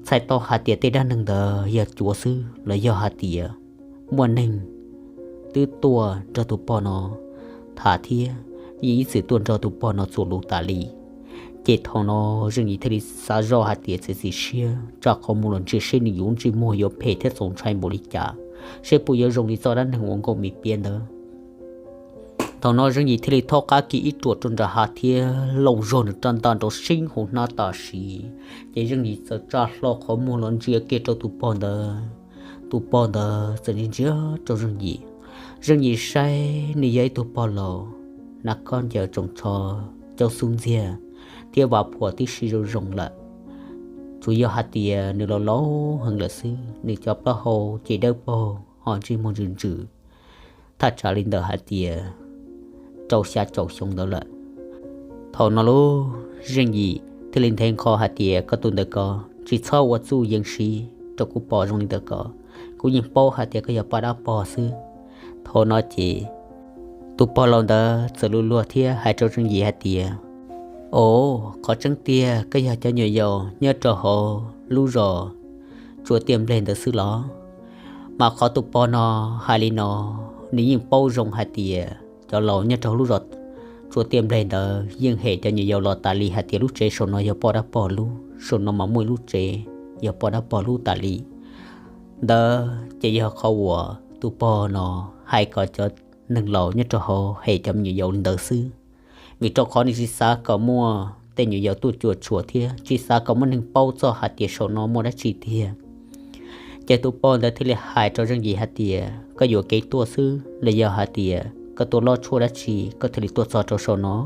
Txhais tau hais tias tej dab neeg ntawd yog cuav xwb los yog hais tias muaj neeg twb tuaj nrog tus pog no tham thiab yeej ib txwm tuaj nrog tus pog no txuas lus tas li. Ces thaum no Zeej Yim thiaj li xav zoj hais tias txiav txim siab tsa qhov muag los ntsia seb nws yuav ntsej muag yuav phem thiab txaus ntshai npaum li cas, seb puas yuav zoo li txoj dab neeg uas Nkauj Mim piav ntawd. Thaum no Zeej Yim thiaj li thaub qab kiag ib ruam rau nram hav thiab lauj zog nws rab ntaj nrov seeb hauv hnab tam sim, ces Zeej Yim txawm tsa hlo qhov muag los ntsia kiag rau tus pog ntawd. Tus pog ntawd txawm ntsia ntsia rau Zeej Yim. Zeej Yim saib nws yog ib tug pog laus, hnav khaub ncaws tsoos tsho, caub xub ntxiag thiab vas phuam tib si zoo zoo lawm. Tsuas yog hais tias nws laus laus heev lawm xwb, nws cov plaub hau ces dawb paug ho ntsej muag ntsws ntsws, thaj tsam li ntawm hais tias rau xya caum xyoo ntawd lawm. Thaum no lub Zeej Yim thiaj li nthe nqho hais tias, koj tus ntawm ko, tsis txhob ua txuj yees siv rau kuv pom zoo li ntawm ko, kuv yeej paub hais tias koj yog poj dab pog xwb. Thaum no ces tus pog laus ntawd txawm luag luag thiab hais rau Zeej Yim hais tias, o, qhov tseeb tiag koj yog cov nyuam yaus nyob rau hauv lub zos Tsua Tiaj Npleg ntawd xwb los? Mas qhov tus pog no hais li no, nws yeej paub zoo hais tias cov laus nyob rau lub zos Tsua Tiaj Npleg ntawd yeej hem cov nyuam yaus los tas li hais tias lub tsev saum no yog poj dab pog lub, saum no mas muaj ib lub tsev yog poj dab pog lub tas li. Ntawd ces yog qhov uas tus pog no hais kom cov neeg laus nyob rau hauv hem cov me nyuam yaus li ntawd xwb, vim rau qhov nws tsis xav kom muaj tej nyuam yaus tuaj cuam tshuam thiab tsis xav kom muaj neeg paub txog hais tias saum no muaj dab tsi tiag. Ces tus pog ntawd thiaj li hais rau Zeej Yim hais tias, koj yuam kev tuaj xwb los yog hais tias koj tuaj loj tshuaj dab tsi koj thiaj li tuaj txog rau saum no?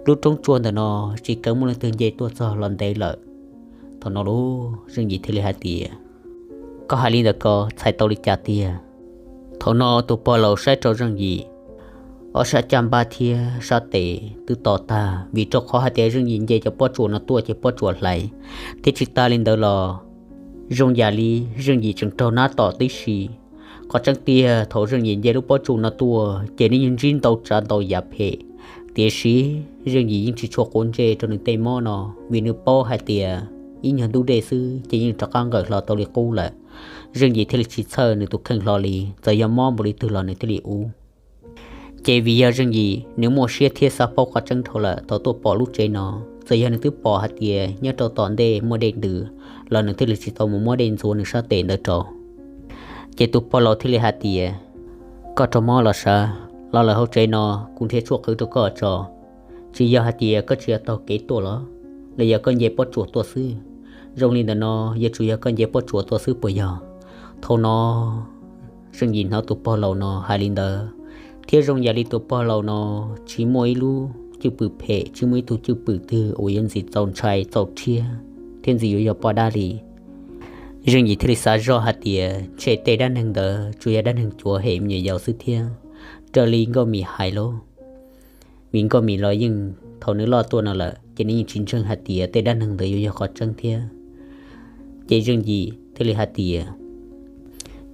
Lub roob tsua ntawm no tsis keev muaj leej twg nce tuaj txog los ntev lawm. Thaum no lub Zeej Yim thiaj li hais tias, koj hais li ntawm ko txhais tau li cas tiag? Thaum no tus pog laus saib rau Zeej Yim, ob sab caj npab thiab sab tes twb to tag, vim rau qhov hais tias Zeej Yim nce cov pob tsuas no tuaj ces pob tsuas hlais, thiab tsis tas li ntawd los zoo yam li Zeej Yim tseem raug nab tom tib si. Qhov tseeb tiag thaum Zeej Yim nce lub pob tsuas no tuaj ces nws yeej ntsib ntau tsav ntau yam phem, tiam sis Zeej Yim yeej tsis tshua quav ntsej rau nws tej mob no, vim nws paub hais tias ib nyuag ntub dej xwb ces yeej rov qab nqawm hlo tau li qub lawm. Zeej Yim thiaj li tsis txhawj nws tus kheej hlo li, txawm yog mob npaum li twg los nws thiaj li ua. Ces vim yog Zeej Yim nws muaj siab thiab xav paub qhov tseeb dhau lawm, thaum tuaj pom lub tsev no, txawm yog nws twb pom hais tias nyob rau tom ntej muaj dej ntws los nws thiaj li tsis tau mus muab dej ntxuav nws sab tes ntawd rau. Ces tus pog laus thiaj li hais tias, koj raug mob los sav, los lawm hauv tsev no kuv nrhiav tshuaj qhwv rau koj tso. Tsis yog hais tias koj tsis yog taug kev tuaj los, los yog koj nce pob tsuas tuaj xwb? Zoo li ntawm no yuav tsum yog koj nce pob tsuas tuaj xwb puas yog? Thaum no Zeej Yim hnov tus pog laus no hais li ntawd, thiab zoo yam li tus pog laus no tsis muaj ib lub cwj pwm phem, tsis muaj ib tug cwj pwm twg uas yuav ntxim txaus ntshai txaus rhiab thiab ntxim yuav yog poj dab li. Zeej Yim thiaj li xav zoj hais tias ntshe tej dab neeg ntawd tsuas yog dab neeg cuav hem me nyuam yaus xwb thiab, raws li Nkauj Mim hais lauj. Vim Nkauj Mim los yeej thaum nws loj tuaj no lawm ces nws yeej tsis ntseeg hais tias tej dab neeg ntawd yuav yog qhov tseeb thiab. Ces Zeej Yim thiaj li hais tias,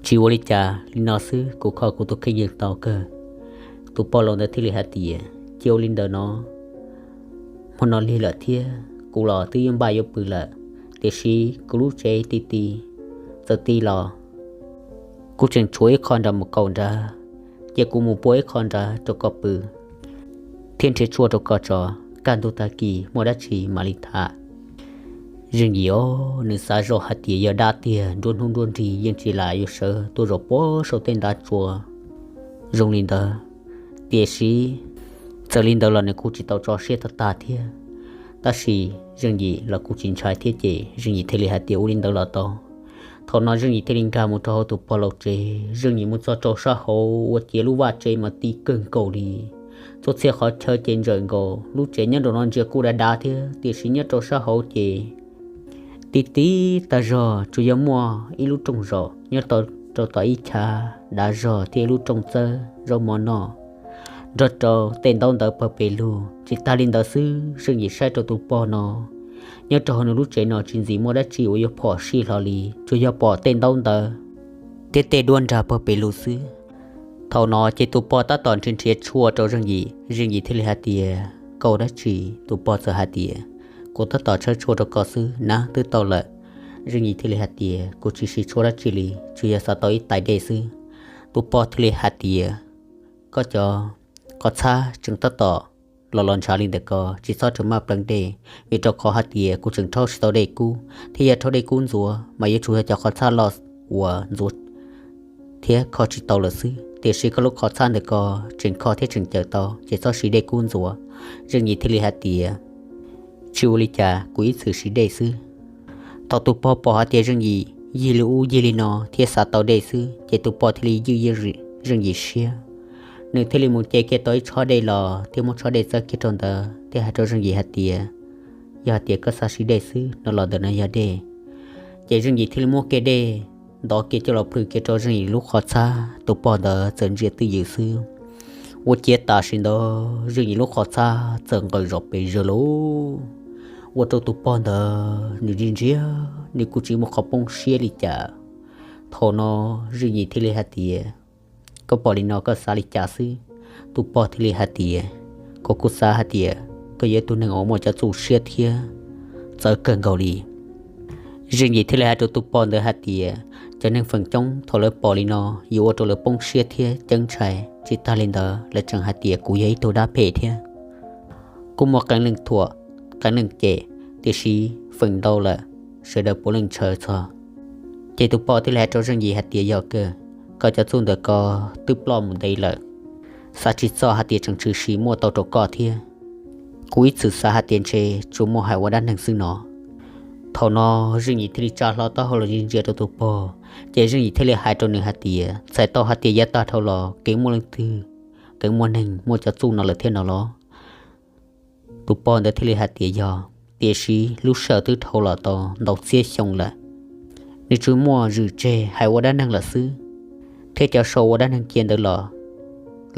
tsis ua li cas, li no xwb kuv kho kuv tus kheej yeej tau kawg. Tus pog laus ntawd thiaj li hais tias, cia ua li ntawd no, hmo no lig lawm thiab kuv los twb yuav npaj yuav pw lawm, tiam sis kuv lub tsev ti ti, txawm ti los kuv tseem tshuav ib qho nrad mus kaum nrad, cia kuv mus pua ib qho nrad rau koj pw thiab nrhiav tshuaj rau koj tso, kaj ntug tag kis muaj dab tsi mam li tham. Zeej Yim os, nws xav zoj hais tias yog dab tiag nruab hnub nruab nrig yeej tsis lam yuav sawv tuaj zaum puag saum tej ntav tsua zoo li ntawd, tiam sis txawm li ntawd los nws kuj tsis tau tso siab tag tag thiab. Tab sis Zeej Yim los kuj tsis ntshai thiab ces Zeej Yim thiaj li hais tias ua li ntawd los tau. Thaum no Zeej Yim thiaj li nkag mus rau hauv tus pog laus tsev. Zeej Yim mus txog rau sab hauv ua ciav lub vaj tsev mas ti kawg nkaus li. Txhua txhia qhov chaw ces ntsawm nkaus, lub tsev nyob rau no ntsia kuj dav dav thiab, tiam sis nyob rau sab hauv ces ti ti tag zog, tsuas yog muaj ib lub rooj zos nyob rau tom ib chav dav zog thiab ib lub rooj txawb zaub mov noj nrog rau tej ntaub ntawv pawg pes lug. Tsis tag li ntawd xwb, Zeej Yim saib rau tus pog no, nyob rau hauv nws lub tsev no tsis ntxim muaj dab tsi uas yuav phom sij hlo li, tsuas yog pom tej ntaub ntawv thiab tej duab nrag pawg pes lug xwb. Thaum no ces tus pog tab tom nrhiav nrhiav tshuaj rau Zeej Yim. Zeej Yim thiaj li hais tias, Kaus dab tsi? Tus pog txawm hais tias, Kuv tab tom tshawb tshuaj rau koj xwb na, twb tau lawm. Zeej Yim thiaj li hais tias, Kuv tsis siv tshuaj dab tsi li, tsuas yog xav tau ib tais dej xwb. Tus pog thiaj li hais tias, Koj cov qhov txhab tseem tab tom los los ntshav li ntawm ko, tsis txhob rau maj pleev dej, vim rau qhov hais tias kuv tseem rhaub tsis tau dej kub, thiab yog rhaub dej kub ntxuav mas yuav tsum yog cov qhov txhab loj uas ntxuav thiab kho tsis tau lawm xwb. Tiam sis koj lub qhov txhab ntawm ko tseem kho thiab tseem cawm tau, ces txhob siv dej kub ntxuav. Zeej Yim thiaj li hais tias, Tsis ua li cas, kuv ib txwm siv dej xwb. Thaum tus pog pom hais tias Zeej Yim yig li ub yig li no thiab xav tau dej xwb, ces tus pog thiaj li ywj Zeej Yim siab. Nws thiaj li mus ce kiag tau ib tshob dej los thiab muab tshob dej txawb kiag rau ntawd thiab hais rau Zeej Yim hais tias, Yog hais tias koj xav siv dej xwb no los ntawm no yog dej. Ces Zeej Yim thiaj li muab kiag dej ntov kiag coj los plhws kiag rau Zeej Yim lub qhov txhab. Tus pog ntawd txawm ntsia twj ywm xwb. Ua ciav tam sim ntawd Zeej Yim lub qhov txhab txawm nqawm zom pes zawg lauj. Ua rau tus pog ntawd nws ntsia ntsia, nws kuj tsis muaj qhov poob siab li cas. Thaum no Zeej Yim thiaj li hais tias, Koj pom li no koj xav li cas xwb? Tus pog thiaj li hais tias, Kuv kuj xav hais tias koj yog ib tug neeg uas muaj cov txuj siab thiab txawv kawg nkaus li. Zeej Yim thiaj li hais rau tus pog ntawd hais tias, Cov neeg feem coob thaum lawv pom li no yuav ua rau lawv poob siab thiab ceeb ntshai, tsis tag li ntawd lawv tseem hais tias kuv yog ib tug dab phem thiab. Kuj muaj qee leej thuam, qee leej cem, tiam sis feem ntau lawm sawv daws puav leej ntshaw txog. Ces tus pog thiaj li hais rau Zeej Yim hais tias, Yog kawg, koj cov txuj ntawm ko twb ploj mus ntev lawm, xav tsis txog hais tias tseem tshwm sim muaj tau rau koj thiab. Kuv ib txwm xav hais tias ntshe tsuas muaj hais ua dab neeg xwb no. Thaum no Zeej Yim thiaj li tsa hlo taub hau los ntsia rau tus pog, ces Zeej Yim thiaj li hais rau nws hais tias, Txhais tau hais tias yav tag dhau los kev muaj leej twg, kev muaj neeg muaj cov txuj no lawm thiab no los? Tus pog ntawd thiaj li hais tias, Yog, tiam sis lub sij hawm twb dhau los tau ntau txhiab xyoo lawm, nws tsuas muaj zwm tseg hais ua dab neeg lawm xwb, thiab cov sau ua dab neeg cia ntawd los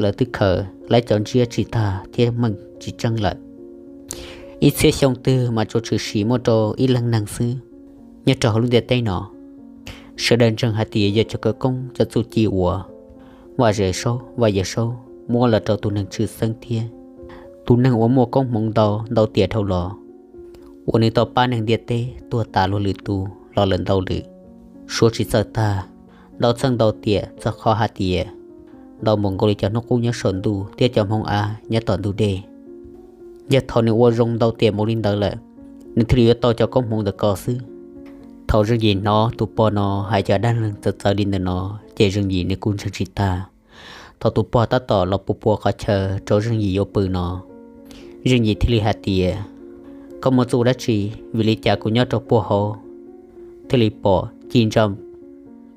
lawv twb khaws lawv cov ntsiab tsis tag thiab meej tsis tseeb lawm. Ib txhiab xyoo twg mas tsuas tshwm sim muaj rau ib leeg neeg xwb. Nyob rau hauv lub ntiaj teb no, sawv daws ntseeg hais tias yog cov khawv koob cov txuj ci uas Vaj Yawm Saub, Vaj Yawm Saub muab los rau tus neeg tshwj xeeb thiab tus neeg uas muaj koob hmoov ntau ntau tiam dhau los, uas nws tau pab neeg ntiaj teb tuag tas luag lwm tus los lawm ntau lwm, suav tsis txawj tag, ntau txheej ntau tiam txog qhov hais tias ntau npaum nkaus li cov hnub qub nyob saum ntuj thiab cov hmoov av nyob tom ntug dej. Yog thaum nws ua zoo ntau tiam npaum li ntawd lawm, nws thiaj li yuav tau cov koob hmoov ntawm ko xwb. Thaum Zeej Yim hnov tus pog no hais cov dab neeg txawv txawv li ntawm no, ces Zeej Yim nws kuj ntseeg tsis tag. Thaum tus pog tab tom los pua pua qhov chaw rau Zeej Yim yuav pw no, Zeej Yim thiaj li hais tias, Koj muaj txuj dab tsi? Vim li cas kuv nyob rau puag hauv thiaj li pom ci ntsa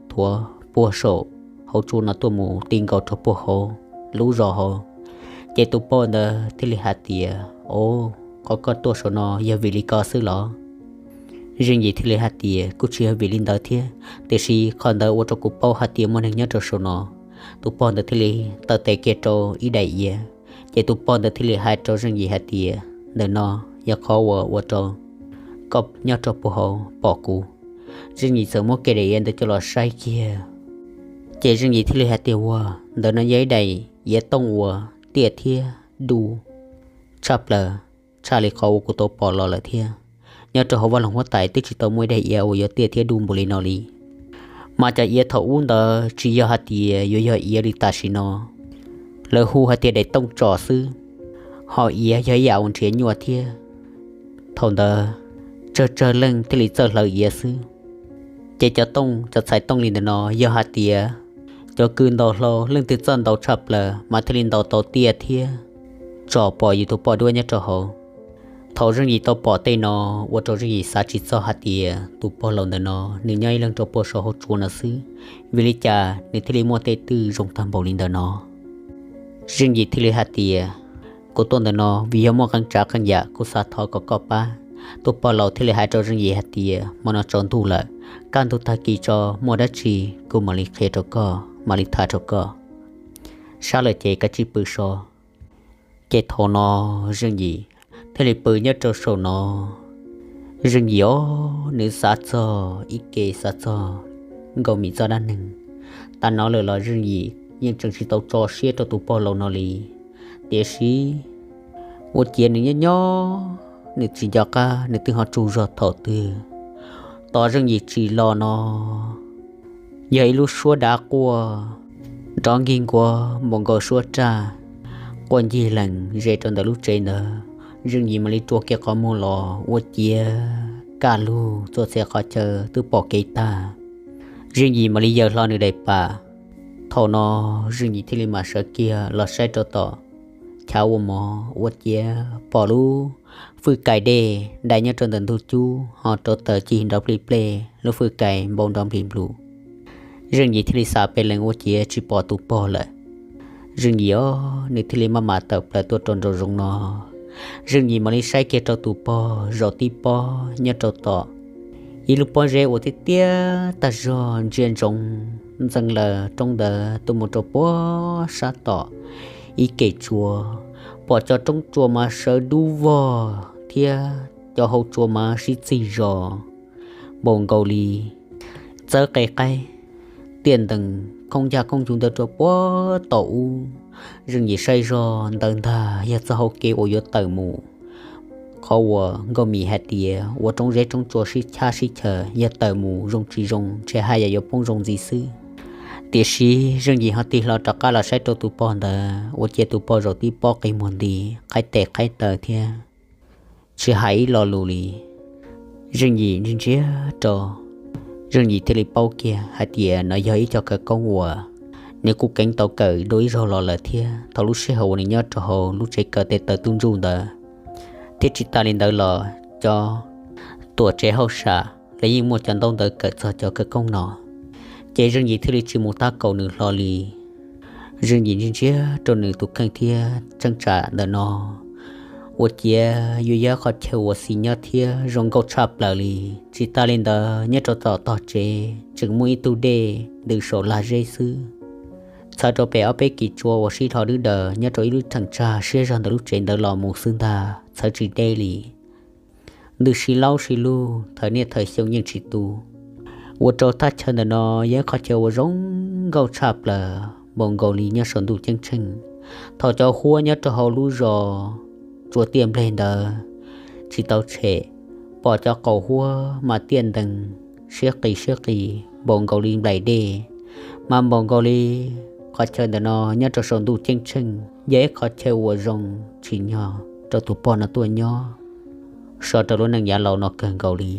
thuav puag saum hauv tsua no tuaj mus ti nkaus rau puag hauv lub zos hauv. Ces tus pog ntawd thiaj li hais tias, O, qhov koj tuaj saum no yog vim li ko xwb los? Zeej Yim thiaj li hais tias, Kuj tsis yog vim li ntawd thiab, tiam sis qhov ntawd ua rau kuv paub hais tias muaj neeg nyob rau saum no. Tus pog ntawd thiaj li taw tes kiag rau ib daim iav, ces tus pog ntawd thiaj li hais rau Zeej Yim hais tias, Ntawm no yog qhov uas ua rau koj nyob rau puag hauv pom kuv. Zeej Yim txawm muab kiag daim iav ntawd coj los saib kiag, ces Zeej Yim thiaj li hais tias, Ua, ntawm no yog ib daim iav tooj uas tiaj thiab du tshaj plaws, tshaj li qhov uas kuv tau pom los lawm thiab. Nyob rau hauv vaj loog huab tais twb tsis tau muaj ib daim iav uas yuav tiaj thiab du npaum li no li. Mas cov iav thaum ub ntawd tsis yog hais tias yuav yog iav li tam sim no, lawv hu hais tias daim tooj tsom xwb, ho iav yog ib yam uas nrhiav nyuaj thiab. Thaum ntawd tsawg tsawg leej thiaj li txawj hlawv iav xwb. Ces cov tooj, cov txhais tooj li ntawm no yog hais tias cov kws ntaus hlau leej twg txawj ntaus tshaj plaws mas thiaj li ntaus tau tiaj thiab tsom pom yus tus poj duab nyob rau hauv. Thaum Zeej Yim tau pom tej no, ua rau Zeej Yim xav tsis txog hais tias tus pog laus ntawm no nws nyob ib leeg rau puag saum hauv tsua no xwb, vim li cas nws thiaj li muaj tej twj zoo tag npaum li ntawm no. Zeej Yim thiaj li hais tias, kuv tuaj ntawm no vim yog muaj qee tsav qee yam kuv xav thov kom koj pab. Tus pog laus thiaj li hais rau Zeej Yim hais tias, hmo no tsaus ntuj lawm, kaj ntug tag kis tso, muaj dab tsi kuv mam li qhia rau koj, mam li tham rau koj. Sab lawm ces kav tsij pw so. Ces thaum no Zeej Yim thiaj li pw nyob rau saum no. Zeej Yim os, nws xav txog ib ke xav txog Nkauj Mim txoj dab neeg. Tam no lawm los Zeej Yim yeej tseem tsis tau tso siab rau tus pog laus no li. Tiam sis ua ciav nws nyob nyob, nws tsis nco qab nws twb ho tsaug zog thaum twg. Tos Zeej Yim tsim los no yog ib lub suab dav quaj nrov nkig nkuav npaum nkaus suab raj, quaj ncig lees ze rau ntawm lub tsev ntawd. Zeej Yim mam li rua kiag qhov muag los ua ciav kaj lug txhua txhia qhov chaw twb pom kev tag. Zeej Yim mam li yaws hlo nws daim pam. Thaum no Zeej Yim thiaj li mam sawv kiag los saib rau tom chav ua mov ua ciav pom lub fwj kais dej dai nyob rau ntawm ntug cub ho rau taws cig nrov plig plej, lub fwj kais npau nrov nplig nplus. Zeej Yim thiaj li xav pes lees ua ciav tsis pom tus pog lawm. Zeej Yim os, nws thiaj li maj mam tawm plaws tuaj rau nraum zoov no. Zeej Yim mam li saib kiag rau tus pog zaum tib pob nyob rau tom ib lub pob zeb uas tiaj tiaj tag zog ntsia ntsoov ntxeev lawm roob ntawd tuaj mus rau puag sab tom ib kem tsua. Pom cov roob tsua mas sawv dub vog thiab cov hau tsua mas sib txig zos npaum nkaus li txawb qe qaib, tiaj ntees khoob ncaj khoob ncuv ntawd rau puag tom ub. Zeej Yim saib zog ntawd ntag yog txoj hau kev uas yuav tawm mus qhov uas Nkauj Mim hais tias ua roob zeb roob tsua sib chab sib chaws, yog tawm mus zoo tsis zoo ntshe haj yam yuav poob zoo ntxiv xwb. Tiam sis Zeej Yim ho tig hlo rov qab los saib rau tus pog ntawd ua ciav tus pog zaum tib pob qi muag nti, qhaib tes qhaib taw thiab tsis hais ib lo lus li. Zeej Yim ntsia ntsia rau, Zeej Yim thiaj li paub kiag hais tias no yog ib co khawv koob uas nws kuj keev tau kawm dua ib zaug los lawm thiab. Thaum lub sij hawm uas nws nyob rau hauv lub tsev kawm tes taw tub ntsuj ntawd, thiab tsis tas li ntawd los cov tuam tsev hauj sam los yeej muaj cov ntaub ntawv kawm txog cov khawv koob no, ces Zeej Yim thiaj li tsis mus tab kaum nws hlo li. Zeej Yim ntsia ntsia rau nws tus kheej thiab cheeb tsam ntawm no ua ciav yuav yog qhov chaw uas xis nyob thiab zoo nkauj tshaj plaws li. Tsis tas li ntawd nyob rau tom tog tsev tseem muaj ib tug dej ntws saum lag zeb xwb. Txhawv rau pem ob peb kis tsua uas sib hlo dwb daws nyob rau ib lub theem tsag siab zog ntawm lub tsev ntawd los mus xwb ntag, txhawv tsis deb li. Ntws sib laub sib lug thawm niaj thawm xyoo yeej tsis tu, ua rau thaj chaw ntawm no yog ib qhov chaw uas zoo nkauj tshaj plaws npaum nkaus li nyob saum ntuj ceeb tsheej. Thaum cov huab nyob rau hauv lub zos Tsua Tiaj Npleg ntawd tsis tau tshem, pom cov qaum huab mas tiaj ntees siab qis siab qis npaum nkaus li nplaim dej, mas npaum nkaus li qhov chaw ntawm no nyob rau saum ntuj ceeb tsheej yog ib qhov chaw uas zoo tsim nyog rau tus pog no tuaj nyob so rau lub neej yav laus no kawg nkaus li.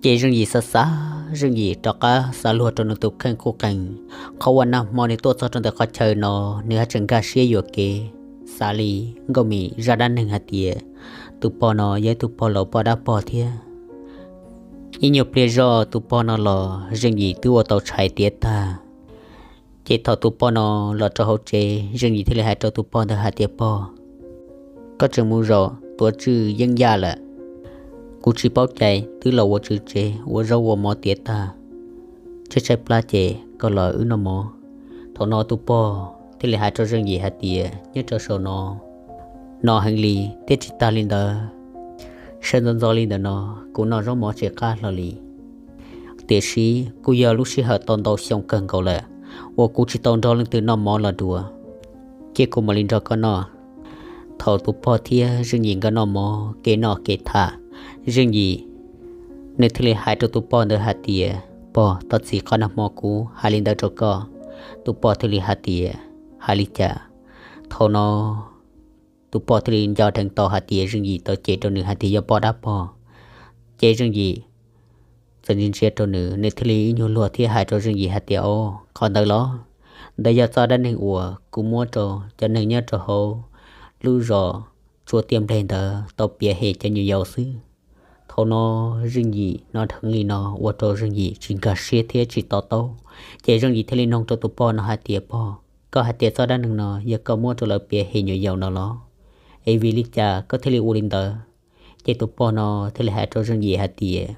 Ces Zeej Yim xav xav, Zeej Yim rov qab xav luag rau nws tus kheej qub qees, qhov uas nag hmo nws tuaj txog rau ntawm qhov chaw no, nws haj tseem nkag siab yuam kev xav li Nkauj Mim zaj dab neeg hais tias tus pog no yog ib tug pog laus poj dab pog thiab. Ib nyuag pliag zoj tus pog no los Zeej Yim twb ua tau tshais tiav tag. Ces thaum tus pog no los rau hauv tsev, Zeej Yim thiaj li hais rau tus pog ntawd hais tias, pog, koj tseem mus zaum tuav tswj yeeb yaj lawm, kuv tsis paub cai twb los ua tswv tsev ua zaub ua mov tiav tag, tshaib tshaib plab ces koj los wb noj mov. Thaum no tus pog thiaj li hais rau Zeej Yim hais tias, nyob rau saum no no heev li thiab tsis tas li ntawd, sawv ntxov ntxov li ntawm no kuv noj zaub mov tsis qab hlo li. Tiam sis kuj yog lub sij hawm tau ntau xyoo kawg nkaus lawm uas kuv tsis tau nrog leej twg noj mov los dua, ces kuv mam li nrog koj noj. Thaum tus pog thiab Zeej Yim nkawd noj mov kev noj kev tham, Zeej Yim nws thiaj li hais rau tus pog ntawd hais tias, pog, thov txim qhov nag hmo kuv hais li ntawd rau koj. Tus pog thiaj li hais tias, hais li cas? Thaum no tus pog thiaj li nco dheev tau hais tias Zeej Yim tau cem rau nws hais tias yog poj dab pog. Ces Zeej Yim txawm ntsia ntsia rau nws, nws thiaj li ib nyuag luag thiab hais rau Zeej Yim hais tias, o, qhov ntawd los, ntawd yog txoj dab neeg uas kuv muab rau cov neeg nyob rau hauv lub zos tsuav tiaj nplej ntawd tau piav hem cov nyuam yaus xwb. Thaum no Zeej Yim hnov dheev li no ua rau Zeej Yim tsis nkag siab thiab tsis to taub. Ces Zeej Yim thiaj li nug rau tus pog no hais tias, Pog, koj hais tias txoj dab neeg no yog koj muab rau lawv piav hem nyuam yaus no los? Es vim li cas koj thiaj li ua li ntawd? Ces tus pog no thiaj li hais rau Zeej Yim hais tias,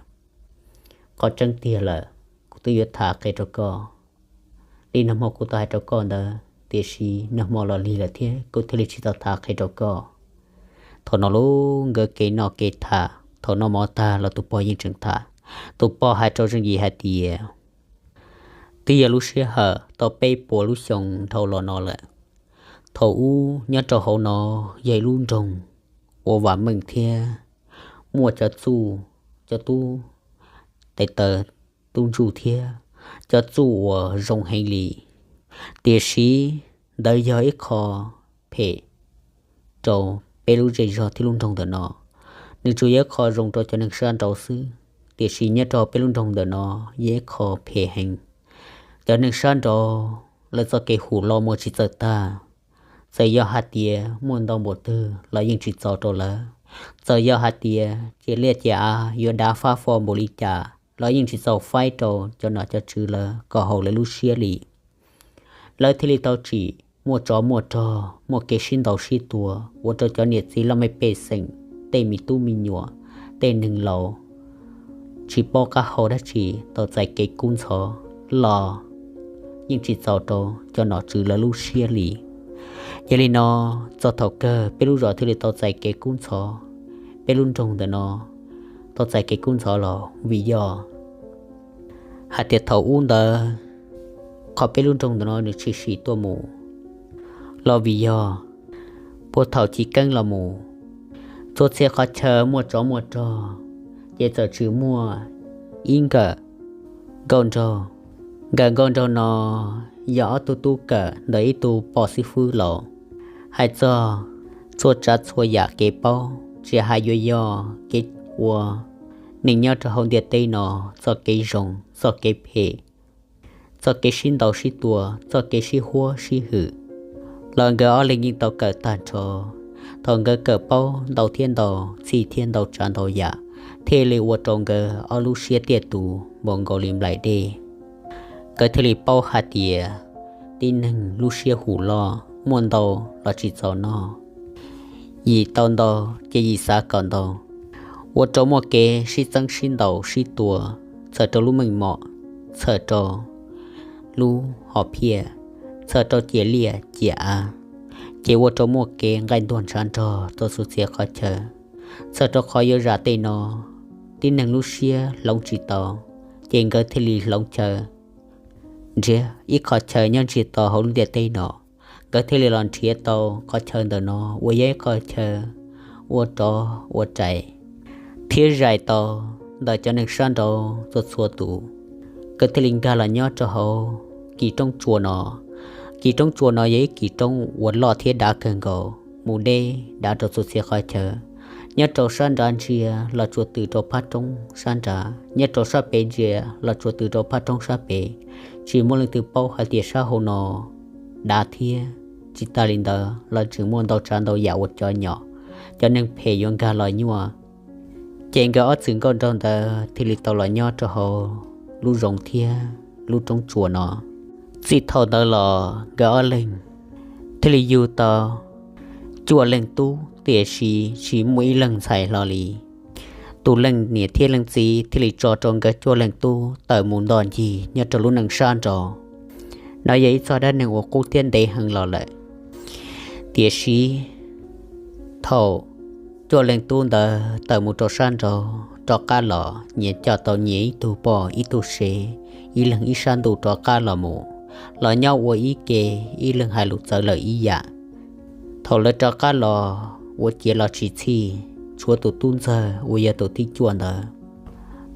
Qhov tseeb tiag lawm, kuv twb yuav tham qhia rau koj li nag hmo kuv tau hais rau koj ntawd, tiam sis nag hmo los lig lawm thiab kuv thiaj li tsis tau tham qhia rau koj. Thaum no lub nkawd kev noj kev tham, thaum noj mov tag los tus pog yeej tseem tham. Tus pog hais rau Zeej Yim hais tias, Twb yog lub sij hawm tau peb puas lub xyoo dhau los no lawm. Thaum ub nyob rau hauv no yog ib lub nroog uas vam meej thiab muaj cov txuj, cov tub tes taw tub ntsuj thiab cov txuj uas zoo heev li. Tiam sis ntawd yog ib qho phem rau peb lub zej zog thiab lub nroog ntawm no. Nws tsuas yog ib qho zoo rau cov neeg sab nraud xwb, tiam sis nyob rau peb lub nroog ntawm no yog ib qho phem heev. Cov neeg sab nraud lawv txoj kev hum loj muaj tsis txawj tag. Txawm yog hais tias muaj ntau npaum twg los yeej tsis txaus rau lawv. Txawm yog hais tias ciam liaj ciam av yuav dav fab fo npaum li cas los yeej tsis txaus faib rau cov nom cov tswv lawv kom haum lawv lub siab li. Lawv thiaj li tau tsim muaj tsov muaj rog, muaj kev sib ntaus sib tua, ua rau cov niam txiv laj mej pej xeem, tej me tub me nyuam, tej neeg laus tsis paub qab hau dab tsi tau txais kev kub ntxhov los yeej tsis txaus rau cov nom tswv lawv lub siab li. Yog li no, txog thaum kawg peb lub zos thiaj li tau txais kev kub ntxhov, peb lub nroog ntawm no tau txais kev kub ntxhov los vim yog hais tias thaum ub ntawd qhov peb lub nroog ntawm no nws tshwm sim tuaj mus los vim yog puag thaum chiv keeb los mus, txhua txhia qhov chaw muaj tsov muaj rog, ces txawm tshwm muaj ib nkawm nkauj nraug. Nkawm nkauj nraug no yog ob tug tub kawm ntawm ib tug pog xib fwb laus. Hais txog txhua tsav txhua yam kev paub, tsis hais yuav yog kev ua neeg nyob rau hauv ntiaj teb no, txoj kev zoo, txoj kev phem, txoj kev sib ntaus sib tua, txoj kev sib huab sib hwm, los nkawd ob leeg yeej tau kawm tag nrho. Thaum nkawd kawm paub ntau thiab ntau, txhij thiab ntau tsav ntau yam, thiaj li ua rau nkawd ob lub siab tiaj tus npaum nkaus li nplaim dej. Nkawd thiaj li paub hais tias tib neeg lub siab hum loj, muaj ntau los tsis txaus noj, yim tau ntau ces yim xav kom ntau, ua rau muaj kev sib txeeb sib ntaus sib tua, txhawm rau lub meej mom, txhawm rau lub hom phiaj, txhawm rau ciam liaj ciam av, ces ua rau muaj kev nqaij ntuag ntshav nrog rau txhua txhia qhov chaw. Txhawm rau qhov yuav zam tej no, tib neeg lub siab hloov tsis tau, ces nkawd thiaj li hloov chaw nrhiav ib qhov chaw nyob ntsiag to hauv lub ntiaj teb no. Nkawd thiaj li los nrhiav tau qhov chaw ntawm no uas yog ib qhov chaw ua rov ua rais thiab zais tau ntawm cov neeg sab nraud txhua txhua tus. Nkawd thiaj li nkag los nyob rau hauv kis roob tsua no. Kis roob tsua no yog ib kis roob uas loj thiab dav kawg nkaus, mus deb dav rau txhua txhia qhov chaw. Nyob rau sab nrad ntsia los tsuas tws rau phab roob sab nrad, nyob rau sab pem ntsia los tsuas tws rau phab roob sab pem. Tsis muaj leej twg paub hais tias sab hauv no dav thiab. Tsis tas li ntawd los tseem muaj ntau tsav ntau yam uas cov nyom, cov neeg phem yuav nkag los nyuaj. Ces nkawd ob txwm nkauj nraug ntawd thiaj li tau los nyob rau hauv lub zoov thiab lub roob tsua no. Txij thaum ntawd los nkawd ob leeg thiaj li yug tau cuaj leeg tub, tiam sis tsis muaj ib leeg ntxhais hlo li. Tus leej niam thiab leej txiv thiaj li tso rau nkawd cuaj leeg tub tawm mus ntoj ncig nyob rau lub neej sab nraud. No yog ib txoj dab neeg uas qub thiab ntev heev los lawm. Tiam sis thaum cuaj leeg tub ntawd tawm mus rau sab nraud rov qab los, nyias coj tau nyias ib tug poj ib tug sev, ib leeg ib sab ntuj rov qab los mus, los nyob ua ib ke, ib leeg hais lus txawv lawm ib yam. Thaum lawv rov qab los ua ciav los tsis txhij, tshuav tus tub ntxawg uas yog tus thib cuaj ntawd.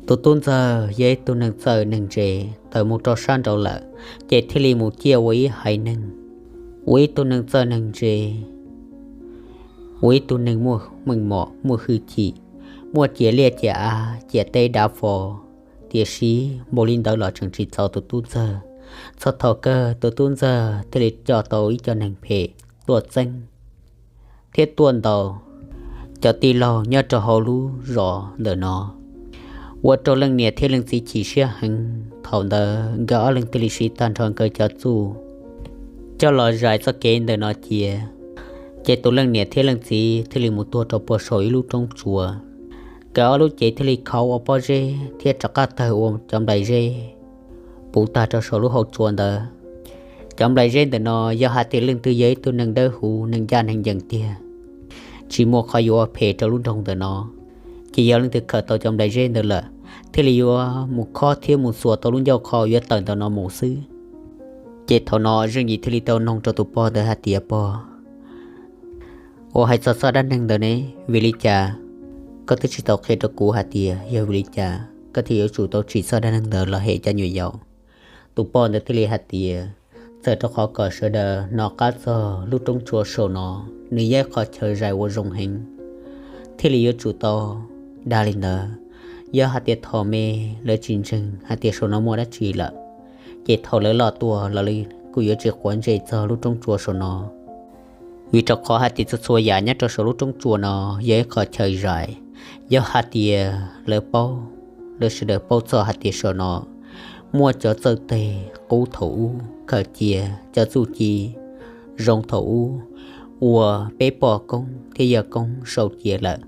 Tus tub ntxawg yog ib tug neeg txawj neeg ntse, tawm mus rau sab nraud lawm, ces thiaj li mus ciaj ua ib haiv neeg, ua ib tug neeg txawj neeg ntse, ua ib tug neeg muaj meej mom muaj hwj chim, muaj ciam liaj ciam av ciam teb dav fo. Tiam sis npaum li ntawd los tseem tsis txaus tus tub ntxawg. Txog thaum kawg tus tub ntxawg thiaj li coj tau ib co neeg phem tuaj txeeb thiab tuaj ntaus cov tij laug nyob rau hauv lub zos ntawm no ua rau leej niam thiab leej txiv chim siab heev. Thaum ntawd nkawd ob leeg thiaj li siv tag nrho nkawd cov txuj coj los zais txoj kev ntawm no cia. Ces tus leej niam thiab leej txiv thiaj li mus tuag rau puag saum ib lub roob tsua. Nkawd ob lub cev thiaj li khauv ua pob zeb thiab rov qab tawg ua cov nplai zeb puv tag rau saum lub hauv tsua ntawd. Cov nplai zeb ntawm no yog hais tias leej twg yog ib tug neeg dawb huv, neeg ncaj neeg ncees tiag, tsis muaj qhov yuav ua phem rau lub nroog ntawm no, ces yog leej twg khaws tau cov nplai zeb ntawd lawm, thiaj li yuav mus khob thiab mus xuas tau lub ncauj qhov yuav tawm ntawm no mus xwb. Ces thaum no Zeej Yim thiaj li tau noog rau tus pog ntawd hais tias, Pog, ua hais txog txoj dab neeg ntawd ne, vim li cas koj twb tsis tau qhia rau kuv hais tias yog vim li cas koj thiaj yuav tsum tau tsim txoj dab neeg ntawd los hem cov nyuam yaus? Tus pog ntawd thiaj li hais tias, txawm rau qhov kom sawv daws hnov qab txog lub roob tsua saum no, nws yog ib qho chaw zais uas zoo heev, thiaj li yuav tsum tau dag li ntawd. Yog hais tias thaum me lawv tsis ntseeg hais tias saum no muaj dab tsi lawm, ces thaum lawv loj tuaj los lawv kuj yuav tsis quav ntsej txog lub roob tsua saum no. Vim rau qhov hais tias txhua txhua yam nyob rau saum lub roob tsua no yog ib qho chaw zais. Yog hais tias lawv paub, lawv sawv daws paub txog hais tias saum no muaj cov txawj tes qub thaum ub khaws cia, cov txuj ci zoo thaum ub uas peb poj koob thiab yawg koob sau cia lawm,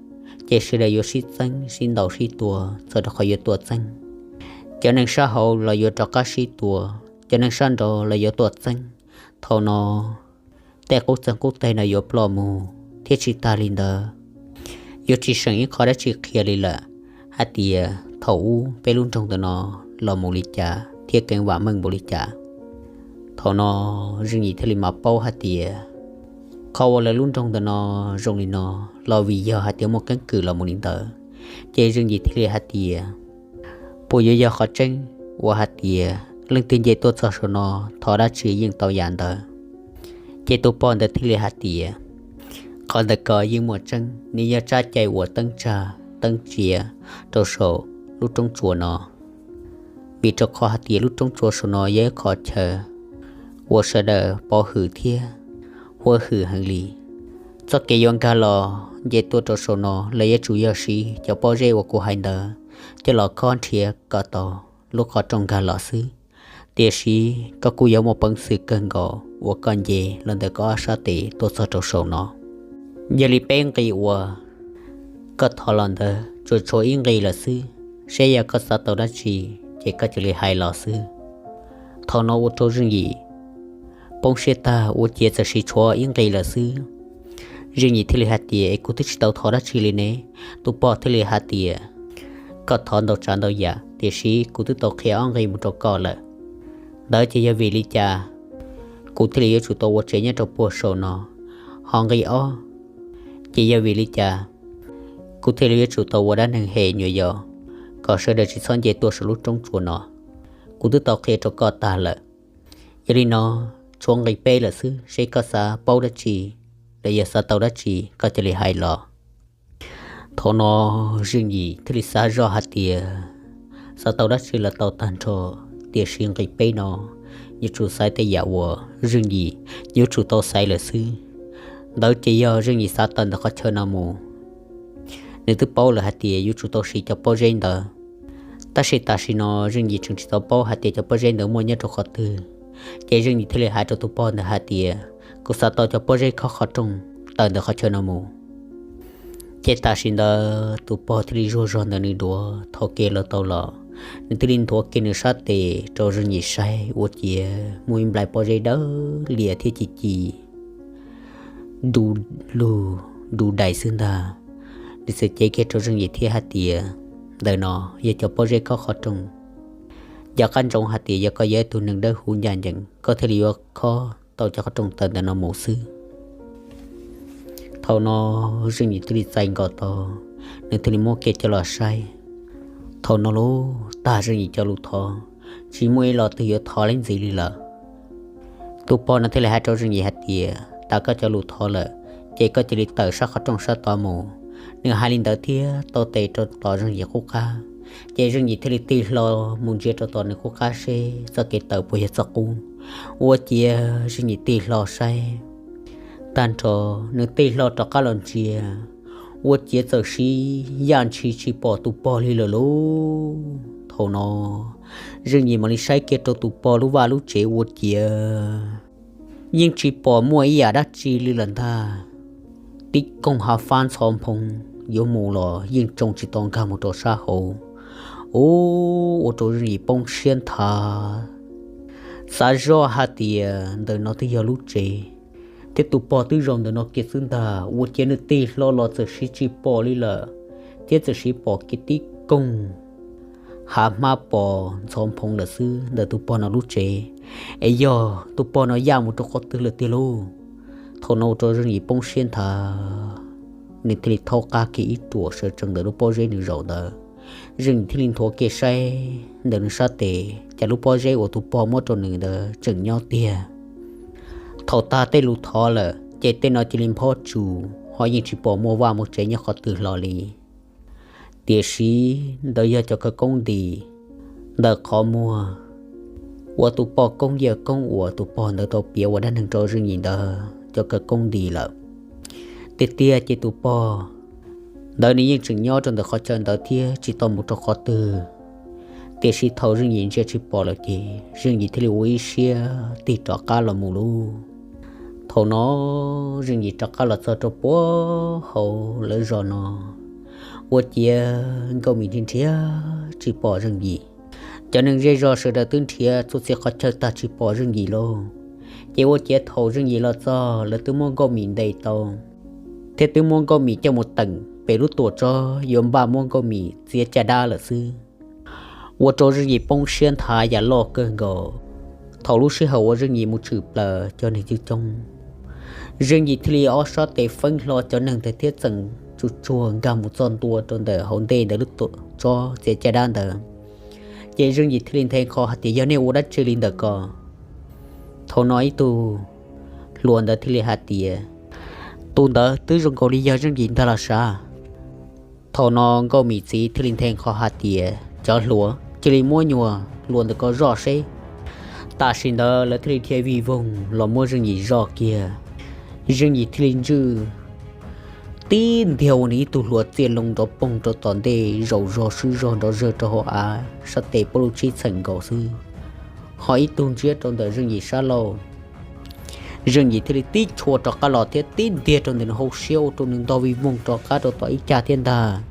ces sawv daws yuav sib txeeb sib ntaus sib tua txog rau qhov yuav tuaj txeeb. Cov neeg sab hauv los yuav rov qab sib tua, cov neeg sab nraud los yuav tuaj txeeb. Thaum no tej qub txeeg qub teg no yuav ploj mus thiab tsis tag li ntawd, yuav tsis seem ib qho dab tsi qhia li lawm hais tias thaum ub peb lub nroog ntawm no los mus li cas thiab keev vam meej npaum li cas. Thaum no Zeej Yim thiaj li mam paub hais tias qhov uas lawv lub nroog ntawm no zoo li no los vim yog hais tias muaj keeb kwm los mus li ntawd. Ces Zeej Yim thiaj li hais tias, puas yuav yog qhov tseeb uas hais tias leej twg nce tuaj txog saum no thov dab tsi yeej tau yam ntawd? Ces tus pog ntawd thiaj li hais tias, qhov ntawd ko yeej muaj tseeb, nws yog tsab cai uas teeb tsag teeb tsiav rau saum lub roob tsua no. Vim rau qhov hais tias lub roob tsua saum no yog ib qho chaw uas sawv daws pov hwm thiab huab hwm heev li. Txoj kev yuav nkag los nce tuaj rau saum no lawv yuav tsum yog siv cov pob zeb uas kuv hais ntawd coj los khob nrhiav kom tau lub qhov rooj nkag los xwb. Tiam sis koj kuj yuav muaj peev xwm kawg nkaus uas koj nce los ntawm koj ob sab tes tuaj txog rau saum no. Yog li peb nqi uas koj thov los ntawd tsuas tshuav ib nqi lawm xwb, seb yog koj xav tau dab tsi ces koj cia li hais los xwb. Thaum no ua rau Zeej Yim poob siab tag, ua ciav txawm siv tshuav ib nqi lawm xwb. Zeej Yim thiaj li hais tias, es kuv twb tsis tau thov dab tsi li ne. Tus pog thiaj li hais tias, koj thov ntau tsav ntau yam, tiam sis kuv twb tau qhia ob nqi mus rau koj lawm. Ntawd ces yog vim li cas kuv thiaj li yuav tsum tau ua tsev nyob rau puag saum no? Ho nqi ob ces yog vim li cas kuv thiaj li yuav tsum tau ua dab neeg hem nyuam yaus kom sawv daws tsis txhob nce tuaj saum lub roob tsua no? Kuv twb tau qhia rau koj tag lawm. Yog li no, tshuav nqi peb lawm xwb, seb koj xav paub dab tsi los yog xav tau dab tsi koj cia li hais los. Thaum no Zeej Yim thiaj li xav zoj hais tias, xav tau dab tsi los tau tag nrho, tiam sis nqi peb no yuav tsum xaiv tej yam uas Zeej Yim yuav tsum tau xaiv lawm xwb. Ntawd ces yog Zeej Yim xav tawm ntawm qhov chaw no mus, nws twb paub lawm hais tias yuav tsum tau siv cov pob zeb ntawd. Tab sis tam sim no Zeej Yim tseem tsis tau paub hais tias cov pob zeb ntawd muaj nyob rau qhov twg. Ces Zeej Yim thiaj li hais rau tus pog ntawd hais tias, kuv xav tau cov pob zeb khob qhov rooj tawm ntawm qhov chaw no mus. Ces tam sim ntawd tus pog thiaj li zuag zog ntawm nws duav thaum kev los tau los, nws thiaj li nthuav kiag nws sab tes rau Zeej Yim saib, ua ciav muaj ib nplais pob zeb dawb lias thiab ci ci du lug du dais xwb ntag. Nws txawm cev kiag rau Zeej Yim thiab hais tias, ntawm no yog cov pob zeb khob qhov rooj. Nco qab ntsoov hais tias yog koj yog ib tug neeg dawb huv ncaj ncees, koj thiaj li yuav khob tau cov qhov rooj tawm ntawm no mus xwb. Thaum no Zeej Yim thiaj li txais nkaus tau, nws thiaj li muab kiag coj los saib. Thaum no los tag Zeej Yim cov lus thov, tsis muaj ib lo twg yuav thov leej ntxiv li lawm. Tus pog no thiaj li hais rau Zeej Yim hais tias, tas koj cov lus thov lawm, ces koj cia li tawm sab qhov rooj sab tod mus. Nws hais li ntawd thiab taw tes rau tom Zeej Yim qub qab, ces Zeej Yim thiaj li tig hlo mus ntsia rau tom nws qub qab seb txoj kev tawm puas yog txoj qub. Ua ciav Zeej Yim tig hlo saib tag nrho, nws tig hlo rov qab los ntsia, ua ciav txawm siv yaj ntshis tsis pom tus pog li lawm lauj. Thaum no Zeej Yim mam li saib kiag rau tus pog lub vaj lub tsev ua ciav yeej tsis pom muaj ib yam dab tsi li lawm ntag. Tib koog hav fab ntxhov nphoo yuav mus los yeej tsoo tsis tau nkag mus rau sab hauv. Ub, ua rau Zeej Yim poob siab nthav, xav zoj hais tias ntawm no twb yog lub tsev, thiab tus pog twb zaum ntawm no kiag xwb ntag. Ua ciav nws tig hlo los txawm siv tsis pom li lawm, thiab txawm siv pom kiag tib koog hav hmab pos ntxhov nphoo lawm xwb ntawm tus pog no lub tsev. Es yog tus pog no yaj mus rau qhov twg lawm tiag lauj? Thaum no ua rau Zeej Yim poob siab nthav, nws thiaj li thaub qab kiag ib ruam sawv tsees ntawm lub pob zeb nws zaum ntawd. Zeej Yim thiaj li nthuav kiag saib ntawm nws sab tes, cas lub pob zeb uas tus pog muab rau nws ntawd tseem nyob tiag. Thaum tag tej lus thov lawm ces tej no cia li nphob tsus, ho yeej tsis pom muaj vaj muaj tsev nyob qhov twg hlo li. Tiam sis ntawd yog cov khawv koob nti ntawm qhov muag uas tus poj koob yawg koob uas tus pog ntawd tau piav ua dab neeg rau Zeej Yim ntawd cov khawv koob nti lawm. Tiag tiag ces tus pog ntawd nws yeej tseem nyob rau ntawm qhov chaw ntawd thiab tsis tau mus rau qhov twg. Tiam sis thaum Zeej Yim ntsia tsis pom lawm ces Zeej Yim thiaj li ua ib siab tig rov qab los mus lauj. Thaum no Zeej Yim rov qab los txog rau puag hauv lawv zos no, ua ciav Nkauj Mim nrhiav nrhiav tsis pom Zeej Yim. Cov neeg zej zos sawv daws twb nrhiav txhua txhia qhov chaw tag tsis pom Zeej Yim lauj. Ces ua ciav thaum Zeej Yim los txog lawv twb muab Nkauj Mim ntes tau, thiab twb muab Nkauj Mim coj mus teem pem lub tuam tsob yuav npaj muab Nkauj Mim txiav caj dab lawm xwb. Ua rau Zeej Yim poob siab nthav yam loj kawg nkaus. Thaum lub sij hawm uas Zeej Yim mus tshwm plaws cov neeg coob coob, Zeej Yim thiaj li ob sab tes feeb hlo cov neeg ntawd thiab txeem tsuj tsuag nkag mus txog ntua rau ntawm hauv ntej ntawm lub tuam tsob txiav caj dab ntawd. Ces Zeej Yim thiaj li nthe nqho hais tias, yog nej ua dab tsi li ntawm ko? Thaum no ib tug hluas ntawd thiaj li hais tias, tus ntawd twb zoo nkaus li yog Zeej Yim ntag los sav. Thaum no Nkauj Mim txiv thiaj li nthe nqho hais tias, cov hluas, cia li muab nyuag hluas ntawm ko zoj seb. Tam sim ntawd lawv thiaj li dhia vij voog los muab Zeej Yim zoj kiag. Zeej Yim thiaj li ntswj tib ntiag ua nws ib tug hluas txiaj loo nrov poog rau tom ntej zaum zog swb zog nrov zawg rau hauv av, sab tes puab lub tsib txheem nkaus xwb, ho ib tug ntsiab rau ntawm Zeej Yim sab laug. Zeej Yim thiaj li tib tshua rov qab los thiab tib ntiag rau ntawm nws hauv siab ua rau nws ntog vij voog rov qab rau tom ib cag thiab ntag.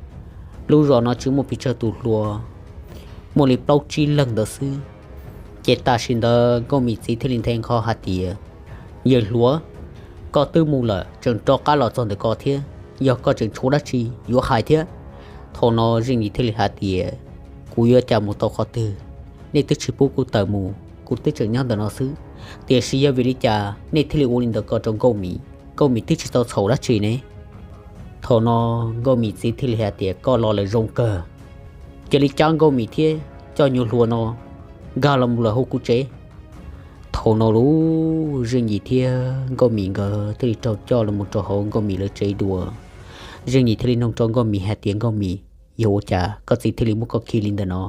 Lub zos no tsis muaj pes tsawg tus hluas, muaj li plaub tsib leeg ntawd xwb. Ces tam sim ntawd Nkauj Mim txiv thiaj li nthe nqho hais tias, yawg hluas, koj twb mus lawm tseem rov qab los txog ntawm ko thiab, yog koj tseem tshuav dab tsi yuav hais thiab? Thaum no Zeej Yim thiaj li hais tias, kuv yuav cas mus tau qhov twg, nej twb tsis pub kuv tawm mus, kuv twb tseem nyob ntawm no xwb. Tiam sis yog vim li cas nej thiaj li ua li ntawd ko rau Nkauj Mim? Nkauj Mim twb tsis tau txhaum dab tsi ne. Thaum no Nkauj Mim txiv thiaj li hais tias, koj los lawm zoo kawg, cia li cab Nkauj Mim thiab coj nyuag hluas no nkag los mus lawm hauv kuv tsev. Thaum no lub Zeej Yim thiab Nkauj Mim nkawd thiaj li raug coj los mus rau hauv Nkauj Mim lawv tsev dua. Zeej Yim thiaj li nug rau Nkauj Mim hais tias, Nkauj Mim, yog ua cas koj txiv thiaj li muab koj khi li ntawm no?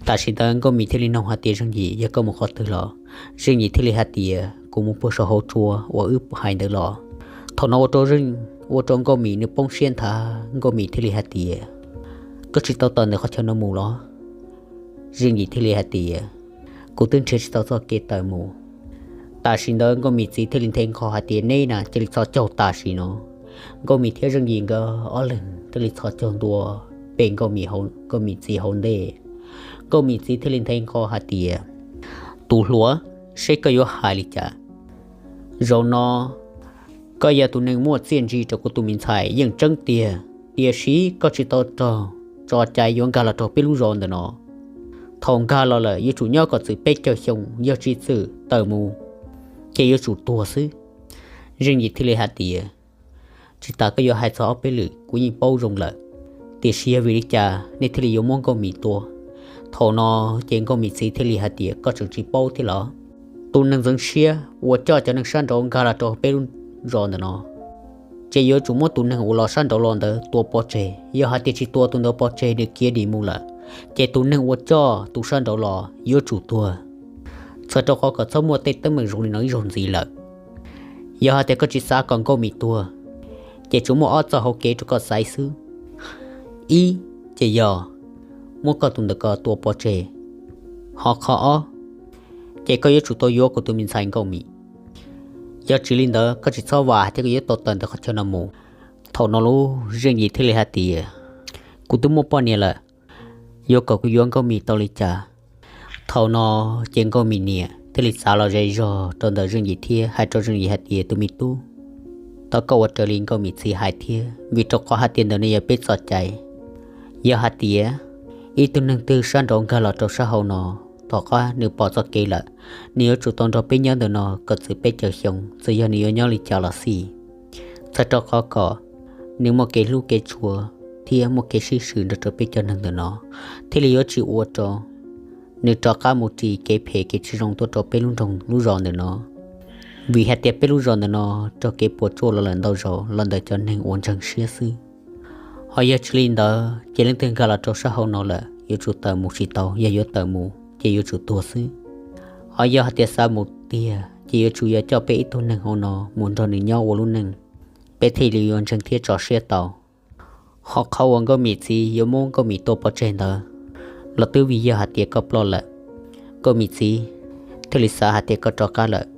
Tam sim ntawd Nkauj Mim thiaj li nug hais tias, Zeej Yim, yog koj mus qhov twg los? Zeej Yim thiaj li hais tias, kuv mus puag saum hauv tsua uas wb hais ntawd los. Thaum no ua rau Zeej, ua rau Nkauj Mim nws poob siab nthav, Nkauj Mim thiaj li hais tias, koj tsis tau tawm ntawm qhov chaw no mus los? Zeej Yim thiaj li hais tias, kuv twb nrhiav tsis tau txoj kev tawm mus. Tam sim ntawd Nkauj Mim txiv thiaj li nthe nqho hais tias, neb na cia li txhob caug tam sim no. Nkauj Mim thiab Zeej Yim nkawd ob leeg thiaj li txhos caug ntua pem Nkauj Mim txiv hauv ntej. Nkauj Mim txiv thiaj li nthe nqho hais tias, tus hluas, seb koj yuav hais li cas? Zaum no koj yog tus neeg muaj txiaj ntsig rau kuv tus me ntxhais yeej tseeb tiag, tiam sis koj tsis tau raug tso cai yuav nkag los rau peb lub zos ntawm no. Thaum nkag los lawm yuav tsum nyob kom txwm peb caug xyoo, yog tsis txwm tawm mus ces yuav tsum tuag xwb. Zeej Yim thiaj li hais tias, tsis tas koj yuav hais txog ob peb lwm kuv yeej paub zoo lawm, tiam sis yog vim li cas nej thiaj li yuav muab Nkauj Mim tua? Thaum no ces Nkauj Mim txiv thiaj li hais tias, koj tseem tsis paub thiab los? Tus neeg ntxeev siab uas coj cov neeg sab nraud nkag los rau peb lub zos ntawm no, ces yuav tsum muab tus neeg uas los sab nraud los ntawd tua pov tseg. Yog hais tias tsis tua tus ntawd pov tseg, nws khiav dim mus lawm, ces tus neeg uas coj tus sab nraud los yuav tsum tuag, txhawm rau qhov kom txhob muaj tej teeb meem zoo li no ib zaug ntxiv lawm. Yog hais tias koj tsis xav kom Nkauj Mim tuag, ces tsuas muaj ob txoj hauv kev rau koj xaiv xwb. Ib, ces yog muab koj tus ntawm ko tua pov tseg, ho qhov ob, ces koj yuav tsum tau yuav kuv tus me ntxhais Nkauj Mim. Yog tsis li ntawd koj tsis txhob vam thiab koj yuav tau tawm ntawm qhov chaw no mus. Thaum no lub Zeej Yim thiaj li hais tias, kuv twb muaj poj niam lawm, yuav kom kuv yuav Nkauj Mim tau li cas? Thaum no ces Nkauj Mim niam thiaj li xav los ze zog rau ntawm Zeej Yim thiab hais rau Zeej Yim hais tias, tus me tub, tau koj ua raws li Nkauj Mim txiv hais thiab, vim rau qhov hais tias ntawm no yog peb txoj cai. Yog hais tias ib tug neeg twg sab nraud nkag los rau sab hauv no, tom qab nws pom txoj kev lawm, nws yuav tsum tau nrog peb nyob ntawm no kom txwm peb caug xyoo, txawm yog nws yuav nyob li cas los xij. Txhawm rau qhov kom nws muaj kev hlub kev tshua thiab muaj kev sib swm nrog rau peb cov neeg ntawm no, thiaj li yuav tsis ua rau nws rov qab mus ris kev phem kev tsis zoo tuaj rau peb lub nroog lub zos ntawm no. Vim hais tias peb lub zos ntawm no raug kev puas tsuaj los lawm ntau zaus los ntawm cov neeg uas ntseeg siab xwb. Ho yog tsis li ntawd ces leej twg nkag los rau sab hauv no lawm yuav tsum tawm mus tsis tau, yog yuav tawm mus ces yuav tsum tuag xwb. Ho yog hais tias xav mus tiag ces yuav tsum yog coj peb ib tug neeg hauv no mus nrog nws nyob ua lub neej, peb thiaj li yuav ntseeg thiab tso siab tau. Ho qhov uas Nkauj Mim txiv yuav muab Nkauj Mim tua pov tseg ntawd los twb vim yog hais tias koj ploj lawm, Nkauj Mim txiv thiaj li xav hais tias koj rov qab lawm,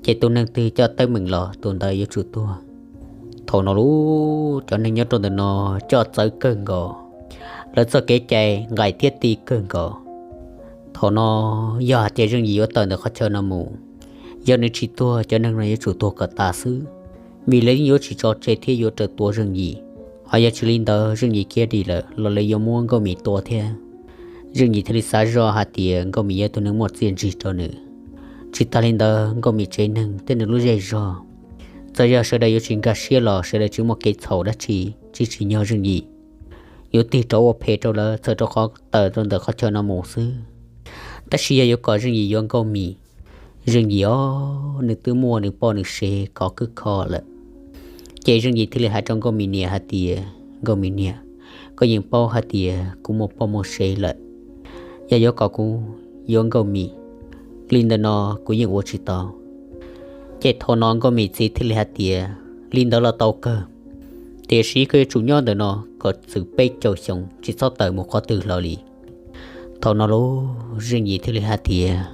ces tus neeg twg coj teeb meem los tus ntawd yuav tsum tuag. Thaum no lub cov neeg nyob rau ntawm no coj txawv kawg nkaus, lawv txoj kev cai nqaim thiab ti kawg nkaus. Thaum no yog hais tias Zeej Yim yuav tawm ntawm qhov chaw no mus, yog nws tsis tuag cov neeg no yuav tsum tuag kom tas xwb, vim lawv yeej yuav tsis tso tseg thiab yuav raws tua Zeej Yim. Ho yog tsis li ntawd Zeej Yim khiav dim lawm los lawv yuav muab Nkauj Mim tua thiab. Zeej Yim thiaj li xav zoj hais tias Nkauj Mim yog tus neeg muaj txiaj ntsig rau nws. Tsis tas li ntawd Nkauj Mim tsev neeg thiab nws lub zej zog, txawm yog sawv daws yuav tsis nkag siab los sawv daws tsis muaj kev txhaum dab tsi, tsis tsim nyog Zeej Yim yuav tig rov ua phem rau lawv txhawm rau qhov tawm rau ntawm qhov chaw no mus xwb. Tab sis yog yuav kom Zeej Yim yuav Nkauj Mim, Zeej Yim os, nws twb muaj nws poj nws sev kov kwb kho lawm. Ces Zeej Yim thiaj li hais rau Nkauj Mim niam hais tias, Nkauj Mim niam, koj yeej paub hais tias kuv muaj poj muaj sev lawm, yog yuav kom kuv yuav Nkauj Mim li ntawm no kuv yeej ua tsis tau. Ces thaum no Nkauj Mim txiv thiaj li hais tias, li ntawd los tau kawg, tiam sis koj yuav tsum nyob ntawm no kom txwm peb caug xyoo tsis txhob tawm mus qhov twg hlo li. Thaum no lub Zeej Yim thiaj li hais tias,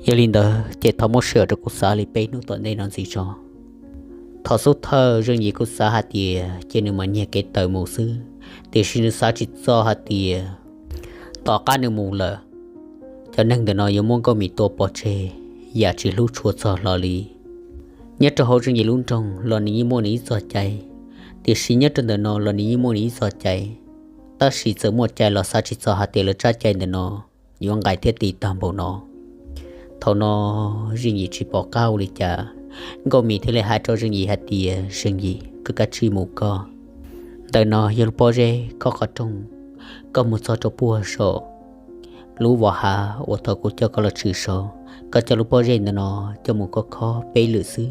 yog li ntawd ces thov muab sij hawm rau kuv xav li peb hnub tom ntej no ntxiv tso. Thaum xub thawj Zeej Yim kuj xav hais tias ces nws mam nyiag kev tawm mus xwb, tiam sis nws xav tsis txog hais tias tom qab nws mus lawm, cov neeg ntawm no yuav muab Nkauj Mim tua pov tseg yam tsis hlub tshua txog hlo li. Nyob rau hauv Zeej Yim lub nroog los nws yeej muaj nws ib txoj cai, tiam sis nyob rau ntawm no los nws yeej muaj nws ib txoj cai. Tab sis txawm muaj cai los xav tsis txog hais tias lawv tsab cai ntawm no yuav nqaim thiab ti tag npaum no. Thaum no Zeej Yim tsis pom qab ua li cas, Nkauj Mim thiaj li hais rau Zeej Yim hais tias, Zeej Yim, koj kav tsij mus koj. Ntawm no yog lub pob zeb khob qhov rooj, koj mus txog rau puag saum lub vos hav uas thaum kuv coj koj los tshwm saud, koj coj lub pob zeb ntawm no coj mus khob khob peb lwm xwb,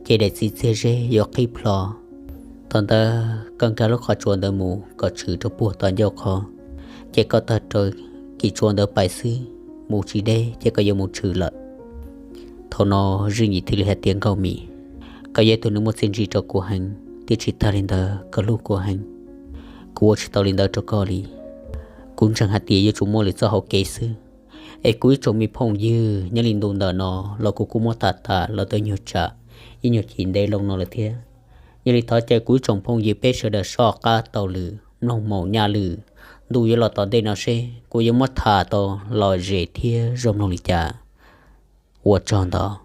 ces daim txiv txiag zeb yuav qhib plho. Thaum ntawd koj nkag lub qhov tsua ntawd mus kom tshwm rau puag tom ncauj qhov, ces koj taug rau kis tsua ntawd pais xwb, mus tsis deb ces koj yuav mus tshwm lawm. Thaum no Zeej Yim thiaj li hais tias, Nkauj Mim, koj yog tus neeg muaj txiaj ntsig rau kuv heev, thiab tsis tag li ntawd koj hlub kuv heev, kuv ua tsis tau li ntawd rau koj li. Kuv ntseeg hais tias yuav tsum muaj lwm txoj hauv kev xwb, es kuv ib tsoom me phooj ywg nyob li ntu ntawm no los kuv kuj muab tham tas los tau nyuag tsam ib nyuag chim ntev loo no lawm thiab. Yog li thov caw kuv ib tsoom phooj ywg peb sawv daws soj qab taug lwm mloog maum nyaj lwm ntu yuav los tom ntej no seb kuv yuav muab tham tau lom zem thiab zoo mloog li cas. Ua tsaug ntau.